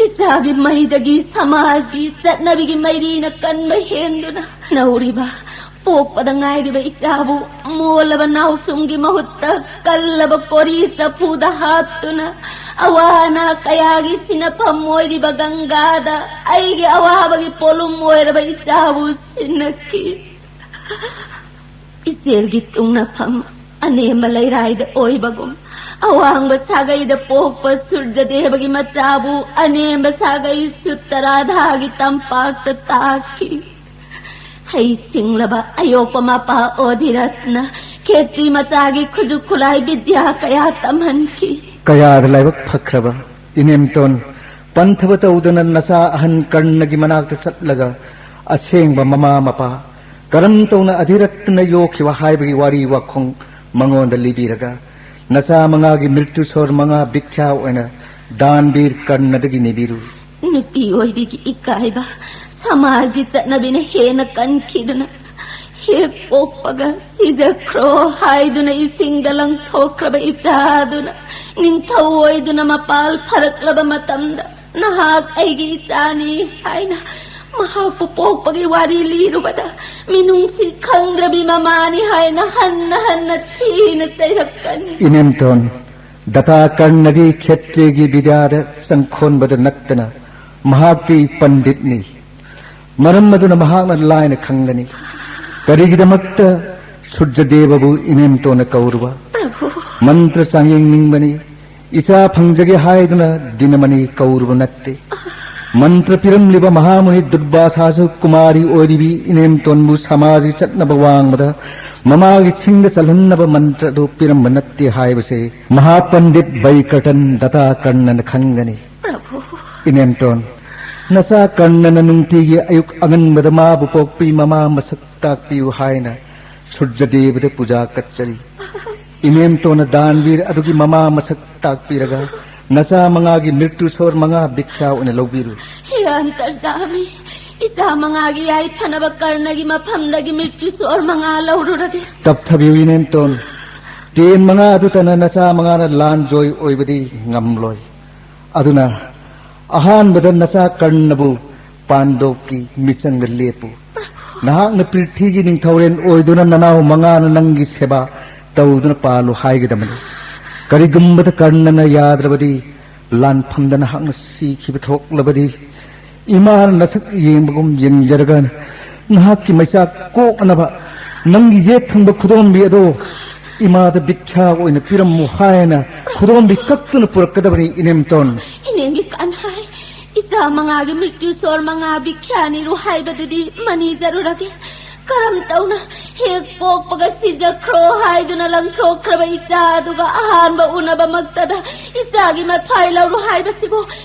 ꯏꯆꯥꯒꯤ ꯃꯩꯗꯒꯤ ꯁꯃꯥꯖꯒꯤ ꯆꯠꯅꯕꯤꯒꯤ ꯃꯩꯔꯤꯅ ꯀꯟꯕ ꯍꯦꯟꯗꯨꯅ, ꯅꯧꯔꯤꯕ ꯄꯣꯛꯄꯗ ꯉꯥꯏꯔꯤꯕ ꯏꯆꯥꯕꯨ ꯃꯣꯜꯂꯕ ꯅꯥꯎꯁꯨꯝꯒꯤ ꯃꯍꯨꯠꯇ ꯀꯜꯂꯕ ꯀꯣꯔꯤ ꯆꯐꯨꯗ ꯍꯥꯞꯇꯨꯅ, ꯑꯋꯥ ꯑꯅꯥ ꯀꯌꯥꯒꯤ ꯁꯤꯟꯅꯐꯝ ꯑꯣꯏꯔꯤꯕ ꯒꯪꯒꯥꯗ ꯑꯩꯒꯤ ꯑꯋꯥꯕꯒꯤ ꯄꯣꯠꯂꯨꯝ ꯑꯣꯏꯔꯕ ꯏꯆꯥꯕꯨ ꯁꯤꯟꯅꯈꯤ꯫ ꯏꯆꯦꯜꯒꯤ ꯇꯨꯡꯅꯐꯝ ꯑꯅꯦꯝꯕ ꯂꯩꯔꯥꯏꯗ ꯑꯣꯏꯕꯒꯨꯝ, ꯑꯋꯥꯡꯕ ꯁꯥꯒꯩꯗ ꯄꯣꯛꯄ ꯁꯨꯔꯖꯗꯦꯕꯒꯤ ꯃꯆꯥꯕꯨ ꯑꯅꯦꯝꯕ ꯁꯥꯒꯩ ꯁꯨꯠꯇꯔꯥꯙꯥꯒꯤ ꯇꯝꯄꯥꯛꯇ ꯇꯥꯛꯈꯤ꯫ ꯍꯩ ꯁꯤꯡꯂꯕ ꯑꯌꯣꯛꯄ ꯃꯄꯥ ꯑꯣꯙꯤꯔꯠꯅ ꯈꯦꯇ꯭ꯔꯤ ꯃꯆꯥꯒꯤ ꯈꯨꯠꯁꯨ ꯈꯨꯠꯂꯥꯏ ꯕꯤꯗ꯭ꯌꯥ ꯀꯌꯥ ꯇꯝꯍꯟꯈꯤ꯫ ꯀꯌꯥꯗ ꯂꯥꯏꯕꯛ ꯐꯈ꯭ꯔꯕ ꯏꯅꯦꯝꯇꯣꯟ, ꯄꯟꯊꯕ ꯇꯧꯗꯅ ꯅꯆꯥ ꯑꯍꯟ ꯀꯔꯅꯒꯤ ꯃꯅꯥꯛꯇ ꯆꯠꯂꯒ ꯑꯁꯦꯡꯕ ꯃꯃꯥ ꯃꯄꯥ ꯀꯔꯝ ꯇꯧꯅ ꯑꯙꯤꯔꯠꯇꯅ ꯌꯣꯛꯈꯤꯕ ꯍꯥꯏꯕꯒꯤ ꯋꯥꯔꯤ ꯋꯥꯈꯣꯡ ꯃꯉꯣꯟꯗ ꯂꯤꯕꯤꯔꯒ, ꯅꯆꯥ ꯃꯉꯥꯒꯤ ꯃ꯭ꯔꯤꯇ꯭ꯌꯨ ꯁꯣꯔ ꯃꯉꯥ ꯚꯤꯈ꯭ꯌꯥ ꯑꯣꯏꯅ ꯗꯥꯟꯕꯤꯔ ꯀꯔꯅꯗꯒꯤ ꯅꯤꯕꯤꯔꯨ꯫ ꯅꯨꯄꯤ ꯑꯣꯏꯕꯤꯒꯤ ꯏꯀꯥꯏꯕ ꯁꯃꯥꯖꯒꯤ ꯆꯠꯅꯕꯤꯅ ꯍꯦꯟꯅ ꯀꯟꯈꯤꯗꯨꯅ, ꯍꯦꯛ ꯄꯣꯛꯄꯒ "ꯁꯤꯖꯈ꯭ꯔꯣ" ꯍꯥꯏꯗꯨꯅ ꯏꯁꯤꯡꯗ ꯂꯪꯊꯣꯛꯈ꯭ꯔꯕ ꯏꯆꯥꯗꯨꯅ ꯅꯤꯡꯊꯧ ꯑꯣꯏꯗꯨꯅ ꯃꯄꯥꯜ ꯐꯔꯛꯂꯕ ꯃꯇꯝꯗ, "ꯅꯍꯥꯛ ꯑꯩꯒꯤ ꯏꯆꯥꯅꯤ" ꯍꯥꯏꯅ ꯃꯍꯥꯛꯄꯨ ꯄꯣꯛꯄꯒꯤ ꯋꯥꯔꯤ ꯂꯤꯔꯨꯕꯗ, ꯃꯤꯅꯨꯡꯁꯤ ꯈꯪꯗ꯭ꯔꯕꯤ ꯃꯃꯥꯅꯤ ꯍꯥꯏꯅ ꯍꯟꯅ ꯍꯟꯅ ꯊꯤꯅ ꯆꯩꯔꯛꯀꯅꯤ꯫ ꯏꯅꯦꯝꯇꯣꯟ, ꯗꯇꯥ ꯀꯔꯅꯗꯤ ꯈꯦꯇ꯭ꯔꯤꯒꯤ ꯕꯤꯗ꯭ꯌꯥꯗ ꯆꯪꯈꯣꯟꯕꯗ ꯅꯠꯇꯅ ꯃꯍꯥꯛꯇꯤ ꯄꯟꯗꯤꯠꯅꯤ꯫ ꯃꯔꯝ ꯑꯗꯨꯅ ꯃꯍꯥꯛꯅ ꯂꯥꯏꯅ ꯈꯪꯒꯅꯤ꯫ ꯀꯔꯤꯒꯤꯗꯃꯛꯇ ꯁꯨꯔꯖꯗꯦꯕꯕꯨ ꯏꯅꯦꯝꯇꯣꯟꯅ ꯀꯧꯔꯨꯕ? ꯄ꯭ꯔꯚꯨ꯫ ꯃꯟꯇ꯭ꯔ ꯆꯥꯡꯌꯦꯡ ꯅꯤꯡꯕꯅꯤ꯫ ꯏꯆꯥ ꯐꯪꯖꯒꯦ ꯍꯥꯏꯗꯨꯅ ꯗꯤꯅꯃꯅꯤ ꯀꯧꯔꯨꯕ ꯅꯠꯇꯦ꯫ ꯃꯟꯇ꯭ꯔ ꯄꯤꯔꯝꯂꯤꯕ ꯃꯍꯥꯃꯨꯅꯤ ꯗꯨꯔꯕꯥꯁꯥꯁꯨ ꯀꯨꯃꯥꯔꯤ ꯑꯣꯏꯔꯤꯕꯤ ꯏꯅꯦꯝꯇꯣꯟꯕꯨ ꯁꯃꯥꯖꯒꯤ ꯆꯠꯅꯕ ꯋꯥꯡꯃꯗ ꯃꯃꯥꯒꯤ ꯁꯤꯡꯗ ꯆꯜꯍꯟꯅꯕ ꯃꯟꯇ꯭ꯔ ꯑꯗꯨ ꯄꯤꯔꯝꯕ ꯅꯠꯇꯦ ꯍꯥꯏꯕꯁꯦ ꯃꯍꯥꯄꯟꯗꯤꯠ ꯕꯩꯀꯔꯇꯟ ꯗꯇꯥ ꯀꯔꯅꯅ ꯈꯪꯒꯅꯤ꯫ ꯄ꯭ꯔꯚꯨ꯫ ꯏꯅꯦꯝꯇꯣꯟ, ꯅꯆꯥ ꯀꯔꯅꯅ ꯅꯨꯡꯇꯤꯒꯤ ꯑꯌꯨꯛ ꯑꯉꯟꯕꯗ ꯃꯥꯕꯨ ꯄꯣꯛꯄꯤ ꯃꯃꯥ ꯃꯁꯛ ꯇꯥꯛꯄꯤꯌꯨ ꯍꯥꯏꯅ ꯁꯨꯔꯖꯗꯦꯕꯗ ꯄꯨꯖꯥ ꯀꯠꯆꯔꯤ꯫ ꯏꯅꯦꯝꯇꯣꯟꯅ ꯗꯥꯟꯕꯤꯔ ꯑꯗꯨꯒꯤ ꯃꯃꯥ ꯃꯁꯛ ꯇꯥꯛꯄꯤꯔꯒ ꯅꯆꯥ ꯃꯉꯥꯒꯤ ꯃ꯭ꯔꯤꯇ꯭ꯌꯨ ꯁꯣꯔ ꯃꯉꯥ ꯚꯤꯈ꯭ꯌꯥ ꯑꯣꯏꯅ ꯂꯧꯕꯤꯔꯨ꯫ ꯍꯦ ꯑꯟꯇꯔꯖꯥꯃꯤ, ꯏꯆꯥ ꯃꯉꯥꯒꯤ ꯌꯥꯏꯐꯅꯕ ꯀꯔꯅꯒꯤ ꯃꯐꯝꯗꯒꯤ ꯃ꯭ꯔꯤꯇ꯭ꯌꯨ ꯁꯣꯔ ꯃꯉꯥ ꯂꯧꯔꯨꯔꯒꯦ꯫ ꯇꯞꯊꯕꯤꯌꯨ ꯏꯅꯦꯝꯇꯣꯟ꯫ ꯇꯦꯟ ꯃꯉꯥ ꯑꯗꯨꯇꯅ ꯅꯆꯥ ꯃꯉꯥꯅ ꯂꯥꯟ ꯖꯣꯏ ꯑꯣꯏꯕꯗꯤ ꯉꯝꯂꯣꯏ꯫ ꯑꯗꯨꯅ ꯑꯍꯥꯟꯕꯗ ꯅꯆꯥ ꯀꯔꯅꯕꯨ ꯄꯥꯟꯗꯣꯞꯀꯤ ꯃꯤꯆꯪꯗ ꯂꯦꯞꯄꯨ꯫ ꯅꯍꯥꯛꯅ ꯄ꯭ꯔꯤꯊꯤꯒꯤ ꯅꯤꯡꯊꯧꯔꯦꯜ ꯑꯣꯏꯗꯨꯅ ꯅꯅꯥꯎ ꯃꯉꯥꯅ ꯅꯪꯒꯤ ꯁꯦꯕꯥ ꯇꯧꯗꯨꯅ ꯄꯥꯜꯂꯨ ꯍꯥꯏꯒꯗꯕꯅꯤ꯫ ꯀꯔꯤꯒꯨꯝꯕꯗ ꯀꯔꯅꯅ ꯌꯥꯗ꯭ꯔꯕꯗꯤ ꯂꯥꯟꯐꯝꯗ ꯅꯍꯥꯛꯅ ꯁꯤꯈꯤꯕ ꯊꯣꯛꯂꯕꯗꯤ ꯏꯃꯥꯅ ꯅꯁꯛ ꯌꯦꯡꯕꯒꯨꯝ ꯌꯦꯡꯖꯔꯒ ꯅꯍꯥꯛꯀꯤ ꯃꯩꯆꯥꯛ ꯀꯣꯛꯅꯕ ꯅꯪꯒꯤ ꯌꯦꯠ ꯊꯪꯕ ꯈꯨꯗꯣꯝꯕꯤ ꯑꯗꯣ ꯏꯃꯥꯗ ꯕꯤꯈ꯭ꯌꯥ ꯑꯣꯏꯅ ꯄꯤꯔꯝꯃꯨ ꯍꯥꯏꯅ ꯈꯨꯗꯣꯝꯕꯤ ꯀꯛꯇꯨꯅ ꯄꯨꯔꯛꯀꯗꯕꯅꯤ, ꯏꯅꯦꯝꯇꯣꯟ꯫ ꯏꯅꯦꯝꯒꯤ ꯀꯥꯟꯍꯥꯏ, ꯏꯆꯥ ꯃꯉꯥꯒꯤ ꯃ꯭ꯔꯤꯇ꯭ꯌꯨ ꯁꯣꯔ ꯃꯉꯥ ꯕꯤꯈ꯭ꯌꯥꯅꯤꯔꯨ ꯍꯥꯏꯕꯗꯨꯗꯤ ꯃꯅꯤꯖꯔꯨꯔꯒꯦ꯫ ꯀꯔꯝ ꯇꯧꯅ ꯍꯦꯛ ꯄꯣꯛꯄꯒ ꯁꯤꯖꯈ꯭ꯔꯣ ꯍꯥꯏꯗꯨꯅ ꯂꯪꯊꯣꯛꯈ꯭ꯔꯕ ꯏꯆꯥ ꯑꯗꯨꯒ ꯑꯍꯥꯟꯕ ꯎꯅꯕꯃꯛꯇꯗ ꯏꯆꯥꯒꯤ ꯃꯊ꯭ꯋꯥꯏ ꯂꯧꯔꯨ ꯍꯥꯏꯕꯁꯤꯕꯨ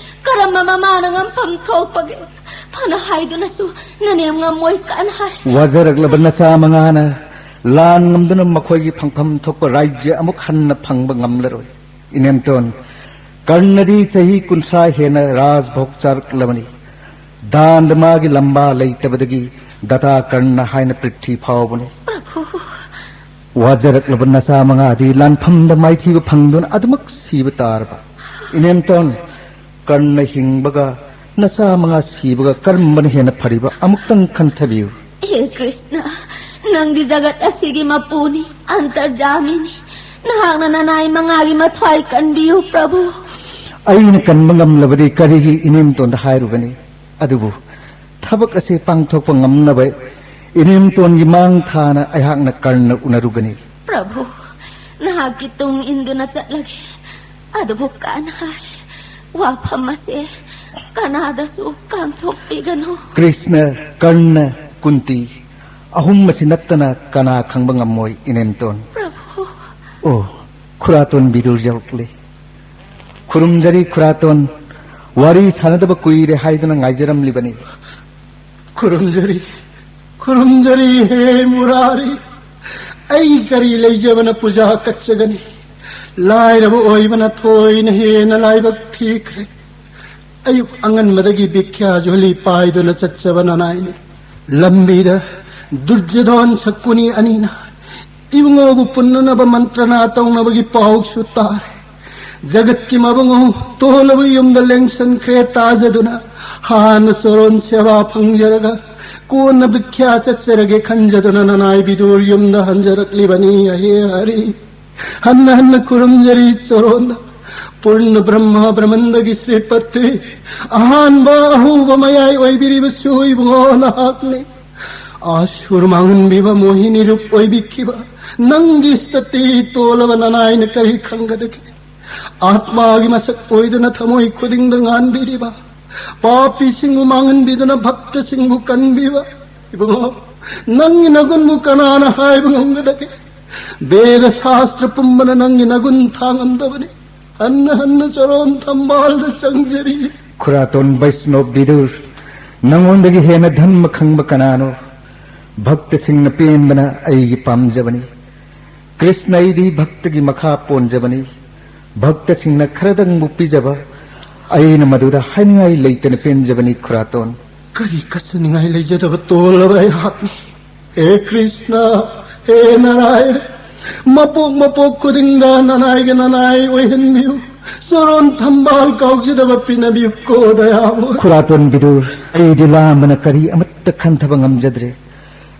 ꯀꯔꯝꯕ ꯃꯃꯥꯅ ꯉꯝꯐꯝ ꯊꯣꯛꯄꯒꯦ? ꯐꯅ ꯍꯥꯏꯗꯨꯅꯁꯨ ꯅꯅꯦꯝ ꯉꯝꯃꯣꯏ ꯀꯥꯟꯍꯥꯏ꯫ ꯋꯥꯖꯔꯛꯂꯕ ꯅꯆꯥ ꯃꯉꯥꯅ ꯂꯥꯟ ꯉꯝꯗꯨꯅ ꯃꯈꯣꯏꯒꯤ ꯐꯪꯐꯝ ꯊꯣꯛꯄ ꯔꯥꯖ꯭ꯌ ꯑꯃꯨꯛ ꯍꯟꯅ ꯐꯪꯕ ꯉꯝꯂꯔꯣꯏ꯫ ꯏꯅꯦꯝꯇꯣꯟ, ꯀꯔꯅꯗꯤ ꯆꯍꯤ ꯀꯨꯟꯊ꯭ꯔꯥ ꯍꯦꯟꯅ ꯔꯥꯖꯚꯣꯒ ꯆꯥꯔꯛꯂꯕꯅꯤ꯫ ꯗꯥꯟꯗ ꯃꯥꯒꯤ ꯂꯝꯕꯥ ꯂꯩꯇꯕꯗꯒꯤ ꯗꯇꯥ ꯀꯔꯅ ꯍꯥꯏꯅ ꯄ꯭ꯔꯤꯊꯤ ꯐꯥꯎꯕꯅꯤ꯫ ꯄ꯭ꯔꯚꯨ꯫ ꯋꯥꯖꯔꯛꯂꯕ ꯅꯆꯥ ꯃꯉꯥꯗꯤ ꯂꯥꯟꯐꯝꯗ ꯃꯥꯏꯊꯤꯕ ꯐꯪꯗꯨꯅ ꯑꯗꯨꯃꯛ ꯁꯤꯕ ꯇꯥꯔꯕ꯫ ꯏꯅꯦꯝꯇꯣꯟ, ꯀꯔꯅ ꯍꯤꯡꯕꯒ ꯅꯆꯥ ꯃꯉꯥ ꯁꯤꯕꯒ ꯀꯔꯝꯕꯅ ꯍꯦꯟꯅ ꯐꯔꯤꯕ? ꯑꯃꯨꯛꯇꯪ ꯈꯟꯊꯕꯤꯌꯨ꯫ ꯍꯦ ꯀ꯭ꯔꯤꯁꯅ, ꯅꯪꯗꯤ ꯖꯒꯠ ꯑꯁꯤꯒꯤ ꯃꯄꯨꯅꯤ, ꯑꯟꯇꯔꯖꯥꯃꯤꯅꯤ꯫ ꯅꯍꯥꯛꯅ ꯅꯅꯥꯏ ꯃꯉꯥꯒꯤ ꯃꯊ꯭ꯋꯥꯏ ꯀꯟꯕꯤꯌꯨ, ꯄ꯭ꯔꯚꯨ꯫ ꯑꯩꯅ ꯀꯟꯕ ꯉꯝꯂꯕꯗꯤ ꯀꯔꯤꯒꯤ ꯏꯅꯦꯝꯇꯣꯟꯗ ꯍꯥꯏꯔꯨꯒꯅꯤ? ꯑꯗꯨꯕꯨ ꯊꯕꯛ ꯑꯁꯤ ꯄꯥꯡꯊꯣꯛꯄ ꯉꯝꯅꯕ ꯏꯅꯦꯝꯇꯣꯟꯒꯤ ꯃꯥꯡ ꯊꯥꯅ ꯑꯩꯍꯥꯛꯅ ꯀꯔꯅ ꯎꯅꯔꯨꯒꯅꯤ꯫ ꯄ꯭ꯔꯚꯨ, ꯅꯍꯥꯛꯀꯤ ꯇꯨꯡ ꯏꯟꯗꯨꯅ ꯆꯠꯂꯒꯦ꯫ ꯑꯗꯨꯕꯨ ꯀꯥꯟꯍꯥꯏ, ꯋꯥꯐꯝ ꯑꯁꯦ ꯀꯅꯥꯗꯁꯨ ꯀꯥꯡꯊꯣꯛꯄꯤꯒꯅꯨ꯫ ꯀ꯭ꯔꯤꯁꯅ, ꯀꯔꯅ, ꯀꯨꯟꯇꯤ, ꯑꯍꯨꯝ ꯑꯁꯤ ꯅꯠꯇꯅ ꯀꯅꯥ ꯈꯪꯕ ꯉꯝꯃꯣꯏ, ꯏꯅꯦꯝꯇꯣꯟ꯫ ꯄ꯭ꯔꯚꯨ꯫ ꯑꯣ, ꯈꯨꯔꯥꯇꯣꯟ ꯕꯤꯗꯨꯔ ꯌꯧꯔꯛꯂꯦ꯫ ꯈꯨꯔꯨꯝꯖꯔꯤ ꯈꯨꯔꯥꯇꯣꯟ, ꯋꯥꯔꯤ ꯁꯥꯟꯅꯗꯕ ꯀꯨꯏꯔꯦ ꯍꯥꯏꯗꯨꯅ ꯉꯥꯏꯖꯔꯝꯂꯤꯕꯅꯤ꯫ ꯈꯨꯔꯨꯝꯖꯔꯤ, ꯈꯨꯔꯨꯝꯖꯔꯤ, ꯍꯦ ꯃꯨꯔꯥꯔꯤ꯫ ꯑꯩ ꯀꯔꯤ ꯂꯩꯖꯕꯅ ꯄꯨꯖꯥ ꯀꯠꯆꯒꯅꯤ? ꯂꯥꯏꯔꯕ ꯑꯣꯏꯕꯅ ꯊꯣꯏꯅ ꯍꯦꯟꯅ ꯂꯥꯏꯕꯛ ꯊꯤꯈ꯭ꯔꯦ꯫ ꯑꯌꯨꯛ ꯑꯉꯟꯕꯗꯒꯤ ꯕꯤꯈ꯭ꯌꯥ ꯖꯣꯂꯤ ꯄꯥꯏꯗꯨꯅ ꯆꯠꯆꯕ ꯅꯅꯥꯏꯅꯤ꯫ ꯂꯝꯕꯤꯗ ꯗꯨꯔꯖꯣꯙꯟ ꯁꯀꯨꯅꯤ ꯑꯅꯤꯅ ꯏꯕꯨꯡꯉꯣꯕꯨ ꯄꯨꯟꯅꯅꯕ ꯃꯟꯇ꯭ꯔꯅꯥ ꯇꯧꯅꯕꯒꯤ ꯄꯥꯎꯁꯨ ꯇꯥꯔꯦ꯫ ꯖꯒꯠꯀꯤ ꯃꯕꯨꯡꯉꯣ ꯇꯣꯜꯂꯕ ꯌꯨꯝꯗ ꯂꯦꯡꯁꯟꯈ꯭ꯔꯦ ꯇꯥꯖꯗꯨꯅ, ꯍꯥꯟꯅ ꯆꯣꯔꯣꯟ ꯁꯦꯕꯥ ꯐꯪꯖꯔꯒ ꯀꯣꯟꯅ ꯕꯤꯈ꯭ꯌꯥ ꯆꯠꯆꯔꯒꯦ ꯈꯟꯖꯗꯨꯅ ꯅꯅꯥꯏ ꯕꯤꯗꯨꯔ ꯌꯨꯝꯗ ꯍꯟꯖꯔꯛꯂꯤꯕꯅꯤ꯫ ꯑꯍꯦ ꯍꯔꯤ, ꯍꯟꯅ ꯍꯟꯅ ꯈꯨꯔꯨꯝꯖꯔꯤ ꯆꯣꯔꯣꯟꯗ꯫ ꯄꯨꯔꯅ ꯕ꯭ꯔꯍ꯭ꯃ ꯕ꯭ꯔꯍꯃꯟꯗꯒꯤ ꯁ꯭ꯔꯤꯄꯇꯤ, ꯑꯍꯥꯟꯕ ꯑꯍꯧꯕ ꯃꯌꯥꯏ ꯑꯣꯏꯕꯤꯔꯤꯕꯁꯨ ꯏꯕꯨꯡꯉꯣ ꯅꯍꯥꯛꯅꯤ꯫ ꯑꯥꯁꯨꯔ ꯃꯥꯡꯍꯟꯕꯤꯕ ꯃꯣꯍꯤꯅꯤ ꯔꯨꯞ ꯑꯣꯏꯕꯤꯈꯤꯕ ꯅꯪꯒꯤ ꯁꯇꯤ ꯇꯣꯜꯂꯕ ꯅꯅꯥꯏꯅ ꯀꯔꯤ ꯈꯪꯒꯗꯒꯦ? ꯑꯥꯠꯃꯥꯒꯤ ꯃꯁꯛ ꯑꯣꯏꯗꯨꯅ ꯊꯃꯣꯏ ꯈꯨꯗꯤꯡꯗ ꯉꯥꯟꯕꯤꯔꯤꯕ, ꯄꯥꯄꯤꯁꯤꯡꯕꯨ ꯃꯥꯡꯍꯟꯕꯤꯗꯨꯅ ꯚꯛꯇꯁꯤꯡꯕꯨ ꯀꯟꯕꯤꯕ ꯏꯕꯨꯡꯉꯣ, ꯅꯪꯒꯤ ꯅꯒꯨꯟꯕꯨ ꯀꯅꯥꯅ ꯍꯥꯏꯕ ꯉꯝꯒꯗꯒꯦ? ꯕꯦꯗ ꯁꯥꯁꯇ꯭ꯔ ꯄꯨꯝꯕꯅ ꯅꯪꯒꯤ ꯅꯒꯨꯟ ꯊꯥꯡꯉꯝꯗꯕꯅꯤ꯫ ꯍꯟꯅ ꯍꯟꯅ ꯆꯔꯣꯟ ꯊꯝꯕꯥꯜꯗ ꯆꯪꯖꯔꯤ꯫ ꯈꯨꯔꯥꯇꯣꯟ ꯕꯩꯁꯅꯣꯞ ꯕꯤꯗꯨꯔ, ꯅꯉꯣꯟꯗꯒꯤ ꯍꯦꯟꯅ ꯙꯔꯃ ꯈꯪꯕ ꯀꯅꯥꯅꯣ? ꯚꯛꯇꯁꯤꯡꯅ ꯄꯦꯟꯕꯅ ꯑꯩꯒꯤ ꯄꯥꯝꯖꯕꯅꯤ꯫ ꯀ꯭ꯔꯤꯁꯅ, ꯑꯩꯗꯤ ꯚꯛꯇꯒꯤ ꯃꯈꯥ ꯄꯣꯟꯖꯕꯅꯤ꯫ ꯚꯛꯇꯁꯤꯡꯅ ꯈꯔꯗꯪꯕꯨ ꯄꯤꯖꯕ, ꯑꯩꯅ ꯃꯗꯨꯗ ꯍꯥꯏꯅꯤꯡꯉꯥꯏ ꯂꯩꯇꯅ ꯄꯦꯟꯖꯕꯅꯤ ꯈꯨꯔꯥꯇꯣꯟ꯫ ꯀꯔꯤ ꯀꯠꯆꯅꯤꯡꯉꯥꯏ ꯂꯩꯖꯗꯕ ꯇꯣꯜꯂꯕ ꯑꯩꯍꯥꯛꯅꯤ꯫ ꯍꯦ ꯀ꯭ꯔꯤꯁꯅ, ꯍꯦ ꯅꯥꯔꯥꯌꯟ, ꯃꯄꯣꯛ ꯃꯄꯣꯛ ꯈꯨꯗꯤꯡꯗ ꯅꯅꯥꯏꯒ ꯅꯅꯥꯏ ꯑꯣꯏꯍꯟꯕꯤꯌꯨ꯫ ꯆꯔꯣꯟ ꯊꯝꯕꯥꯜ ꯀꯥꯎꯖꯗꯕ ꯄꯤꯅꯕꯤꯌꯨ ꯀꯣ ꯗꯌꯥꯃꯣꯏ꯫ ꯈꯨꯔꯥꯇꯣꯟ ꯕꯤꯗꯨꯔ, ꯑꯩꯗꯤ ꯂꯥꯝꯕꯅ ꯀꯔꯤ ꯑꯃꯠꯇ ꯈꯟꯊꯕ ꯉꯝꯖꯗ꯭ꯔꯦ꯫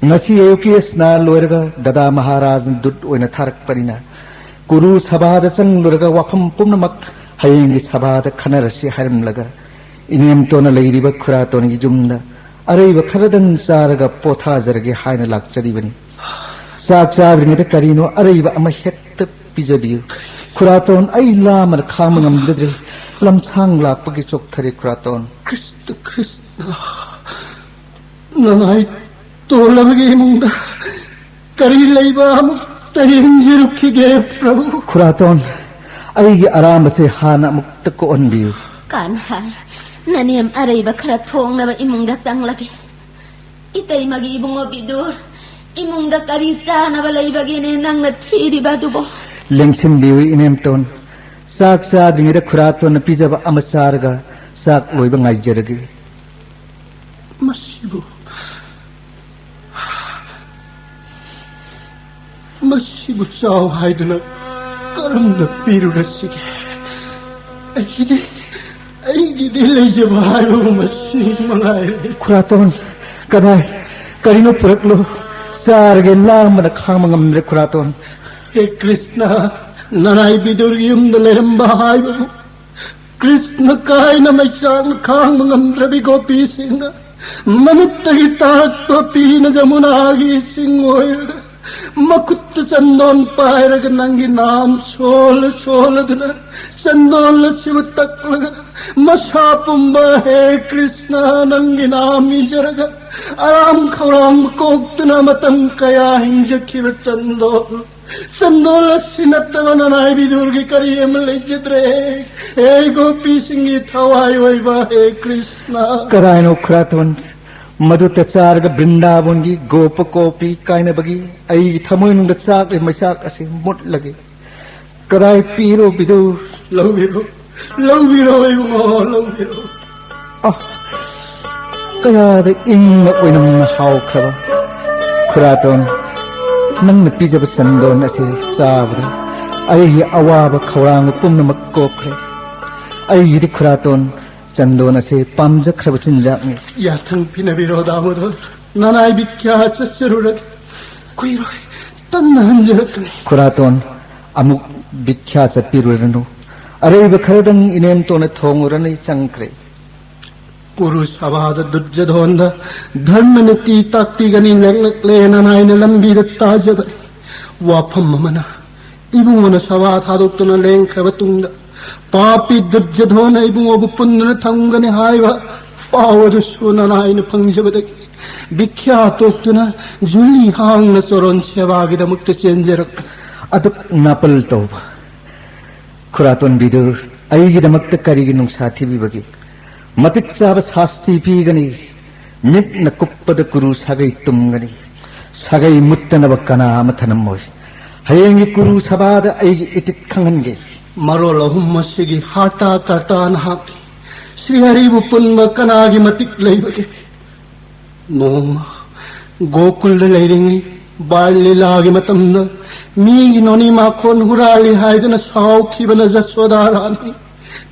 ꯉꯁꯤ ꯑꯌꯨꯛꯀꯤ ꯁ꯭ꯅꯥꯟ ꯂꯣꯏꯔꯒ ꯗꯗꯥ ꯃꯍꯥꯔꯥꯖꯅ ꯗꯨꯠ ꯑꯣꯏꯅ ꯊꯥꯔꯛꯄꯅꯤꯅ, ꯀꯨꯔꯨ ꯁꯚꯥꯗ ꯆꯪꯂꯨꯔꯒ ꯋꯥꯐꯝ ꯄꯨꯝꯅꯃꯛ ꯍꯌꯦꯡꯒꯤ ꯁꯚꯥꯗ ꯈꯟꯅꯔꯁꯤ ꯍꯥꯏꯔꯝꯂꯒ, ꯏꯅꯦꯝꯇꯣꯟꯅ ꯂꯩꯔꯤꯕ ꯈꯨꯔꯥꯇꯣꯟꯒꯤ ꯌꯨꯝꯗ ꯑꯔꯩꯕ ꯈꯔꯗꯪ ꯆꯥꯔꯒ ꯄꯣꯊꯥꯖꯔꯒꯦ ꯍꯥꯏꯅ ꯂꯥꯛꯆꯔꯤꯕꯅꯤ꯫ ꯆꯥꯛ ꯆꯥꯗ꯭ꯔꯤꯉꯩꯗ ꯀꯔꯤꯅꯣ ꯑꯔꯩꯕ ꯑꯃ ꯍꯦꯛꯇ ꯄꯤꯖꯕꯤꯌꯨ꯫ ꯈꯨꯔꯥꯇꯣꯟ, ꯑꯩ ꯂꯥꯝꯕꯅ ꯈꯥꯡꯕ ꯉꯝꯖꯗ꯭ꯔꯦ꯫ ꯂꯝꯁꯥꯡ ꯂꯥꯛꯄꯒꯤ ꯆꯣꯛꯊꯔꯦ ꯈꯨꯔꯥꯇꯣꯟ꯫ ꯀ꯭ꯔꯤꯁꯇ, ꯀ꯭ꯔꯤꯁꯇ꯫ ꯅꯅꯥꯏ ꯇꯣꯜꯂꯕꯒꯤ ꯏꯃꯨꯡꯗ ꯀꯔꯤ ꯂꯩꯕ ꯑꯃꯨꯛꯇ ꯌꯦꯡꯖꯔꯨꯈꯤꯒꯦ, ꯄ꯭ꯔꯚꯨ꯫ ꯈꯨꯔꯥꯇꯣꯟ, ꯑꯩꯒꯤ ꯑꯔꯥꯝꯕꯁꯦ ꯍꯥꯟꯅ ꯑꯃꯨꯛꯇ ꯀꯣꯛꯍꯟꯕꯤꯌꯨ꯫ ꯀꯥꯟꯍꯥꯏ, ꯅꯅꯦꯝ ꯑꯔꯩꯕ ꯈꯔ ꯊꯣꯡꯅꯕ ꯏꯃꯨꯡꯗ ꯆꯪꯂꯒꯦ꯫ ꯏꯇꯩꯃꯒꯤ ꯏꯕꯨꯡꯉꯣ ꯕꯤꯗꯨꯔ, ꯏꯃꯨꯡꯗ ꯀꯔꯤ ꯆꯥꯅꯕ ꯂꯩꯕꯒꯦꯅꯦ ꯅꯪꯅ ꯊꯤꯔꯤꯕ ꯑꯗꯨꯕꯣ? ꯂꯦꯡꯁꯤꯟꯕꯤꯌꯨ ꯏꯅꯦꯝꯇꯣꯟ꯫ ꯆꯥꯛ ꯆꯥꯗ꯭ꯔꯤꯉꯩꯗ ꯈꯨꯔꯥꯇꯣꯟꯅ ꯄꯤꯖꯕ ꯑꯃ ꯆꯥꯔꯒ ꯆꯥꯛ ꯂꯣꯏꯕ ꯉꯥꯏꯖꯔꯒꯦ꯫ ꯃꯁꯤꯕꯨ, ꯃꯁꯤꯕꯨ ꯆꯥꯎ ꯍꯥꯏꯗꯨꯅ ꯀꯔꯝꯅ ꯄꯤꯔꯨꯔꯁꯤꯒꯦ? ꯑꯩꯒꯤꯗꯤ, ꯑꯩꯒꯤꯗꯤ ꯂꯩꯖꯕ ꯍꯥꯏꯕꯕꯨ ꯃꯁꯤ ꯃꯉꯥꯏꯔꯦ꯫ ꯈꯨꯔꯥꯇꯣꯟ, ꯀꯗꯥꯏ, ꯀꯔꯤꯅꯣ ꯄꯨꯔꯛꯂꯣ꯫ ꯆꯥꯔꯒꯦ, ꯂꯥꯝꯕꯅ ꯈꯥꯡꯕ ꯉꯝꯗ꯭ꯔꯦ ꯈꯨꯔꯥꯇꯣꯟ꯫ ꯍꯦ ꯀ꯭ꯔꯤꯁꯅ, ꯅꯅꯥꯏ ꯕꯤꯗꯨꯔꯒꯤ ꯌꯨꯝꯗ ꯂꯩꯔꯝꯕ ꯍꯥꯏꯕꯕꯨ ꯀ꯭ꯔꯤꯁꯅ ꯀꯥꯏꯅ ꯃꯩꯆꯥꯛꯅ ꯈꯥꯡꯕ ꯉꯝꯗ꯭ꯔꯕꯤ ꯒꯣꯄꯤꯁꯤꯡꯅ ꯃꯃꯤꯠꯇꯒꯤ ꯇꯥꯔꯛꯄ ꯄꯤꯅ ꯖꯃꯨꯅꯥꯒꯤ ꯏꯁꯤꯡ ꯑꯣꯏꯔꯒ, ꯃꯈꯨꯠꯇ ꯆꯟꯗꯣꯟ ꯄꯥꯏꯔꯒ ꯅꯪꯒꯤ ꯅꯥꯝ ꯁꯣꯜꯂ ꯁꯣꯜꯂꯗꯨꯅ ꯆꯟꯗꯣꯟ ꯑꯁꯤꯕꯨ ꯇꯛꯂꯒ, ꯃꯁꯥ ꯄꯨꯝꯕ ꯍꯦ ꯀ꯭ꯔꯤꯁꯅ ꯅꯪꯒꯤ ꯅꯥꯝ ꯏꯖꯔꯒ, ꯑꯔꯥꯝ ꯈꯧꯔꯥꯡꯕ ꯀꯣꯛꯇꯨꯅ ꯃꯇꯝ ꯀꯌꯥ ꯍꯤꯡꯖꯈꯤꯕ ꯆꯟꯗꯣꯟ, ꯆꯟꯗꯣꯟ ꯑꯁꯤ ꯅꯠꯇꯕ ꯅꯅꯥꯏ ꯕꯤꯗꯨꯔꯒꯤ ꯀꯔꯤ ꯑꯃ ꯂꯩꯖꯗ꯭ꯔꯦ꯫ ꯍꯦ ꯒꯣꯄꯤꯁꯤꯡꯒꯤ ꯊꯋꯥꯏ ꯑꯣꯏꯕ ꯍꯦ ꯀ꯭ꯔꯤꯁꯅ꯫ ꯀꯗꯥꯏꯅꯣ ꯈꯨꯔꯥꯇꯣꯟ? ꯃꯗꯨꯇ ꯆꯥꯔꯒ ꯕ꯭ꯔꯤꯟꯗꯥꯕꯣꯟꯒꯤ ꯒꯣꯄ ꯒꯣꯄꯤ ꯀꯥꯏꯅꯕꯒꯤ ꯑꯩꯒꯤ ꯊꯃꯣꯏꯅꯨꯡꯗ ꯆꯥꯛꯂꯤ ꯃꯩꯆꯥꯛ ꯑꯁꯤ ꯃꯨꯠꯂꯒꯦ꯫ ꯀꯗꯥꯏ ꯄꯤꯔꯣ ꯕꯤꯗꯨ? ꯂꯧꯕꯤꯔꯣ, ꯂꯧꯕꯤꯔꯣ ꯏꯕꯨꯡꯉꯣ, ꯂꯧꯕꯤꯔꯣ꯫ ꯑ, ꯀꯌꯥꯗ ꯏꯪꯅ ꯑꯣꯏꯅꯝꯅ ꯍꯥꯎꯈ꯭ꯔꯕ ꯈꯨꯔꯥꯇꯣꯟ, ꯅꯪꯅ ꯄꯤꯖꯕ ꯆꯟꯗꯣꯟ ꯑꯁꯤ ꯆꯥꯕꯗ ꯑꯩꯒꯤ ꯑꯋꯥꯕ ꯈꯧꯔꯥꯡꯕ ꯄꯨꯝꯅꯃꯛ ꯀꯣꯛꯈ꯭ꯔꯦ꯫ ꯑꯩꯒꯤꯗꯤ ꯈꯨꯔꯥꯇꯣꯟ, ꯆꯟꯗꯣꯟ ꯑꯁꯤ ꯄꯥꯝꯖꯈ꯭ꯔꯕ ꯆꯤꯟꯖꯥꯛꯅꯤ꯫ ꯌꯥꯊꯪ ꯄꯤꯅꯕꯤꯔꯣ ꯗꯥꯃꯣꯗꯣꯔ, ꯅꯅꯥꯏ ꯕꯤꯈ꯭ꯌꯥ ꯆꯠꯆꯔꯨꯔꯒꯦ꯫ ꯀꯨꯏꯔꯣꯏ, ꯇꯞꯅ ꯍꯟꯖꯔꯛꯀꯅꯤ꯫ ꯈꯨꯔꯥꯇꯣꯟ, ꯑꯃꯨꯛ ꯕꯤꯈ꯭ꯌꯥ ꯆꯠꯄꯤꯔꯨꯔꯅꯨ꯫ ꯑꯔꯩꯕ ꯈꯔꯗꯪ ꯏꯅꯦꯝꯇꯣꯟꯅ ꯊꯣꯡꯉꯨꯔꯅꯤ ꯆꯪꯈ꯭ꯔꯦ꯫ ꯀꯨꯔꯨ ꯁꯚꯥꯗ ꯗꯨꯔꯖꯙꯣꯟꯗ ꯙꯔꯃ ꯅꯤꯇꯤ ꯇꯥꯛꯄꯤꯒꯅꯤ ꯂꯦꯡꯂꯛꯂꯦꯅ ꯅꯥꯏꯅ ꯂꯝꯕꯤꯗ ꯇꯥꯖꯕꯅꯤ꯫ ꯋꯥꯐꯝ ꯑꯃꯅ, ꯏꯕꯨꯡꯉꯣꯅ ꯁꯚꯥ ꯊꯥꯗꯣꯛꯇꯨꯅ ꯂꯦꯡꯈ꯭ꯔꯕ ꯇꯨꯡꯗ ꯄꯥꯄꯤ ꯗꯨꯔꯖꯙꯣꯟꯅ ꯏꯕꯨꯡꯉꯣꯕꯨ ꯄꯨꯟꯗꯨꯅ ꯊꯝꯒꯅꯤ ꯍꯥꯏꯕ ꯄꯥꯎ ꯑꯗꯨꯁꯨ ꯅꯅꯥꯏꯅ ꯐꯪꯖꯕꯗꯒꯤ ꯕꯤꯈ꯭ꯌꯥ ꯇꯣꯛꯇꯨꯅ ꯖꯨꯂꯤ ꯍꯥꯡꯅ ꯆꯣꯔꯣꯟ ꯁꯦꯕꯥꯒꯤꯗꯃꯛꯇ ꯆꯦꯟꯖꯔꯛꯄꯅꯤ꯫ ꯑꯗꯨꯛ ꯅꯥꯄꯜ ꯇꯧꯕ ꯈꯨꯔꯥꯇꯣꯟ ꯕꯤꯗꯨꯔ ꯑꯩꯒꯤꯗꯃꯛꯇ ꯀꯔꯤꯒꯤ ꯅꯨꯡꯁꯥ ꯊꯤꯕꯤꯕꯒꯦ? ꯃꯇꯤꯛ ꯆꯥꯕ ꯁꯥꯁꯇꯤ ꯄꯤꯒꯅꯤ꯫ ꯃꯤꯠꯅ ꯀꯨꯞꯄꯗ ꯀꯨꯔꯨ ꯁꯥꯒꯩ ꯇꯨꯝꯒꯅꯤ꯫ ꯁꯥꯒꯩ ꯃꯨꯠꯇꯅꯕ ꯀꯅꯥ ꯑꯃ ꯊꯅꯝꯃꯣꯏ꯫ ꯍꯌꯦꯡꯒꯤ ꯀꯨꯔꯨ ꯁꯚꯥꯗ ꯑꯩꯒꯤ ꯏꯇꯤꯛ ꯈꯪꯍꯟꯒꯦ꯫ ꯃꯔꯣꯜ ꯑꯍꯨꯝ ꯑꯁꯤꯒꯤ ꯍꯥꯇꯥ ꯀꯥꯇꯥ ꯅꯍꯥꯛꯀꯤ ꯁ꯭ꯔꯤ ꯍꯔꯤꯕꯨ ꯄꯨꯟꯕ ꯀꯅꯥꯒꯤ ꯃꯇꯤꯛ ꯂꯩꯕꯒꯦ? ꯅꯣꯡꯃ ꯒꯣꯀꯨꯜꯗ ꯂꯩꯔꯤꯉꯩ ꯕꯥꯜ ꯂꯤꯂꯥꯒꯤ ꯃꯇꯝꯗ ꯃꯤꯒꯤ ꯅꯣꯅꯤ ꯃꯥꯈꯣꯟ ꯍꯨꯔꯥꯜꯂꯤ ꯍꯥꯏꯗꯨꯅ ꯁꯥꯎꯈꯤꯕꯅ ꯖꯁꯣꯗꯥ ꯔꯥꯅꯤ꯫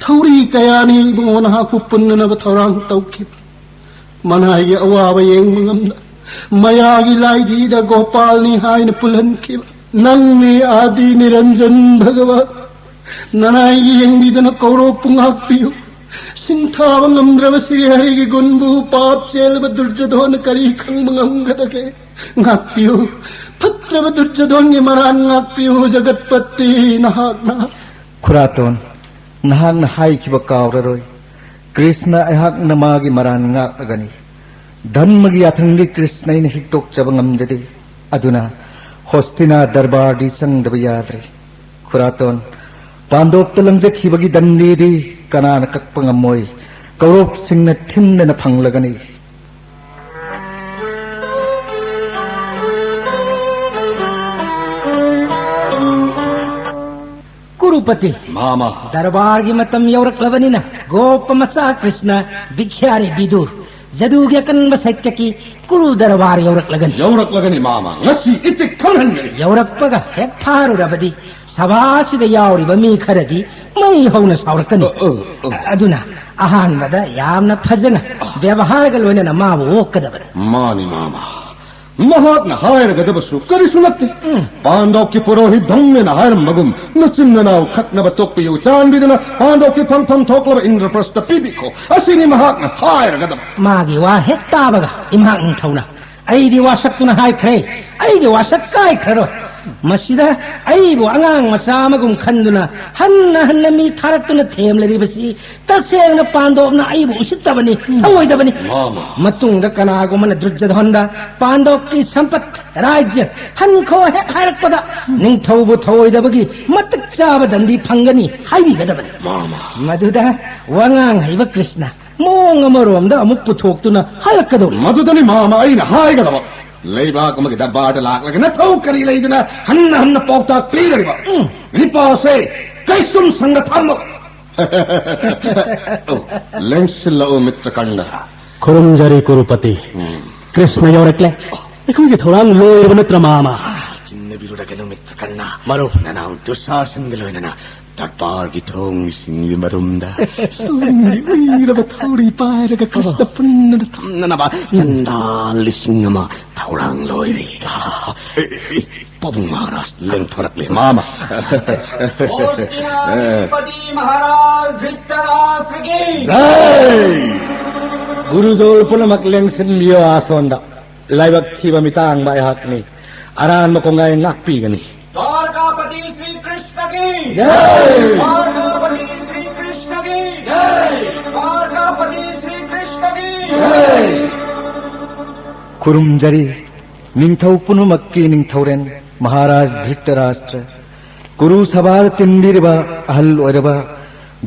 ꯊꯧꯔꯤ ꯀꯌꯥꯅꯤ ꯏꯕꯨꯡꯉꯣ ꯅꯍꯥꯛꯄꯨ ꯄꯨꯟꯅꯅꯕ ꯊꯧꯔꯥꯡ ꯇꯧꯈꯤꯕ꯫ ꯃꯅꯥꯏꯒꯤ ꯑꯋꯥꯕ ꯌꯦꯡꯕ ꯉꯝꯗ ꯃꯌꯥꯒꯤ ꯂꯥꯏꯙꯤꯗ ꯒꯣꯄꯥꯜꯅꯤ ꯍꯥꯏꯅ ꯄꯨꯜꯍꯟꯈꯤꯕ꯫ ꯅꯪꯅꯤ ꯑꯥꯗꯤ ꯅꯤꯔꯟꯖꯟ ꯚꯒꯋꯥꯟ꯫ ꯅꯅꯥꯏꯒꯤ ꯌꯦꯡꯕꯤꯗꯨꯅ ꯀꯧꯔꯣꯛꯄꯨ ꯉꯥꯛꯄꯤꯌꯨ꯫ ꯁꯤꯡꯊꯥꯕ ꯉꯝꯗ꯭ꯔꯕ ꯁꯤꯔꯤ ꯍꯔꯤꯒꯤ ꯒꯨꯟꯕꯨ ꯄꯥꯞ ꯆꯦꯜꯂꯕ ꯗꯨꯔꯖꯣꯙꯣꯟꯅ ꯀꯔꯤ ꯈꯪꯕ ꯉꯝꯒꯗꯒꯦ? ꯉꯥꯛꯄꯤꯌꯨ, ꯐꯠꯇ꯭ꯔꯕ ꯗꯨꯔꯖꯣꯙꯣꯟꯒꯤ ꯃꯔꯥꯟ ꯉꯥꯛꯄꯤꯌꯨ, ꯖꯒꯠꯄꯇꯤ ꯅꯍꯥꯛꯅ꯫ ꯈꯨꯔꯥꯇꯣꯟ, ꯅꯍꯥꯛꯅ ꯍꯥꯏꯈꯤꯕ ꯀꯥꯎꯔꯔꯣꯏ꯫ ꯀ꯭ꯔꯤꯁꯅ ꯑꯩꯍꯥꯛꯅ ꯃꯥꯒꯤ ꯃꯔꯥꯟ ꯉꯥꯛꯂꯒꯅꯤ꯫ ꯙꯔꯃꯒꯤ ꯌꯥꯊꯪꯗꯤ ꯀ꯭ꯔꯤꯁꯅ ꯑꯩꯅ ꯍꯤꯛꯇꯣꯛꯆꯕ ꯉꯝꯖꯗꯦ꯫ ꯑꯗꯨꯅ ꯍꯣꯁꯇꯤꯅꯥ ꯗꯔꯕꯥꯔꯗꯤ ꯆꯪꯗꯕ ꯌꯥꯗ꯭ꯔꯦ꯫ ꯈꯨꯔꯥꯇꯣꯟ, ꯄꯥꯟꯗꯣꯞꯇ ꯂꯪꯖꯈꯤꯕꯒꯤ ꯗꯟꯗꯤꯗꯤ ꯀꯅꯥꯅ ꯀꯛꯄ ꯉꯝꯃꯣꯏ꯫ ꯀꯧꯔꯣꯞꯁꯤꯡꯅ ꯊꯤꯟꯗꯅ ꯐꯪꯂꯒꯅꯤ꯫ ꯀꯨꯔꯨꯄꯇꯤ꯫ ꯃꯥꯃ꯫ ꯗꯔꯕꯥꯔꯒꯤ ꯃꯇꯝ ꯌꯧꯔꯛꯂꯕꯅꯤꯅ ꯒꯣꯄ ꯃꯆꯥ ꯀ꯭ꯔꯤꯁꯅ, ꯚꯤꯈ꯭ꯌꯥꯔꯤ ꯕꯤꯗꯨꯔ, ꯖꯗꯨꯒꯤ ꯑꯀꯟꯕ ꯁꯩꯇꯀꯤ ꯀꯨꯔꯨ ꯗꯔꯕꯥꯔ ꯌꯧꯔꯛꯂꯒꯅꯤ꯫ ꯌꯧꯔꯛꯂꯒꯅꯤ ꯃꯥꯃ, ꯉꯁꯤ ꯏꯇꯤꯛ ꯈꯪꯍꯟꯒꯅꯤ꯫ ꯌꯧꯔꯛꯄꯒ ꯍꯦꯛ ꯐꯥꯔꯨꯔꯕꯗꯤ ꯁꯚꯥꯁꯤꯗ ꯌꯥꯎꯔꯤꯕ ꯃꯤ ꯈꯔꯗꯤ ꯃꯩ ꯍꯧꯅ ꯁꯥꯎꯔꯛꯀꯅꯤ꯫ ꯑ, ꯑ, ꯑ꯫ ꯑꯗꯨꯅ ꯑꯍꯥꯟꯕꯗ ꯌꯥꯝꯅ ꯐꯖꯅ ꯕꯦꯕꯍꯥꯔꯒ ꯂꯣꯏꯅꯅ ꯃꯥꯕꯨ ꯑꯣꯛꯀꯗꯕꯅꯤ꯫ ꯃꯥꯅꯤ ꯃꯥꯃ, ꯃꯍꯥꯛꯅ ꯍꯥꯏꯔꯒꯗꯕꯁꯨ ꯀꯔꯤꯁꯨ ꯅꯠꯇꯦ꯫ ꯎꯝ꯫ ꯄꯥꯟꯗꯣꯞꯀꯤ ꯄꯨꯔꯣꯍꯤꯠ ꯙꯧꯃ꯭ꯌꯅ ꯍꯥꯏꯔꯝꯕꯒꯨꯝ ꯅꯆꯤꯟ ꯅꯅꯥꯎ ꯈꯠꯅꯕ ꯇꯣꯛꯄꯤꯌꯨ, ꯆꯥꯟꯕꯤꯗꯨꯅ ꯄꯥꯟꯗꯣꯞꯀꯤ ꯐꯪꯐꯝ ꯊꯣꯛꯂꯕ ꯏꯟꯗ꯭ꯔꯄ꯭ꯔꯁꯇ ꯄꯤꯕꯤꯈꯣ, ꯑꯁꯤꯅꯤ ꯃꯍꯥꯛꯅ ꯍꯥꯏꯔꯒꯗꯕ꯫ ꯃꯥꯒꯤ ꯋꯥ ꯍꯦꯛ ꯇꯥꯕꯒ ꯏꯝꯍꯥꯛ ꯅꯤꯡꯊꯧꯅ ꯑꯩꯗꯤ ꯋꯥꯁꯛꯇꯨꯅ ꯍꯥꯏꯈ꯭ꯔꯦ, ꯑꯩꯒꯤ ꯋꯥꯁꯛ ꯀꯥꯏꯈ꯭ꯔꯔꯣꯏ꯫ ꯃꯁꯤꯗ ꯑꯩꯕꯨ ꯑꯉꯥꯡ ꯃꯆꯥ ꯑꯃꯒꯨꯝ ꯈꯟꯗꯨꯅ ꯍꯟꯅ ꯍꯟꯅ ꯃꯤ ꯊꯥꯔꯛꯇꯨꯅ ꯊꯦꯝꯂꯤꯕꯁꯤ ꯇꯁꯦꯡꯅ ꯄꯥꯟꯗꯣꯞꯅ ꯑꯩꯕꯨ ꯎꯁꯤꯠꯇꯕꯅꯤ, ꯊꯧꯑꯣꯏꯗꯕꯅꯤ꯫ ꯃꯥꯃ꯫ ꯃꯇꯨꯡꯗ ꯀꯅꯥꯒꯨꯝꯕꯅ ꯗꯨꯔꯖꯣꯙꯟꯗ ꯄꯥꯟꯗꯣꯞꯀꯤ ꯁꯝꯄꯠ ꯔꯥꯖ꯭ꯌ ꯍꯟꯈꯣ ꯍꯦꯛ ꯍꯥꯏꯔꯛꯄꯗ ꯅꯤꯡꯊꯧꯕꯨ ꯊꯧꯑꯣꯏꯗꯕꯒꯤ ꯃꯇꯤꯛ ꯆꯥꯕ ꯗꯟꯗꯤ ꯐꯪꯒꯅꯤ ꯍꯥꯏꯕꯤꯒꯗꯕꯅꯤ꯫ ꯃꯥꯃ꯫ ꯃꯗꯨꯗ ꯋꯥꯉꯥꯡ ꯍꯩꯕ ꯀ꯭ꯔꯤꯁꯅ ꯃꯑꯣꯡ ꯑꯃꯔꯣꯝꯗ ꯑꯃꯨꯛ ꯄꯨꯊꯣꯛꯇꯨꯅ ꯍꯜꯂꯛꯀꯗꯧꯔꯤ꯫ ꯃꯗꯨꯗꯅꯤ ꯃꯥꯃ ꯑꯩꯅ ꯍꯥꯏꯒꯗꯕ꯫ ꯂꯩꯕꯥꯛ ꯑꯃꯒꯤ ꯗꯔꯕꯥꯔꯗ ꯂꯥꯛꯂꯒ ꯅꯊꯧ ꯀꯔꯤ ꯂꯩꯗꯅ ꯍꯟꯅ ꯍꯟꯅ ꯄꯥꯎꯇꯥꯛ ꯄꯤꯔꯤꯕ? ꯎꯝ꯫ ꯅꯤꯄꯥꯁꯦ ꯀꯩꯁꯨꯝ ꯁꯪꯒ ꯊꯝꯃꯨ꯫ ꯑꯣ, ꯂꯦꯡꯁꯤꯜꯂꯛꯎ, ꯃꯤꯇ꯭ꯔ ꯀꯔꯅ꯫ ꯈꯨꯔꯨꯝꯖꯔꯤ, ꯀꯨꯔꯨꯄꯇꯤ꯫ ꯎꯝ꯫ ꯀ꯭ꯔꯤꯁꯅ ꯌꯧꯔꯛꯂꯦ꯫ ꯑꯩꯈꯣꯏꯒꯤ ꯊꯧꯔꯥꯡ ꯂꯣꯏꯔꯕ ꯅꯠꯇ꯭ꯔ, ꯃꯥꯃ? ꯆꯤꯟꯅꯕꯤꯔꯨꯔꯒꯅꯨ, ꯃꯤꯇ꯭ꯔ ꯀꯔꯅ꯫ ꯃꯔꯨꯞ꯫ ꯅꯅꯥꯎ ꯗꯨꯁꯥꯁꯟꯒ ꯂꯣꯏꯅꯅ ꯗꯔꯕꯥꯔꯒꯤ ꯊꯣꯡꯁꯤꯡꯒꯤ ꯃꯔꯨꯝꯗ ꯁꯣꯝꯒꯤ ꯎꯏꯔꯕ ꯊꯧꯔꯤ ꯄꯥꯏꯔꯒ ꯀ꯭ꯔꯤꯁꯅ ꯄꯨꯟꯅ ꯊꯝꯅꯅꯕ ꯆꯟꯗꯥ ꯂꯤꯁꯤꯡ ꯑꯃ ꯊꯧꯔꯥꯡ ꯂꯣꯏꯔꯦ꯫ ꯄꯥꯕꯨꯡ ꯃꯍꯥꯔꯥꯖ ꯂꯦꯡꯊꯣꯔꯛꯂꯦ, ꯃꯥꯃ꯫ ꯍꯣꯁꯇꯤꯅꯥ ꯁꯤꯄꯇꯤ ꯃꯍꯥꯔꯥꯖ ꯙ꯭ꯔꯤꯇꯔꯥꯁ꯭ꯇ꯭ꯔꯒꯤ ꯖꯥꯏ! ꯒꯨꯔꯨꯖꯣꯜ ꯄꯨꯝꯅꯃꯛ ꯂꯦꯡꯁꯤꯟꯕꯤꯌꯣ ꯑꯁꯣꯟꯗ꯫ ꯂꯥꯏꯕꯛ ꯊꯤꯕ ꯃꯤꯇꯥꯡꯕ ꯑꯩꯍꯥꯛꯅꯤ꯫ ꯑꯔꯥꯟꯕ ꯀꯣꯡꯒꯥꯏ ꯉꯥꯛꯄꯤꯒꯅꯤ꯫ ꯗ꯭ꯋꯥꯔꯀꯥꯄꯇꯤ ꯁ꯭ꯔꯤ ꯀ꯭ꯔꯤꯁꯅꯒꯤ ꯖꯥꯏ! ꯗ꯭ꯋꯥꯔꯀꯥꯄꯇꯤ ꯁ꯭ꯔꯤ ꯀ꯭ꯔꯤꯁꯅꯒꯤ ꯖꯥꯏ! ꯗ꯭ꯋꯥꯔꯀꯥꯄꯇꯤ ꯁ꯭ꯔꯤ ꯀ꯭ꯔꯤꯁꯅꯒꯤ ꯖꯥꯏ! ꯈꯨꯔꯨꯝꯖꯔꯤ ꯅꯤꯡꯊꯧ ꯄꯨꯝꯅꯃꯛꯀꯤ ꯅꯤꯡꯊꯧꯔꯦꯟ ꯃꯍꯥꯔꯥꯖ ꯙ꯭ꯔꯤꯇꯔꯥꯁ꯭ꯇ꯭ꯔ, ꯀꯨꯔꯨ ꯁꯚꯥꯗ ꯇꯤꯟꯕꯤꯔꯤꯕ ꯑꯍꯜ ꯑꯣꯏꯔꯕ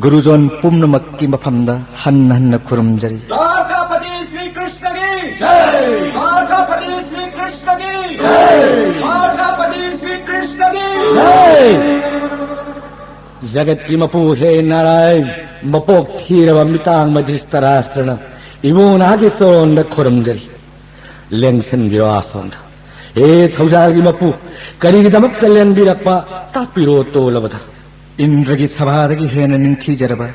ꯒꯨꯔꯨꯖꯣꯟ ꯄꯨꯝꯅꯃꯛꯀꯤ ꯃꯐꯝꯗ ꯍꯟꯅ ꯍꯟꯅ ꯈꯨꯔꯨꯝꯖꯔꯤ꯫ ꯗ꯭ꯋꯥꯔꯀꯥꯄꯇꯤ ꯁ꯭ꯔꯤ ꯀ꯭ꯔꯤꯁꯅꯒꯤ ꯖꯥꯏ! ꯗ꯭ꯋꯥꯔꯀꯥꯄꯇꯤ ꯁ꯭ꯔꯤ ꯀ꯭ꯔꯤꯁꯅꯒꯤ ꯖꯥꯏ! ꯗ꯭ꯋꯥꯔꯀꯥꯄꯇꯤ ꯁ꯭ꯔꯤ ꯀ꯭ꯔꯤꯁꯅꯒꯤ ꯖꯥꯏ! ꯖꯒꯠꯀꯤ ꯃꯄꯨ ꯍꯦ ꯅꯥꯔꯥꯌꯟ, ꯃꯄꯣꯛ ꯊꯤꯔꯕ ꯃꯤꯇꯥꯡꯕ ꯙ꯭ꯔꯤꯇꯔꯥꯁ꯭ꯇ꯭ꯔꯅ ꯏꯕꯨꯡ ꯅꯍꯥꯛꯀꯤ ꯆꯣꯟꯗ ꯈꯨꯔꯨꯝꯖꯔꯤ꯫ ꯂꯦꯡꯁꯤꯟꯕꯤꯔꯣ ꯑꯁꯣꯝꯗ꯫ ꯍꯦ ꯊꯧꯖꯥꯜꯒꯤ ꯃꯄꯨ, ꯀꯔꯤꯒꯤꯗꯃꯛꯇ ꯂꯦꯡꯕꯤꯔꯛꯄ ꯇꯥꯛꯄꯤꯔꯣ ꯇꯣꯜꯂꯕꯗ꯫ ꯏꯟꯗ꯭ꯔꯒꯤ ꯁꯚꯥꯗꯒꯤ ꯍꯦꯟꯅ ꯅꯤꯡꯊꯤꯖꯔꯕ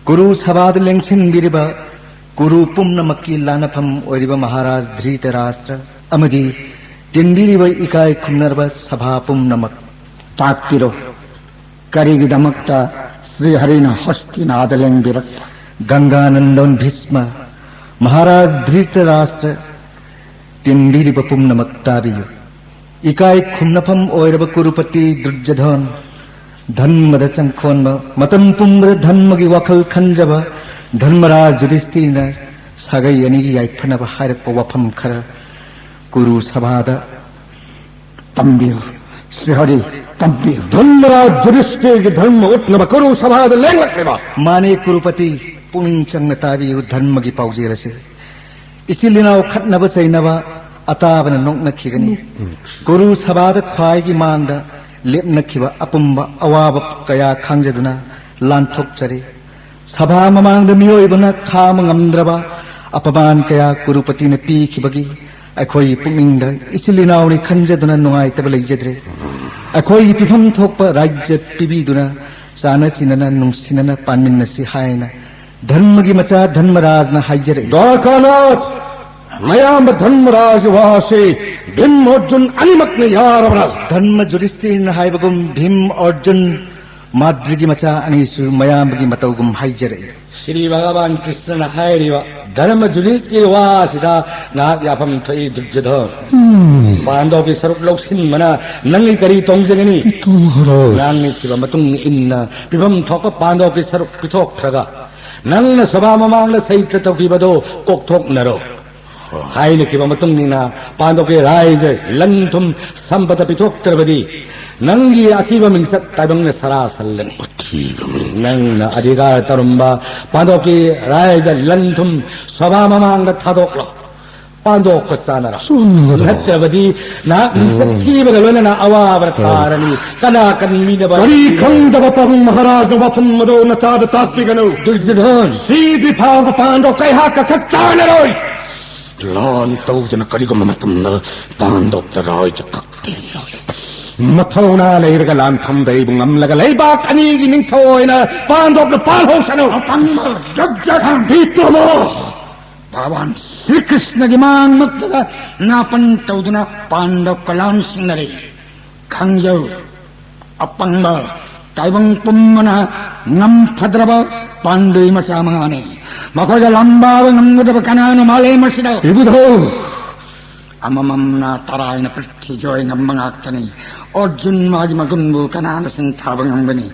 ꯀꯨꯔꯨ ꯁꯚꯥꯗ ꯂꯦꯡꯁꯤꯟꯕꯤꯔꯤꯕ ꯀꯨꯔꯨ ꯄꯨꯝꯅꯃꯛꯀꯤ ꯂꯥꯟꯅꯐꯝ ꯑꯣꯏꯔꯤꯕ ꯃꯍꯥꯔꯥꯖ ꯙ꯭ꯔꯤꯇꯔꯥꯁ꯭ꯇ꯭ꯔ ꯑꯃꯗꯤ ꯇꯤꯟꯕꯤꯔꯤꯕ ꯏꯀꯥꯏ ꯈꯨꯝꯅꯔꯕ ꯁꯚꯥ ꯄꯨꯝꯅꯃꯛ ꯇꯥꯛꯄꯤꯔꯣ꯫ ꯀꯔꯤꯒꯤꯗꯃꯛꯇ ꯁ꯭ꯔꯤ ꯍꯔꯤꯅ ꯍꯣꯁꯇꯤꯅꯥꯗ ꯂꯦꯡꯕꯤꯔꯛꯄ? ꯒꯪꯒꯥ ꯅꯟꯗꯣꯟ ꯚꯤꯁꯃ, ꯃꯍꯥꯔꯥꯖ ꯙ꯭ꯔꯤꯇꯔꯥꯁ꯭ꯇ꯭ꯔ, ꯇꯤꯟꯕꯤꯔꯤꯕ ꯄꯨꯝꯅꯃꯛ ꯇꯥꯕꯤꯌꯨ꯫ ꯏꯀꯥꯏ ꯈꯨꯝꯅꯐꯝ ꯑꯣꯏꯔꯕ ꯀꯨꯔꯨꯄꯇꯤ ꯗꯨꯔꯖꯙꯣꯟ, ꯙꯔꯃꯗ ꯆꯪꯈꯣꯟꯕ, ꯃꯇꯝ ꯄꯨꯝꯕꯗ ꯙꯔꯃꯒꯤ ꯋꯥꯈꯜ ꯈꯟꯖꯕ ꯙꯔꯃꯔꯥꯖ ꯌꯨꯙꯤꯁꯇꯤꯔꯅ ꯁꯥꯒꯩ ꯑꯅꯤꯒꯤ ꯌꯥꯏꯐꯅꯕ ꯍꯥꯏꯔꯛꯄ ꯋꯥꯐꯝ ꯈꯔ ꯀꯨꯔꯨ ꯁꯚꯥꯗ ꯇꯝꯕꯤꯌꯨ꯫ ꯁ꯭ꯔꯤ ꯍꯔꯤ, ꯇꯝꯕꯤꯌꯨ꯫ ꯙꯔꯃꯔꯥꯖ ꯌꯨꯙꯤꯁꯇꯤꯔꯒꯤ ꯙꯔꯃ ꯎꯠꯅꯕ ꯀꯨꯔꯨ ꯁꯚꯥꯗ ꯂꯦꯡꯂꯛꯂꯤꯕ꯫ ꯃꯥꯅꯦ ꯀꯨꯔꯨꯄꯇꯤ, ꯄꯨꯛꯅꯤꯡ ꯆꯪꯅ ꯇꯥꯕꯤꯌꯨ ꯙꯔꯃꯒꯤ ꯄꯥꯎꯖꯦꯜ ꯑꯁꯤ꯫ ꯏꯆꯤꯜ ꯏꯅꯥꯎ ꯈꯠꯅꯕ ꯆꯩꯅꯕ ꯑꯇꯥꯕꯅ ꯅꯣꯛꯅꯈꯤꯒꯅꯤ꯫ ꯀꯨꯔꯨ ꯁꯚꯥꯗ ꯈ꯭ꯋꯥꯏꯒꯤ ꯃꯥꯡꯗ ꯂꯦꯞꯅꯈꯤꯕ ꯑꯄꯨꯝꯕ ꯑꯋꯥꯕ ꯀꯌꯥ ꯈꯥꯡꯖꯗꯨꯅ ꯂꯥꯟꯊꯣꯛꯆꯔꯤ꯫ ꯁꯚꯥ ꯃꯃꯥꯡꯗ ꯃꯤꯑꯣꯏꯕꯅ ꯈꯥꯡꯕ ꯉꯝꯗ꯭ꯔꯕ ꯑꯄꯃꯥꯟ ꯀꯌꯥ ꯀꯨꯔꯨꯄꯇꯤꯅ ꯄꯤꯈꯤꯕꯒꯤ ꯑꯩꯈꯣꯏꯒꯤ ꯄꯨꯛꯅꯤꯡꯗ ꯏꯆꯤꯜ ꯏꯅꯥꯎꯅꯤ ꯈꯟꯖꯗꯨꯅ ꯅꯨꯡꯉꯥꯏꯇꯕ ꯂꯩꯖꯗ꯭ꯔꯦ꯫ ꯑꯩꯈꯣꯏꯒꯤ ꯄꯤꯐꯝ ꯊꯣꯛꯄ ꯔꯥꯏꯖ꯭ꯌ ꯄꯤꯕꯤꯗꯨꯅ ꯆꯥꯅ ꯆꯤꯟꯅꯅ ꯅꯨꯡꯁꯤꯅꯅ ꯄꯥꯟꯃꯤꯟꯅꯁꯤ ꯍꯥꯏꯅ ꯙꯔꯃꯒꯤ ꯃꯆꯥ ꯙꯔꯃꯔꯥꯖꯅ ꯍꯥꯏꯖꯔꯛꯏ꯫ ꯗ꯭ꯋꯥꯔꯀꯥꯅꯥꯊ, ꯃꯌꯥꯝꯕ ꯙꯔꯃꯔꯥꯖꯒꯤ ꯋꯥꯁꯤ ꯚꯤꯝ ꯑꯔꯖꯨꯟ ꯑꯅꯤꯃꯛꯅ ꯌꯥꯔꯕ꯭ꯔꯥ? ꯙꯔꯃ ꯖꯨꯔꯤꯁꯇꯤꯔꯅ ꯍꯥꯏꯕꯒꯨꯝ ꯚꯤꯝ ꯑꯔꯖꯨꯟ ꯃꯥꯗ꯭ꯔꯤꯒꯤ ꯃꯆꯥ ꯑꯅꯤꯁꯨ ꯃꯌꯥꯝꯕꯒꯤ ꯃꯇꯧꯒꯨꯝ ꯍꯥꯏꯖꯔꯛꯏ꯫ ꯁ꯭ꯔꯤ ꯚꯒꯋꯥꯟ ꯀ꯭ꯔꯤꯁꯅꯅ ꯍꯥꯏꯔꯤꯕ ꯙꯔꯃ ꯖꯨꯔꯤꯁꯀꯤ ꯋꯥꯁꯤꯗ ꯅꯍꯥꯛ ꯌꯥꯐꯝ ꯊꯣꯛꯏ, ꯗꯨꯔꯖꯣꯙꯟ꯫ ꯄꯥꯟꯗꯕꯒꯤ ꯁꯔꯨꯛ ꯂꯧꯁꯤꯟꯕꯅ ꯅꯪꯒꯤ ꯀꯔꯤ ꯇꯣꯡꯖꯒꯅꯤ? ꯃꯍꯥꯔꯥꯖ꯫ ꯉꯥꯡꯅꯈꯤꯕ ꯃꯇꯨꯡ ꯏꯟꯅ ꯄꯤꯐꯝ ꯊꯣꯛꯄ ꯄꯥꯟꯗꯕꯒꯤ ꯁꯔꯨꯛ ꯄꯤꯊꯣꯛꯈ꯭ꯔꯒ ꯅꯪꯅ ꯁꯚꯥ ꯃꯃꯥꯡꯗ ꯁꯩꯇ ꯇꯧꯈꯤꯕꯗꯨ ꯀꯣꯛꯊꯣꯛꯅꯔꯣ꯫ ꯍꯥꯏꯅꯈꯤꯕ ꯃꯇꯨꯡ ꯏꯟꯅ ꯄꯥꯟꯗꯕꯒꯤ ꯔꯥꯏꯖ ꯂꯟ ꯊꯨꯝ ꯁꯝꯄꯗ ꯄꯤꯊꯣꯛꯇ꯭ꯔꯕꯗꯤ ꯅꯪꯒꯤ ꯑꯊꯤꯕ ꯃꯤꯡꯆꯠ ꯇꯥꯏꯕꯪꯅ ꯁꯔꯥ ꯁꯜꯂꯅꯤ꯫ ꯑꯊꯤꯕ ꯃꯤꯡꯆꯠ꯫ ꯅꯪꯅ ꯑꯙꯤꯀꯥꯔ ꯇꯧꯔꯝꯕ ꯄꯥꯟꯗꯕꯒꯤ ꯔꯥꯏꯖ ꯂꯟ ꯊꯨꯝ ꯁꯚꯥ ꯃꯃꯥꯡꯗ ꯊꯥꯗꯣꯛꯂꯣ꯫ ꯄꯥꯟꯗꯣꯞꯀ ꯆꯥꯟꯅꯔꯣ꯫ ꯆꯥꯟꯅꯔꯣ꯫ ꯅꯠꯇ꯭ꯔꯕꯗꯤ ꯅꯍꯥꯛ ꯃꯤꯡꯆꯠ ꯊꯤꯕꯒ ꯂꯣꯏꯅꯅ ꯑꯋꯥꯕꯗ ꯇꯥꯔꯅꯤ꯫ ꯀꯅꯥ ꯀꯟꯕꯤꯅꯕ? ꯀꯔꯤ ꯈꯪꯗꯕ ꯄꯥꯕꯨꯡ ꯃꯍꯥꯔꯥꯖꯅ ꯋꯥꯐꯝ ꯑꯗꯨ ꯅꯆꯥꯗ ꯇꯥꯛꯄꯤꯒꯅꯨ꯫ ꯗꯨꯔꯖꯣꯙꯟ꯫ ꯁꯤꯗ꯭ꯔꯤ ꯐꯥꯎꯕ ꯄꯥꯟꯗꯣꯞ ꯀꯩꯍꯥꯛ ꯀꯛꯊꯠ ꯆꯥꯟꯅꯔꯣꯏ꯫ ꯂꯥꯟ ꯇꯧꯗꯅ ꯀꯔꯤꯒꯨꯝꯕ ꯃꯇꯝꯗ ꯄꯥꯟꯗꯣꯞꯇ ꯔꯥꯏꯖ ꯀꯛꯇꯦ꯫ ꯃꯊꯧꯅꯥ ꯂꯩꯔꯒ ꯂꯥꯟꯐꯝꯗ ꯑꯩꯕꯨ ꯉꯝꯂꯒ ꯂꯩꯕꯥꯛ ꯑꯅꯤꯒꯤ ꯅꯤꯡꯊꯧ ꯑꯣꯏꯅ ꯄꯥꯟꯗꯣꯞꯅ ꯄꯥꯜꯍꯧꯁꯅꯨ꯫ ꯑꯄꯪꯕ ꯖꯨꯛ ꯖꯨꯛ ꯍꯥꯡ꯫ ꯄꯤꯇꯃꯣ! ꯚꯒꯋꯥꯟ ꯁ꯭ꯔꯤ ꯀ꯭ꯔꯤꯁꯅꯒꯤ ꯃꯥꯡꯃꯛꯇꯗ ꯅꯥꯄꯟ ꯇꯧꯗꯨꯅ ꯄꯥꯟꯗꯕ ꯀꯂꯥꯟ ꯁꯤꯡꯅꯔꯦ꯫ ꯈꯪꯖꯧ, ꯑꯄꯪꯕ ꯇꯥꯏꯕꯪ ꯄꯨꯝꯕꯅ ꯉꯝꯐꯗ꯭ꯔꯕ ꯄꯥꯟꯗꯨꯏ ꯃꯆꯥ ꯃꯉꯥꯅꯤ꯫ ꯃꯈꯣꯏꯒ ꯂꯥꯝꯕꯥꯕ ꯉꯝꯒꯗꯕ ꯀꯅꯥꯅꯣ ꯃꯥꯂꯦꯝ ꯑꯁꯤꯗ? ꯏꯕꯨꯙꯧ! ꯑꯃꯃꯝꯅ ꯇꯔꯥꯏꯅ ꯄ꯭ꯔꯤꯊꯤ ꯖꯣꯏ ꯉꯝꯕ ꯉꯥꯛꯇꯅꯤ꯫ ꯑꯔꯖꯨꯟ ꯃꯥꯒꯤ ꯃꯒꯨꯟꯕꯨ ꯀꯅꯥꯅ ꯁꯤꯡꯊꯥꯕ ꯉꯝꯒꯅꯤ?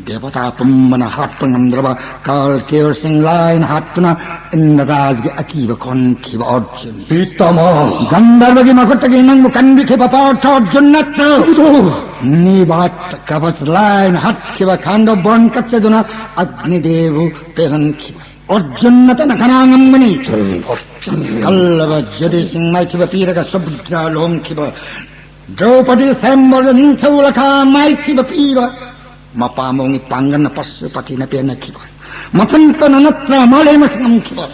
ꯗꯦꯕꯇꯥ ꯄꯨꯝꯕꯅ ꯍꯥꯠꯄ ꯉꯝꯗ꯭ꯔꯕ ꯀꯥꯜ ꯀꯦꯌꯣꯁꯤꯡ ꯂꯥꯏꯅ ꯍꯥꯠꯇꯨꯅ ꯏꯟꯗ꯭ꯔꯔꯥꯖꯒꯤ ꯑꯀꯤꯕ ꯈꯣꯟꯈꯤꯕ ꯑꯔꯖꯨꯟ꯫ ꯄꯤꯇꯥꯃꯍ! ꯒꯟꯙꯔꯕꯒꯤ ꯃꯈꯨꯠꯇꯒꯤ ꯅꯪꯕꯨ ꯀꯟꯕꯤꯈꯤꯕ ꯄꯥꯔꯊ ꯑꯔꯖꯨꯟ ꯅꯠꯇ꯭ꯔꯣ? ꯏꯕꯨꯙꯧ! ꯅꯤꯕꯥꯠ ꯀꯕꯁ ꯂꯥꯏꯅ ꯍꯥꯠꯈꯤꯕ ꯈꯥꯟꯗꯣ ꯕꯣꯟ ꯀꯠꯆꯗꯨꯅ ꯑꯒ꯭ꯅꯤꯗꯦꯕꯕꯨ ꯄꯦꯜꯍꯟꯈꯤꯕ ꯑꯔꯖꯨꯟ ꯅꯠꯇꯅ ꯀꯅꯥ ꯉꯝꯒꯅꯤ? ꯀꯜꯂꯕ ꯖꯨꯔꯤꯁꯤꯡ ꯃꯥꯏꯊꯤꯕ ꯄꯤꯔꯒ ꯁꯨꯚꯗ꯭ꯔ ꯂꯨꯍꯣꯡꯈꯤꯕ, ꯗ꯭ꯔꯧꯄꯗꯤ ꯁ꯭ꯋꯌꯝꯕꯔꯗ ꯅꯤꯡꯊꯧ ꯂꯈꯥ ꯃꯥꯏꯊꯤꯕ ꯄꯤꯕ, ꯃꯄꯥ ꯃꯑꯣꯡꯒꯤ ꯄꯥꯡꯒꯜꯅ ꯄꯁꯨꯄꯇꯤꯅ ꯄꯦꯟꯅꯈꯤꯕ, ꯃꯊꯟꯇꯅ ꯅꯠꯇ꯭ꯔ ꯃꯥꯂꯦꯝ ꯑꯁꯤ ꯉꯝꯈꯤꯕ,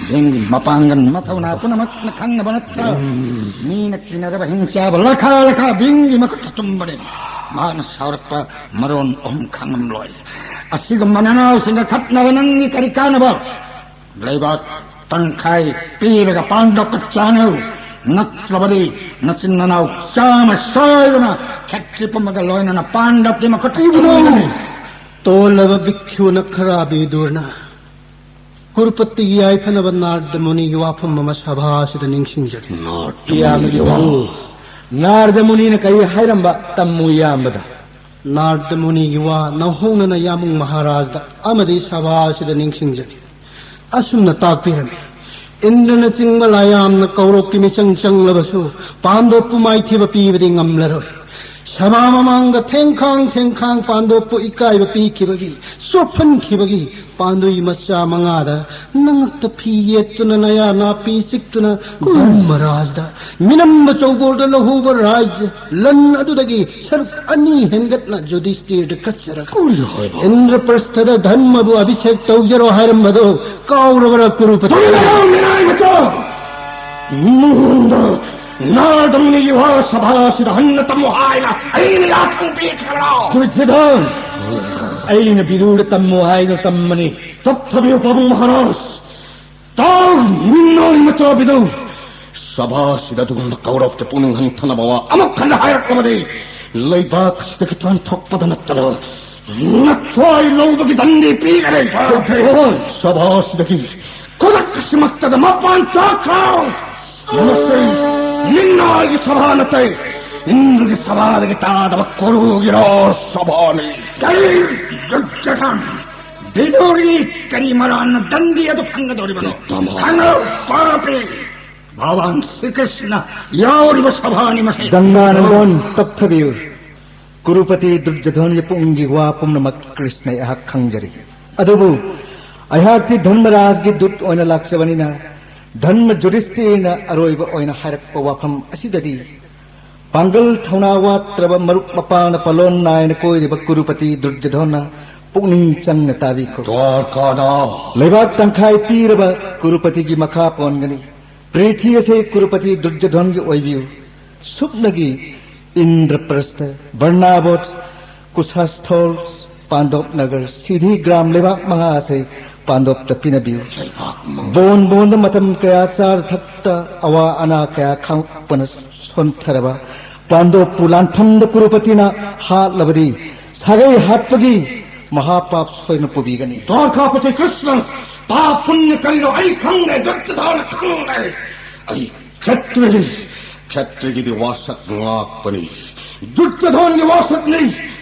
ꯚꯤꯝꯒꯤ ꯃꯄꯥꯡꯒꯜ ꯃꯊꯧꯅꯥ ꯄꯨꯝꯅꯃꯛꯅ ꯈꯪꯅꯕ ꯅꯠꯇ꯭ꯔ? ꯃꯤꯅ ꯀꯤꯅꯔꯕ ꯍꯤꯡꯆꯥꯕ ꯂꯈꯥ ꯂꯈꯥ ꯚꯤꯝꯒꯤ ꯃꯈꯨꯠꯇ ꯆꯨꯝꯕꯅꯤ꯫ ꯃꯍꯥꯛꯅ ꯁꯥꯎꯔꯛꯄ ꯃꯔꯣꯟ ꯑꯍꯨꯝ ꯈꯪꯂꯝꯂꯣꯏ꯫ ꯑꯁꯤꯒꯨꯝꯕ ꯅꯅꯥꯎꯁꯤꯡꯒ ꯈꯠꯅꯕ ꯅꯪꯒꯤ ꯀꯔꯤ ꯀꯥꯟꯅꯕ? ꯂꯩꯕꯥꯛ ꯇꯪꯈꯥꯏ ꯄꯤꯔꯒ ꯄꯥꯟꯗꯕ ꯆꯥꯅꯧ, ꯅꯠꯇ꯭ꯔꯕꯗꯤ ꯅꯆꯤꯟ ꯅꯅꯥꯎ ꯆꯥꯝꯃ ꯁꯣꯏꯗꯅ ꯈꯦꯇ꯭ꯔꯤ ꯄꯨꯝꯕꯒ ꯂꯣꯏꯅꯅ ꯄꯥꯟꯗꯕꯀꯤ ꯃꯈꯨꯠꯇ ꯄꯤꯒꯅꯨ꯫ ꯇꯣꯜꯂꯕ ꯚꯤꯛꯈꯨ ꯅꯈꯔꯥ ꯕꯤꯗꯨꯔꯅ ꯀꯨꯔꯨꯄꯇꯤꯒꯤ ꯌꯥꯏꯐꯅꯕ ꯅꯥꯔꯗ ꯃꯨꯅꯤꯒꯤ ꯋꯥꯐꯝ ꯑꯃ ꯁꯚꯥ ꯑꯁꯤꯗ ꯅꯤꯡꯁꯤꯡꯖꯔꯤ꯫ ꯅꯥꯔꯗ ꯃꯨꯅꯤꯒꯤ ꯋꯥ꯫ ꯅꯥꯔꯗ ꯃꯨꯅꯤꯅ ꯀꯔꯤ ꯍꯥꯏꯔꯝꯕ ꯇꯝꯃꯨ ꯏꯌꯥꯝꯕꯗ? ꯅꯥꯔꯗ ꯃꯨꯅꯤꯒꯤ ꯋꯥ ꯅꯧꯍꯧꯅꯅ ꯌꯥꯃꯨꯡ ꯃꯍꯥꯔꯥꯖꯗ ꯑꯃꯗꯤ ꯁꯚꯥ ꯑꯁꯤꯗ ꯅꯤꯡꯁꯤꯡꯖꯔꯤ꯫ ꯑꯁꯨꯝꯅ ꯇꯥꯛꯄꯤꯔꯝꯃꯤ, ꯏꯟꯗ꯭ꯔꯅꯆꯤꯡꯕ ꯂꯥꯏꯌꯥꯝꯅ ꯀꯧꯔꯣꯛꯀꯤ ꯃꯤꯆꯪ ꯆꯪꯂꯕꯁꯨ ꯄꯥꯟꯗꯣꯞꯄꯨ ꯃꯥꯏꯊꯤꯕ ꯄꯤꯕꯗꯤ ꯉꯝꯂꯔꯣꯏ꯫ ꯁꯚꯥ ꯃꯃꯥꯡꯗ ꯊꯦꯡꯈꯥꯡ ꯊꯦꯡꯈꯥꯡ ꯄꯥꯟꯗꯣꯞꯄꯨ ꯏꯀꯥꯏꯕ ꯄꯤꯈꯤꯕꯒꯤ, ꯆꯣꯞꯍꯟꯈꯤꯕꯒꯤ ꯄꯥꯟꯗꯨꯏ ꯃꯆꯥ ꯃꯉꯥꯗ ꯅꯉꯛꯇ ꯐꯤ ꯌꯦꯠꯇꯨꯅ ꯅꯌꯥ ꯅꯥꯄꯤ ꯆꯤꯛꯇꯨꯅ ꯙꯔꯃꯔꯥꯖꯗ ꯃꯤꯅꯝꯕ ꯆꯧꯕꯣꯜꯗ ꯂꯧꯍꯧꯕ ꯔꯥꯖ꯭ꯌ ꯂꯟ ꯑꯗꯨꯗꯒꯤ ꯁꯔꯨꯛ ꯑꯅꯤ ꯍꯦꯟꯒꯠꯅ ꯌꯨꯙꯤꯁꯇꯤꯔꯗ ꯀꯠꯆꯔꯒ ꯀꯔꯤ ꯍꯥꯏꯕ? ꯏꯟꯗ꯭ꯔꯄ꯭ꯔꯁꯊꯗ ꯙꯔꯃꯕꯨ ꯑꯚꯤꯁꯦꯛ ꯇꯧꯖꯔꯣ ꯍꯥꯏꯔꯝꯕꯗꯣ ꯀꯥꯎꯔꯕ꯭ꯔꯥ ꯀꯨꯔꯨꯄꯇꯤ? ꯇꯨꯃꯤꯟ ꯂꯩꯌꯨ, ꯃꯤꯅꯥꯏ ꯃꯆꯥ! ꯅꯉꯣꯟꯗ ꯅꯥꯔꯗ ꯃꯨꯅꯤꯒꯤ ꯋꯥ ꯁꯚꯥꯁꯤꯗ ꯍꯟꯅ ꯇꯝꯃꯨ ꯍꯥꯏꯅ ꯑꯩꯅ ꯌꯥꯊꯪ ꯄꯤꯈ꯭ꯔꯕ꯭ꯔꯣ? ꯗꯨꯔꯖꯣꯙꯟ! ꯑꯩꯅ ꯕꯤꯗꯨꯔꯗ ꯇꯝꯃꯨ ꯍꯥꯏꯅ ꯇꯝꯕꯅꯤ꯫ ꯇꯞꯊꯕꯤꯌꯨ, ꯄꯥꯕꯨꯡ ꯃꯍꯥꯔꯥꯖ꯫ ꯇꯥꯎ, ꯃꯤꯅꯥꯏ ꯃꯆꯥ ꯕꯤꯗꯨꯔ! ꯁꯚꯥꯁꯤꯗ ꯑꯗꯨꯒꯨꯝꯕ ꯀꯧꯔꯣꯛꯀꯤ ꯄꯨꯛꯅꯤꯡ ꯍꯟꯊꯅꯕ ꯋꯥ ꯑꯃꯨꯛ ꯍꯟꯅ ꯍꯥꯏꯔꯛꯂꯕꯗꯤ ꯂꯩꯕꯥꯛ ꯑꯁꯤꯗꯒꯤ ꯇꯥꯟꯊꯣꯛꯄꯗ ꯅꯠꯇꯅ ꯅꯊ꯭ꯋꯥꯏ ꯂꯧꯕꯒꯤ ꯗꯟꯗꯤ ꯄꯤꯒꯅꯤ꯫ ꯁꯚꯥꯁꯤꯗꯒꯤ ꯈꯨꯗꯛꯁꯤꯃꯛꯇꯗ ꯃꯄꯥꯟ ꯊꯣꯛꯈ꯭ꯔꯣ! ꯃꯁꯤ ꯃꯤꯅꯥꯏꯒꯤ ꯁꯚꯥ ꯅꯠꯇꯦ, ꯏꯟꯗ꯭ꯔꯒꯤ ꯁꯚꯥꯗꯒꯤ ꯇꯥꯗꯕ ꯀꯣꯔꯨꯒꯤꯔꯣ ꯁꯚꯥꯅꯤ꯫ ꯀꯔꯤ? ꯗꯨꯔꯖꯣꯙꯟ! ꯕꯤꯗꯨꯔꯒꯤ ꯀꯔꯤ ꯃꯔꯥꯟꯅ ꯗꯟꯗꯤ ꯑꯗꯨ ꯐꯪꯒꯗꯧꯔꯤꯕꯅꯣ? ꯄꯤꯇꯥꯃꯍ꯫ ꯈꯪꯉꯨ, ꯄꯥꯄꯤ! ꯚꯒꯋꯥꯟ ꯁ꯭ꯔꯤꯀ꯭ꯔꯤꯁꯅ ꯌꯥꯎꯔꯤꯕ ꯁꯚꯥꯅꯤ ꯃꯁꯤ꯫ ꯒꯪꯒꯥꯅꯟꯗꯣꯟ, ꯇꯞꯊꯕꯤꯌꯨ꯫ ꯀꯨꯔꯨꯄꯇꯤ ꯗꯨꯔꯖꯣꯙꯟꯒꯤ ꯄꯨꯛꯅꯤꯡꯒꯤ ꯋꯥ ꯄꯨꯝꯅꯃꯛ ꯀ꯭ꯔꯤꯁꯅ ꯑꯩꯍꯥꯛ ꯈꯪꯖꯔꯤ꯫ ꯑꯗꯨꯕꯨ ꯑꯩꯍꯥꯛꯇꯤ ꯙꯔꯃꯔꯥꯖꯒꯤ ꯗꯨꯠ ꯑꯣꯏꯅ ꯂꯥꯛꯆꯕꯅꯤꯅ ꯙꯔꯃ ꯌꯨꯙꯤꯁꯇꯤꯔꯅ ꯑꯔꯣꯏꯕ ꯑꯣꯏꯅ ꯍꯥꯏꯔꯛꯄ ꯋꯥꯐꯝ ꯑꯁꯤꯗꯗꯤ ꯄꯥꯡꯒꯜ ꯊꯧꯅꯥ ꯋꯥꯠꯇ꯭ꯔꯕ ꯃꯔꯨꯞ ꯃꯄꯥꯡꯅ ꯄꯂꯣꯟ ꯅꯥꯏꯅ ꯀꯣꯏꯔꯤꯕ ꯀꯨꯔꯨꯄꯇꯤ ꯗꯨꯔꯖꯣꯙꯟꯅ ꯄꯨꯛꯅꯤꯡ ꯆꯪꯅ ꯇꯥꯕꯤꯈꯣ꯫ ꯗ꯭ꯋꯥꯔꯀꯥꯅꯥꯊ! ꯂꯩꯕꯥꯛ ꯇꯪꯈꯥꯏ ꯄꯤꯔꯕ ꯀꯨꯔꯨꯄꯇꯤꯒꯤ ꯃꯈꯥ ꯄꯣꯟꯒꯅꯤ꯫ ꯄ꯭ꯔꯤꯊꯤ ꯑꯁꯤ ꯀꯨꯔꯨꯄꯇꯤ ꯗꯨꯔꯖꯣꯙꯟꯒꯤ ꯑꯣꯏꯕꯤꯌꯨ꯫ ꯁꯨꯞꯅꯒꯤ ꯏꯟꯗ꯭ꯔꯄ꯭ꯔꯁꯊ, ꯕꯔꯅꯥꯕꯣꯠ, ꯀꯨꯁꯥꯁꯊꯣꯜ, ꯄꯥꯟꯗꯣꯞ ꯅꯒꯔ, ꯁꯤꯙꯤ ꯒ꯭ꯔꯥꯝ ꯂꯩꯕꯥꯛ ꯃꯉꯥ ꯑꯁꯤ ꯄꯥꯟꯗꯣꯞꯇ ꯄꯤꯅꯕꯤꯌꯨ꯫ ꯕꯣꯟ ꯕꯣꯟꯗ ꯃꯇꯝ ꯀꯌꯥ ꯆꯥꯗ ꯊꯛꯇ ꯑꯋꯥ ꯑꯅꯥ ꯀꯌꯥ ꯈꯥꯡꯉꯛꯄꯅ ꯁꯣꯟꯊꯔꯕ ꯄꯥꯟꯗꯣꯞꯄꯨ ꯂꯥꯟꯐꯝꯗ ꯀꯨꯔꯨꯄꯇꯤꯅ ꯍꯥꯠꯂꯕꯗꯤ ꯁꯥꯒꯩ ꯍꯥꯠꯄꯒꯤ ꯃꯍꯥꯄꯥꯞ ꯁꯣꯏꯅ ꯄꯨꯕꯤꯒꯅꯤ꯫ ꯗ꯭ꯋꯥꯔꯀꯥꯄꯇꯤ ꯀ꯭ꯔꯤꯁꯅ, ꯄꯥꯞ ꯄꯨꯟꯅ ꯀꯔꯤꯅꯣ ꯑꯩ ꯈꯪꯗꯦ, ꯗꯨꯠꯇ ꯊꯥꯅ ꯈꯪꯗꯦ꯫ ꯑꯩ ꯈꯦꯇ꯭ꯔꯤꯅꯤ꯫ ꯈꯦꯇ꯭ꯔꯤꯒꯤꯗꯤ ꯋꯥꯁꯛ ꯉꯥꯛꯄꯅꯤ꯫ ꯗꯨꯔꯖꯣꯙꯟꯒꯤ ꯋꯥꯁꯛꯅꯤ꯫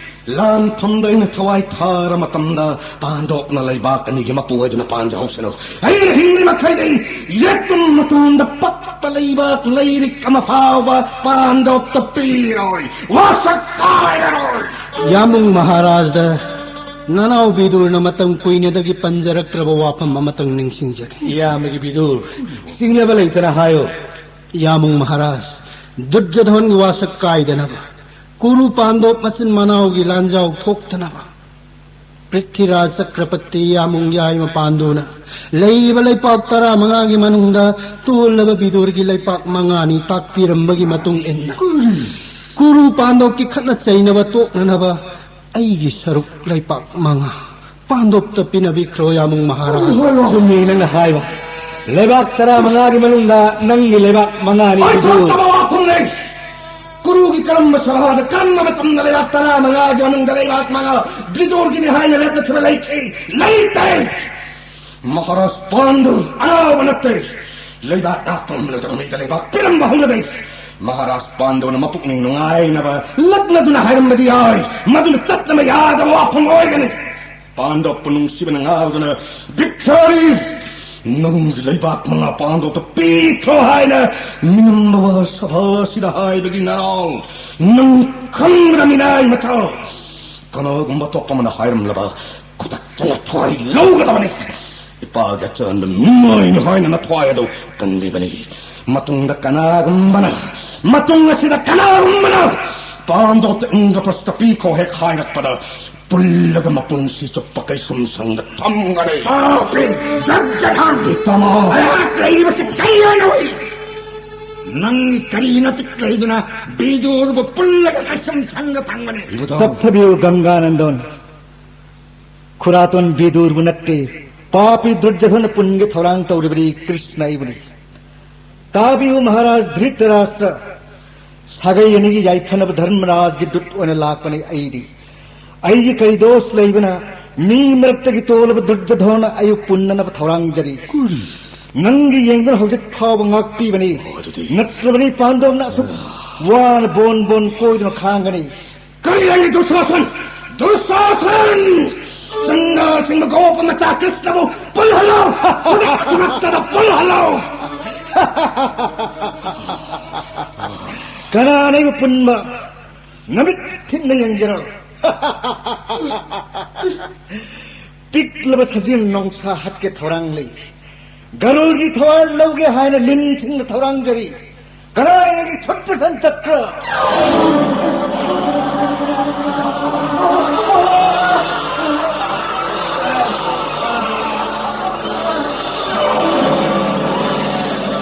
ꯂꯥꯟꯐꯝꯗ ꯑꯩꯅ ꯊꯋꯥꯏ ꯊꯥꯔ ꯃꯇꯝꯗ ꯄꯥꯟꯗꯣꯞꯅ ꯂꯩꯕꯥꯛ ꯑꯅꯤꯒꯤ ꯃꯄꯨ ꯑꯣꯏꯗꯨꯅ ꯄꯥꯟꯖꯍꯧꯁꯅꯨ꯫ ꯑꯩꯅ ꯍꯤꯡꯂꯤ ꯃꯈꯩꯗꯤ ꯌꯦꯇꯨꯝ ꯃꯇꯣꯟꯗ ꯄꯛꯄ ꯂꯩꯕꯥꯛ ꯂꯩꯔꯤꯛ ꯑꯃ ꯐꯥꯎꯕ ꯄꯥꯟꯗꯣꯞꯇ ꯄꯤꯔꯣꯏ꯫ ꯋꯥꯁꯛ ꯀꯥꯏꯔꯔꯣꯏ꯫ ꯌꯥꯃꯨꯡ ꯃꯍꯥꯔꯥꯖꯗ ꯅꯅꯥꯎ ꯕꯤꯗꯨꯔꯅ ꯃꯇꯝ ꯀꯨꯏꯅꯗꯒꯤ ꯄꯟꯖꯔꯛꯇ꯭ꯔꯕ ꯋꯥꯐꯝ ꯑꯃꯇꯪ ꯅꯤꯡꯁꯤꯡꯖꯒꯦ꯫ ꯏꯌꯥꯝꯕꯒꯤ ꯕꯤꯗꯨꯔ, ꯆꯤꯡꯅꯕ ꯂꯩꯇꯅ ꯍꯥꯏꯌꯨ꯫ ꯌꯥꯃꯨꯡ ꯃꯍꯥꯔꯥꯖ, ꯗꯨꯔꯖꯣꯙꯟꯒꯤ ꯋꯥꯁꯛ ꯀꯥꯏꯗꯅꯕ, ꯀꯨꯔꯨ ꯄꯥꯟꯗꯣꯞ ꯃꯆꯤꯟ ꯃꯅꯥꯎꯒꯤ ꯂꯥꯟꯖꯥꯎ ꯊꯣꯛꯇꯅꯕ, ꯄ꯭ꯔꯤꯊꯤꯔꯥꯖ ꯆꯀ꯭ꯔꯄꯇꯤ ꯌꯥꯃꯨꯡ ꯌꯥꯏꯃ ꯄꯥꯟꯗꯨꯅ ꯂꯩꯔꯤꯕ ꯂꯩꯄꯥꯛ ꯇꯔꯥꯃꯉꯥꯒꯤ ꯃꯅꯨꯡꯗ ꯇꯣꯜꯂꯕ ꯕꯤꯗꯨꯔꯒꯤ ꯂꯩꯄꯥꯛ ꯃꯉꯥꯅꯤ ꯇꯥꯛꯄꯤꯔꯝꯕꯒꯤ ꯃꯇꯨꯡ ꯏꯟꯅ, ꯀꯨꯔꯨ ꯄꯥꯟꯗꯣꯞꯀꯤ ꯈꯠꯅ ꯆꯩꯅꯕ ꯇꯣꯛꯅꯅꯕ ꯑꯩꯒꯤ ꯁꯔꯨꯛ ꯂꯩꯄꯥꯛ ꯃꯉꯥ ꯄꯥꯟꯗꯣꯞꯇ ꯄꯤꯅꯕꯤꯈ꯭ꯔꯣ, ꯌꯥꯃꯨꯡ ꯃꯍꯥꯔꯥꯖ꯫ ꯆꯨꯝꯃꯤ ꯅꯪꯅ ꯍꯥꯏꯕ꯫ ꯂꯩꯕꯥꯛ ꯇꯔꯥꯃꯉꯥꯒꯤ ꯃꯅꯨꯡꯗ ꯅꯪꯒꯤ ꯂꯩꯕꯥꯛ ꯃꯉꯥꯅꯤ ꯑꯗꯨ꯫ ꯑꯣꯏꯊꯣꯛꯇꯕ ꯋꯥꯐꯝꯅꯦ꯫ ꯀꯨꯔꯨꯒꯤ ꯀꯔꯝꯕ ꯁꯚꯥꯗ ꯀꯔꯝꯕ ꯃꯇꯝꯗ ꯂꯩꯕꯥꯛ ꯇꯔꯥꯃꯉꯥꯒꯤ ꯃꯅꯨꯡꯗ ꯂꯩꯕꯥꯛ ꯃꯉꯥ ꯕꯤꯗꯨꯔꯒꯤꯅꯤ ꯍꯥꯏꯅ ꯂꯦꯞꯅꯈꯤꯕ ꯂꯩꯈꯤ? ꯂꯩꯇꯦ꯫ ꯃꯍꯥꯔꯥꯖ ꯄꯥꯟꯗꯨ ꯑꯉꯥꯎꯕ ꯅꯠꯇꯦ꯫ ꯂꯩꯕꯥꯛ ꯉꯥꯛꯄ ꯉꯝꯂꯗꯕ ꯃꯤꯗ ꯂꯩꯕꯥꯛ ꯄꯤꯔꯝꯕ ꯍꯧꯅꯗꯦ꯫ ꯃꯍꯥꯔꯥꯖ ꯄꯥꯟꯗꯨꯅ ꯃꯄꯨꯛꯅꯤꯡ ꯅꯨꯡꯉꯥꯏꯅꯕ ꯂꯛꯅꯗꯨꯅ ꯍꯥꯏꯔꯝꯕꯗꯤ ꯌꯥꯏ, ꯃꯗꯨꯅ ꯆꯠꯅꯕ ꯌꯥꯗꯕ ꯋꯥꯐꯝ ꯑꯣꯏꯒꯅꯤ꯫ ꯄꯥꯟꯗꯣꯞꯄꯨ ꯅꯨꯡꯁꯤꯕꯅ ꯉꯥꯎꯗꯅ, ꯚꯤꯈꯥꯔꯤ, ꯅꯪꯒꯤ ꯂꯩꯕꯥꯛ ꯃꯉꯥ ꯄꯥꯟꯗꯣꯞꯇ ꯄꯤꯈ꯭ꯔꯣ ꯍꯥꯏꯅ ꯃꯤꯅꯝꯕ ꯋꯥ ꯁꯚꯥꯁꯤꯗ ꯍꯥꯏꯕꯒꯤ ꯅꯔꯥꯎ ꯅꯪ ꯈꯪꯕꯗ ꯃꯤꯅꯥꯏ ꯃꯆꯥ꯫ ꯀꯅꯥꯒꯨꯝꯕ ꯑꯇꯣꯞꯄ ꯑꯃꯅ ꯍꯥꯏꯔꯝꯂꯕ ꯈꯨꯗꯛꯇ ꯅꯊ꯭ꯋꯥꯏ ꯂꯧꯒꯗꯕꯅꯤ꯫ ꯏꯄꯥꯒꯤ ꯑꯆꯥꯟꯕ ꯃꯤꯑꯣꯏꯅꯤ ꯍꯥꯏꯅ ꯅꯊ꯭ꯋꯥꯏ ꯑꯗꯨ ꯀꯟꯕꯤꯕꯅꯤ꯫ ꯃꯇꯨꯡꯗ ꯀꯅꯥꯒꯨꯝꯕꯅ, ꯃꯇꯨꯡ ꯑꯁꯤꯗ ꯀꯅꯥꯒꯨꯝꯕꯅ ꯄꯥꯟꯗꯣꯞꯇ ꯏꯟꯗ꯭ꯔꯄ꯭ꯔꯁꯇ ꯄꯤꯈꯣ ꯍꯦꯛ ꯍꯥꯏꯔꯛꯄꯗ ꯄꯨꯜꯂꯒ ꯃꯄꯨꯟꯁꯤ ꯆꯨꯞꯄ ꯀꯩꯁꯨꯝ ꯁꯪꯗ ꯊꯝꯒꯅꯤ꯫ ꯄꯥꯄꯤ ꯗꯨꯔꯖꯣꯙꯟ! ꯄꯤꯇꯥꯃꯍ! ꯑꯩꯍꯥꯛ ꯂꯩꯔꯤꯕꯁꯤ ꯀꯔꯤ ꯑꯣꯏꯅ ꯎꯏ? ꯅꯪꯒꯤ ꯀꯔꯤꯅ ꯇꯤꯛ ꯂꯩꯗꯨꯅ ꯕꯤꯗꯨꯔꯕꯨ ꯄꯨꯜꯂꯒ ꯀꯩꯁꯨꯝ ꯁꯪꯒ ꯐꯪꯕꯅꯤ? ꯏꯕꯨꯙꯧ꯫ ꯇꯞꯊꯕꯤꯌꯨ ꯒꯪꯒꯥꯅꯟꯗꯣꯟ꯫ ꯈꯨꯔꯥꯇꯣꯟ ꯕꯤꯗꯨꯔꯕꯨ ꯅꯠꯇꯦ, ꯄꯥꯄꯤ ꯗꯨꯔꯖꯣꯙꯅ ꯄꯨꯟꯒꯦ ꯊꯧꯔꯥꯡ ꯇꯧꯔꯤꯕꯅꯤ ꯀ꯭ꯔꯤꯁꯅ ꯑꯩꯕꯨꯅꯤ꯫ ꯇꯥꯕꯤꯌꯨ ꯃꯍꯥꯔꯥꯖ ꯙ꯭ꯔꯤꯇꯔꯥꯁꯇ꯭ꯔ, ꯁꯥꯒꯩ ꯑꯅꯤꯒꯤ ꯌꯥꯏꯐꯅꯕ ꯙꯔꯃꯔꯥꯖꯒꯤ ꯗꯨꯠ ꯑꯣꯏꯅ ꯂꯥꯛꯄꯅꯤ ꯑꯩꯗꯤ꯫ ꯑꯩꯒꯤ ꯀꯔꯤ ꯗꯣꯁ ꯂꯩꯕꯅ ꯃꯤ ꯃꯔꯛꯇꯒꯤ ꯇꯣꯜꯂꯕ ꯗꯨꯔꯖꯣꯙꯅ ꯑꯩꯕꯨ ꯄꯨꯟꯅꯅꯕ ꯊꯧꯔꯥꯡꯖꯔꯤ꯫ ꯀꯔꯤ? ꯅꯪꯒꯤ ꯌꯦꯡꯗꯨꯅ ꯍꯧꯖꯤꯛ ꯐꯥꯎꯕ ꯉꯥꯛꯄꯤꯕꯅꯤ꯫ ꯑꯣ, ꯑꯗꯨꯗꯤ꯫ ꯅꯠꯇ꯭ꯔꯕꯗꯤ ꯄꯥꯟꯗꯕꯅ ꯑꯁꯨꯛ ꯋꯥꯅ ꯕꯣꯟ ꯕꯣꯟ ꯀꯣꯏꯗꯨꯅ ꯈꯥꯡꯒꯅꯤ꯫ ꯀꯔꯤ ꯂꯩꯔꯤ ꯗꯨꯁꯥꯁꯟ? ꯗꯨꯁꯥꯁꯟ! ꯆꯪꯒ ꯆꯤꯡꯕ ꯒꯣꯄ ꯃꯆꯥ ꯀ꯭ꯔꯤꯁꯅꯕꯨ ꯄꯨꯜꯍꯜꯂꯣ! ꯍꯧꯖꯤꯛ ꯑꯁꯨꯃꯛꯇꯗ ꯄꯨꯜꯍꯜꯂꯣ! ꯀꯅꯥꯅ ꯑꯩꯕꯨ ꯄꯨꯟꯕ? ꯅꯃꯤꯠ ꯊꯤꯟꯅ ꯌꯦꯡꯖꯔꯣ꯫ ꯄꯤꯛꯂꯕ ꯁꯖꯤꯟ ꯅꯣꯡꯁꯥ ꯍꯥꯠꯀꯦ ꯊꯧꯔꯥꯡ ꯂꯩ꯫ ꯒꯔꯨꯔꯒꯤ ꯊꯋꯥꯏ ꯂꯧꯒꯦ ꯍꯥꯏꯅ ꯂꯤꯟꯁꯤꯡꯅ ꯊꯧꯔꯥꯡꯖꯔꯤ꯫ ꯀꯗꯥꯏꯗꯒꯤ ꯁꯨꯠꯇ꯭ꯔꯁꯟ ꯆꯠꯈ꯭ꯔ?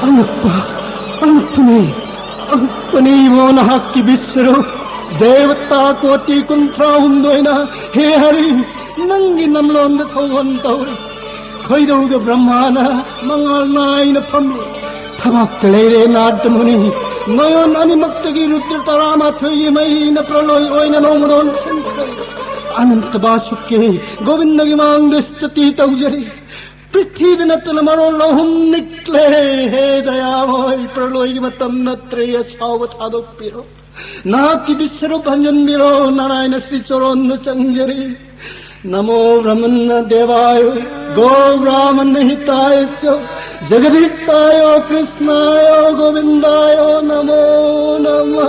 ꯑꯉꯛꯄ, ꯑꯉꯛꯄꯅꯤ, ꯑꯉꯛꯄꯅꯤ ꯏꯕꯣ ꯅꯍꯥꯛꯀꯤ ꯕꯤꯁ꯭ꯋꯔꯨꯞ꯫ ꯗꯦꯕꯇꯥ ꯀꯣꯇꯤ ꯀꯨꯟꯊ꯭ꯔꯥ ꯍꯨꯝꯗꯣꯏꯅ, ꯍꯦ ꯍꯔꯤ, ꯅꯪꯒꯤ ꯅꯝꯂꯣꯟꯗ ꯊꯧꯒꯣꯟ ꯇꯧꯔꯤ꯫ ꯈꯣꯏꯗꯧꯗ ꯕ꯭ꯔꯍ꯭ꯃꯥꯅ ꯃꯉꯥꯜ ꯅꯥꯏꯅ ꯐꯝꯃꯤ꯫ ꯊꯕꯥꯛꯇ ꯂꯩꯔꯦ ꯅꯥꯔꯗ ꯃꯨꯅꯤ꯫ ꯅꯣꯌꯣꯟ ꯑꯅꯤꯃꯛꯇꯒꯤ ꯔꯨꯗ꯭ꯔ ꯇꯔꯥꯃꯥꯊꯣꯏꯒꯤ ꯃꯩꯅ ꯄ꯭ꯔꯂꯣꯏ ꯑꯣꯏꯅ ꯅꯣꯡꯃꯗ ꯑꯣꯟꯁꯤꯟꯈ꯭ꯔꯦ꯫ ꯑꯅꯟꯇ ꯕꯥꯁꯨꯀꯤ ꯒꯣꯕꯤꯟꯗꯒꯤ ꯃꯥꯡꯗ ꯁ꯭ꯇꯨꯇꯤ ꯇꯧꯖꯔꯤ꯫ ꯄ꯭ꯔꯤꯊꯤꯕꯤ ꯅꯠꯇꯅ ꯃꯔꯣꯜ ꯑꯍꯨꯝ ꯅꯤꯛꯂꯦ꯫ ꯍꯦ ꯗꯌꯥꯃꯣꯏ, ꯄ꯭ꯔꯂꯣꯏꯒꯤ ꯃꯇꯝ ꯅꯠꯇ꯭ꯔꯦ, ꯑꯁꯥꯎꯕ ꯊꯥꯗꯣꯛꯄꯤꯔꯣ꯫ ꯅꯍꯥꯛꯀꯤ ꯕꯤꯁ꯭ꯋꯔꯨꯞ ꯍꯟꯖꯤꯟꯕꯤꯔꯣ, ꯅꯥꯔꯥꯌꯅ ꯁ꯭ꯔꯤ ꯆꯔꯣꯟꯗ ꯆꯪꯖꯔꯤ꯫ ꯅꯃꯣ ꯕ꯭ꯔꯍ꯭ꯃꯟꯅ ꯗꯦꯕꯥꯌꯣ, ꯒꯣ ꯕ꯭ꯔꯥꯍꯃꯟꯅ ꯍꯤꯇꯥꯌꯣ ꯆ, ꯖꯒꯗꯤꯇꯥꯌꯣ ꯀ꯭ꯔꯤꯁꯅꯥꯌꯣ ꯒꯣꯕꯤꯟꯗꯥꯌꯣ ꯅꯃꯣ ꯅꯃ꯫